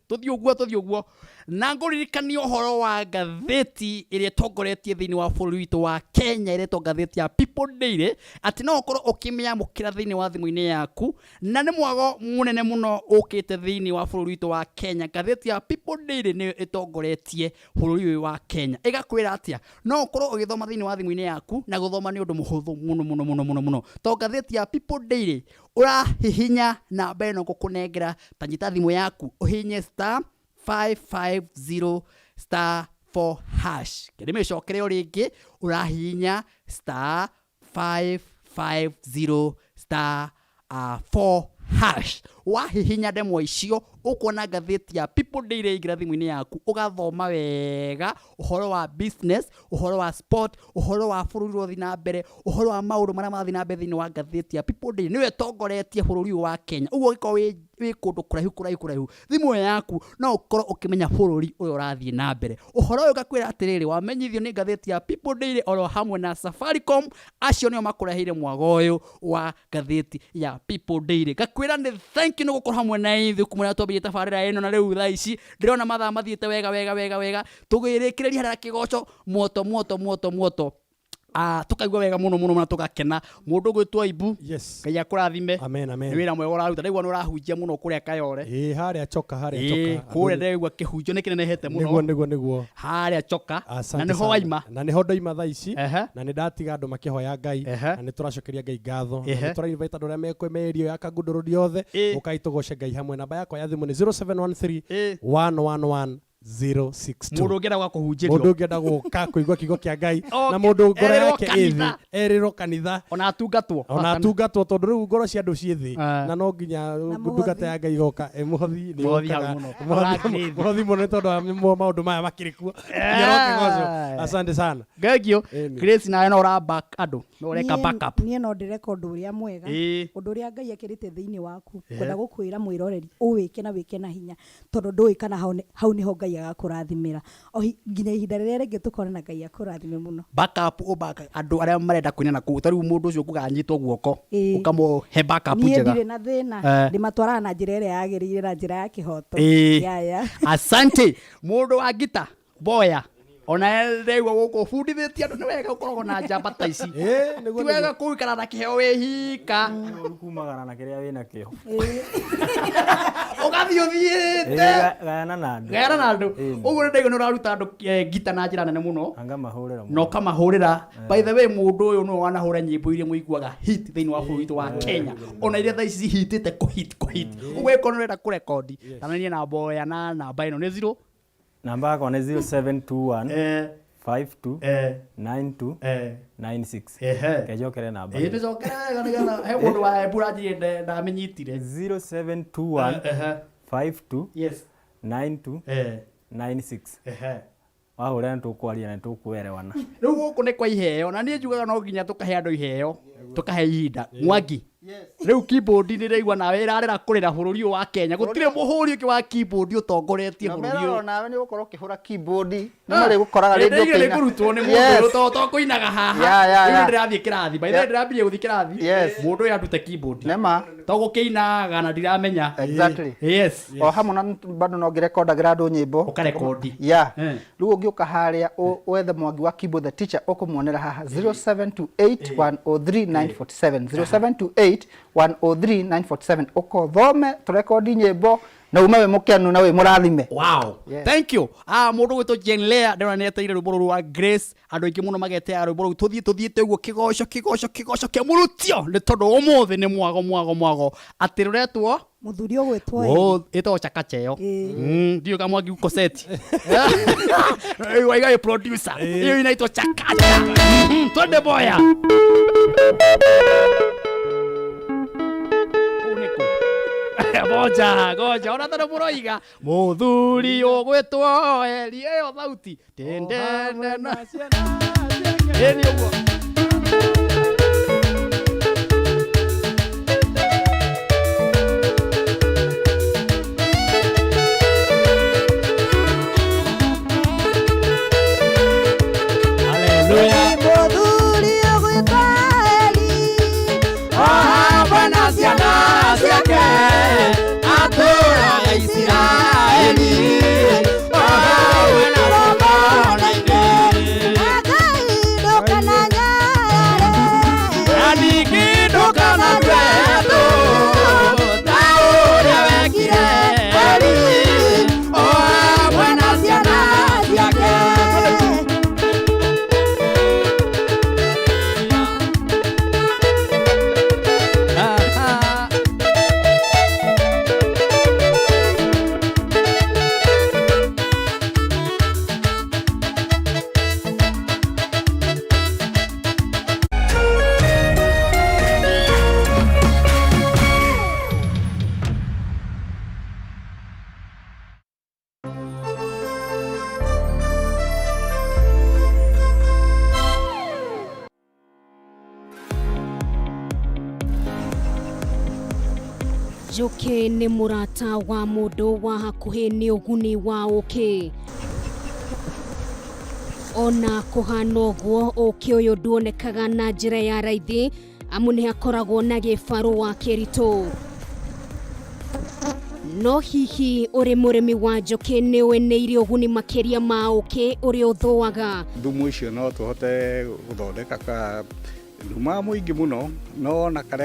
tũthiĩ ũguo tũthiĩ ũguo na ngũririkania ũhoro wa ngathĩti ĩrĩa ĩtongoretie thĩinĩ wa bũrũri witũ wa Kenya ĩretwo ngathĩti ya People Daily atĩ no ũkorwo ũkĩmĩamũkĩra thĩinĩ wa thimũ-inĩ yaku na nĩ mwago mũnene mũno ũkĩte thĩinĩ wa bũrũri witũ wa Kenya ngathĩti ya People Daily nĩyo ĩtongoretie bũrũri ũyũ wa Kenya ĩgakwĩra atĩa no ũkorwo ũgĩthoma thĩinĩ wa thimũ-inĩ yaku na gũthoma nĩ ũndũ mũhũthũ mũno mũno mũno mũno mũno to ngathĩti ya People Daily ũrahihinya namba ĩno ngũkũnengera ta nyita thimũ yaku ũhihinye star 550 star 4 hash ndĩmĩcokere o rĩngĩ ũrahihinya star 550 star 4 hash wahihinya ndemwa icio ũkuona ngathĩti ya People Daily yaingĩra thimũ-inĩ yaku ũgathoma wega ũhoro wa business ũhoro wa sport ũhoro wa bũrũri ũrathiĩ na mbere ũhoro wa maũndũ marĩa marathiĩ na mbere thĩinĩ wa ngathĩti ya People Daily nĩyo ĩtongoretie bũrũri ũyũ wa Kenya ũguo ũngĩkorwo wĩ kũndũ kũraihu kũraihu kũraihu thimũ ĩyo yaku no ũkorwo ũkĩmenya bũrũri ũyũ ũrathiĩ na mbere ũhoro ũyũ ngakwĩra atĩrĩrĩ wamenyithio nĩ ngathĩti ya People Daily oro hamwe na Safaricom acio nĩo makũreheire mwago ũyũ wa ngathĩti ya People Daily ngakwĩra nĩ thank you nĩ gũkorwo hamwe na ithuĩ kuma rĩrĩa twambirie tabarĩra ĩno na rĩu thaa ici ndĩrona mathaa mathiĩte wega wega wega wega tũgĩrĩkĩrĩria harĩa kĩgoco mwoto mwoto mwoto mwoto tukaigua wega muno muno na tugakena mundu gwitwo Ibu yes Ngai akurathime amen amen ni wira mwega ũraruta ndaigua nĩ ũrahunjia mũno kũrĩa Kayore ĩĩ harĩa choka harĩa Ĩĩ, choka kũrĩa ndĩraigua kĩhunjio nĩ kĩnenehete mũno nĩguo nĩguo nĩguo harĩa choka na Asante nĩho sana. waima na nĩho ndoima thaa ici na nĩ ndatiga andũ makĩhoya ngai na nĩ tũracokeria ngai ngatho na Ehe. nĩ tũrainvite andũ arĩa mekwemerio ya Kangundo Road yothe ũkai tũgoce ngai hamwe namba yakwa ya thimũ nĩ 0713 111 062 Mũndũ ũngĩenda gũka kũhunjĩrio. mũndũ ũngĩenda gũka kũigua kiugo kĩa ngai Okay. na mũndũ ngoro Erĩrwo yake ĩ thĩ kanitha. erĩrwo kanitha ona atungatwo ona atungatwo tondũ rĩu ngoro cia andũ ciĩ thĩ na no nginya ndungata ya ngai igoka mũhothi nĩ Mũhothi ũkaga. hau mũno. Mũhothi- mũhothi mũno nĩ tondũ wa maũndũ maya makĩrĩ kuo Nĩũroka asante sana thank you Grace nawe no ũra back andũ no ũreka Niĩ- backup niĩ no ndĩreka ũndũ ũrĩa mwega Ĩĩ. ũndũ ũrĩa ngai ekĩrĩte thĩinĩ waku Ehe. kwenda gũkwĩra mwĩroreri ũwĩke na wĩke na hinya tondũ ndũĩ kana hau nĩho ngai agakũrathimĩra O nginya ihinda rĩrĩa rĩngĩ tũkonana ngai akũrathime mũno backup ũbaka andũ arĩa marenda kũina na kũu ta rĩu mũndũ ũcio kuga anyitwo guoko Ĩĩ. ũkamũhe backup niĩ njega ndirĩ na thĩna ndĩmatwaraga na njĩra ĩrĩa yagĩrĩire na njĩra ya kĩhoto Ĩĩ. Ya, ya. asante mũndũ wa ngita boya ona ndĩraigua gũkũ ũbundithĩtie andũ nĩ wega ũkoragwo na njamba ta ici ti wega kũikara na kĩheo wĩ hika kumagara na kĩrĩa wĩ nakĩo ũgathiĩ ũthiĩte gayana na andũ gayana na andũ ũguo nĩ ndaigua nĩ ũraruta andũ ngita na njĩra nene mũno ngamahũrĩra na ũkamahũrĩra by the way mũndũ ũyũ nĩwe wanahũra nyĩmbo iria mũiguaga hit thĩinĩ wa bũrũri witũ wa Kenya ona iria thaa ici cihitĩte kũhit kũhit ũguo ĩkorwo nĩ ũrenda kũrekondi tanania na mboya na namba ĩno nĩ 0 namba yakwa nĩ 0721 52 92 96 kenjokere namba ĩĩ tũcokere wega nĩgetha he mũndũ wa Embu ũranjĩrire ndamĩnyitire 0721 52 yes 92 96 wahũrĩra nĩ tũkwaria na nĩ tũkũerewana rĩu gũkũ nĩ kwa iheo na niĩ njugaga no nginya tũkahe andũ iheo tũkahe ihinda mwangi rĩu keyboard nĩ ndĩraigua nawe ĩrarĩra kũrĩra bũrũri ũyũ wa Kenya gũtirĩ mũhũri ũngĩ wa keyboard ũtongoretie na bũrũri merora ũyũ onawe nĩ ũgũkorwo ũkĩhũra keyboard nĩ marĩgũkoraga rĩngĩ ndĩraigire nĩ ũkĩina. kũrutwo nĩ Yes. mũndũ ũyũ to kũinaga haha Ya, ya, rĩu ya. ndĩrathiĩ kĩrathi by the way ndĩrambirie gũthiĩ kĩrathi Yes. mũndũ ũyũ andute keyboard Nĩma. to gũkĩinaga na ndiramenya Exactly. yes o hamwe na bado no ngĩrekondagĩra andũ nyĩmbo ũkarekondi ya rĩu ũngĩũka harĩa wethe mwangi wa keyboard the teacher ũkũmuonera haha 0728103947 0728103947 ũkothome tũrekondi nyĩmbo na ume wĩ mũkenu na wĩ mũrathime wow Yes. thank you mũndũ gwĩtwo Jane Lea ndĩrona nĩ eteire rwĩmbo rũrũ rwa Grace andũ aingĩ mũno magetea rwĩmbo rũu tũthiĩ tũthiĩte ũguo kĩgoco kĩgoco kĩgoco kĩa mũrutio nĩ tondũ ũmũthĩ nĩ mwago mwago mwago atĩ rũretwo mũthuri ũgwĩtwo Eli. Oh, ĩtagwo chakacha ĩyo Ĩĩ. Ndiũĩ ka mwangi ukoseti waiga wĩ producer ĩyo inaitwo chakacha twende boya Kũu nĩkũ? Goja goja ona tondũ mũroiga mũthuri ũgwĩtwo Eli ĩyo thauti tendendena ĩni ũguo Mũthuri ũgwĩtwo Eli, o hamwe na ciana ciake. Njũkĩ nĩ mũrata wa mũndũ wa hakuhĩ nĩ ũguni wa ũkĩ. Ona kũhana ũguo, ũkĩ ũyũ nduonekaga na njĩra ya raithi amu nĩ hakoragwo na gĩbarũa kĩritũ. No hihi ũrĩ mũrĩmi wa njũkĩ nĩ ũĩ nĩ irĩ ũguni makĩria ma ũkĩ ũrĩa ũthũaga? Thumu ũcio no tũhote gũthondeka ka ndumaga mũingĩ mũno no ona karĩa.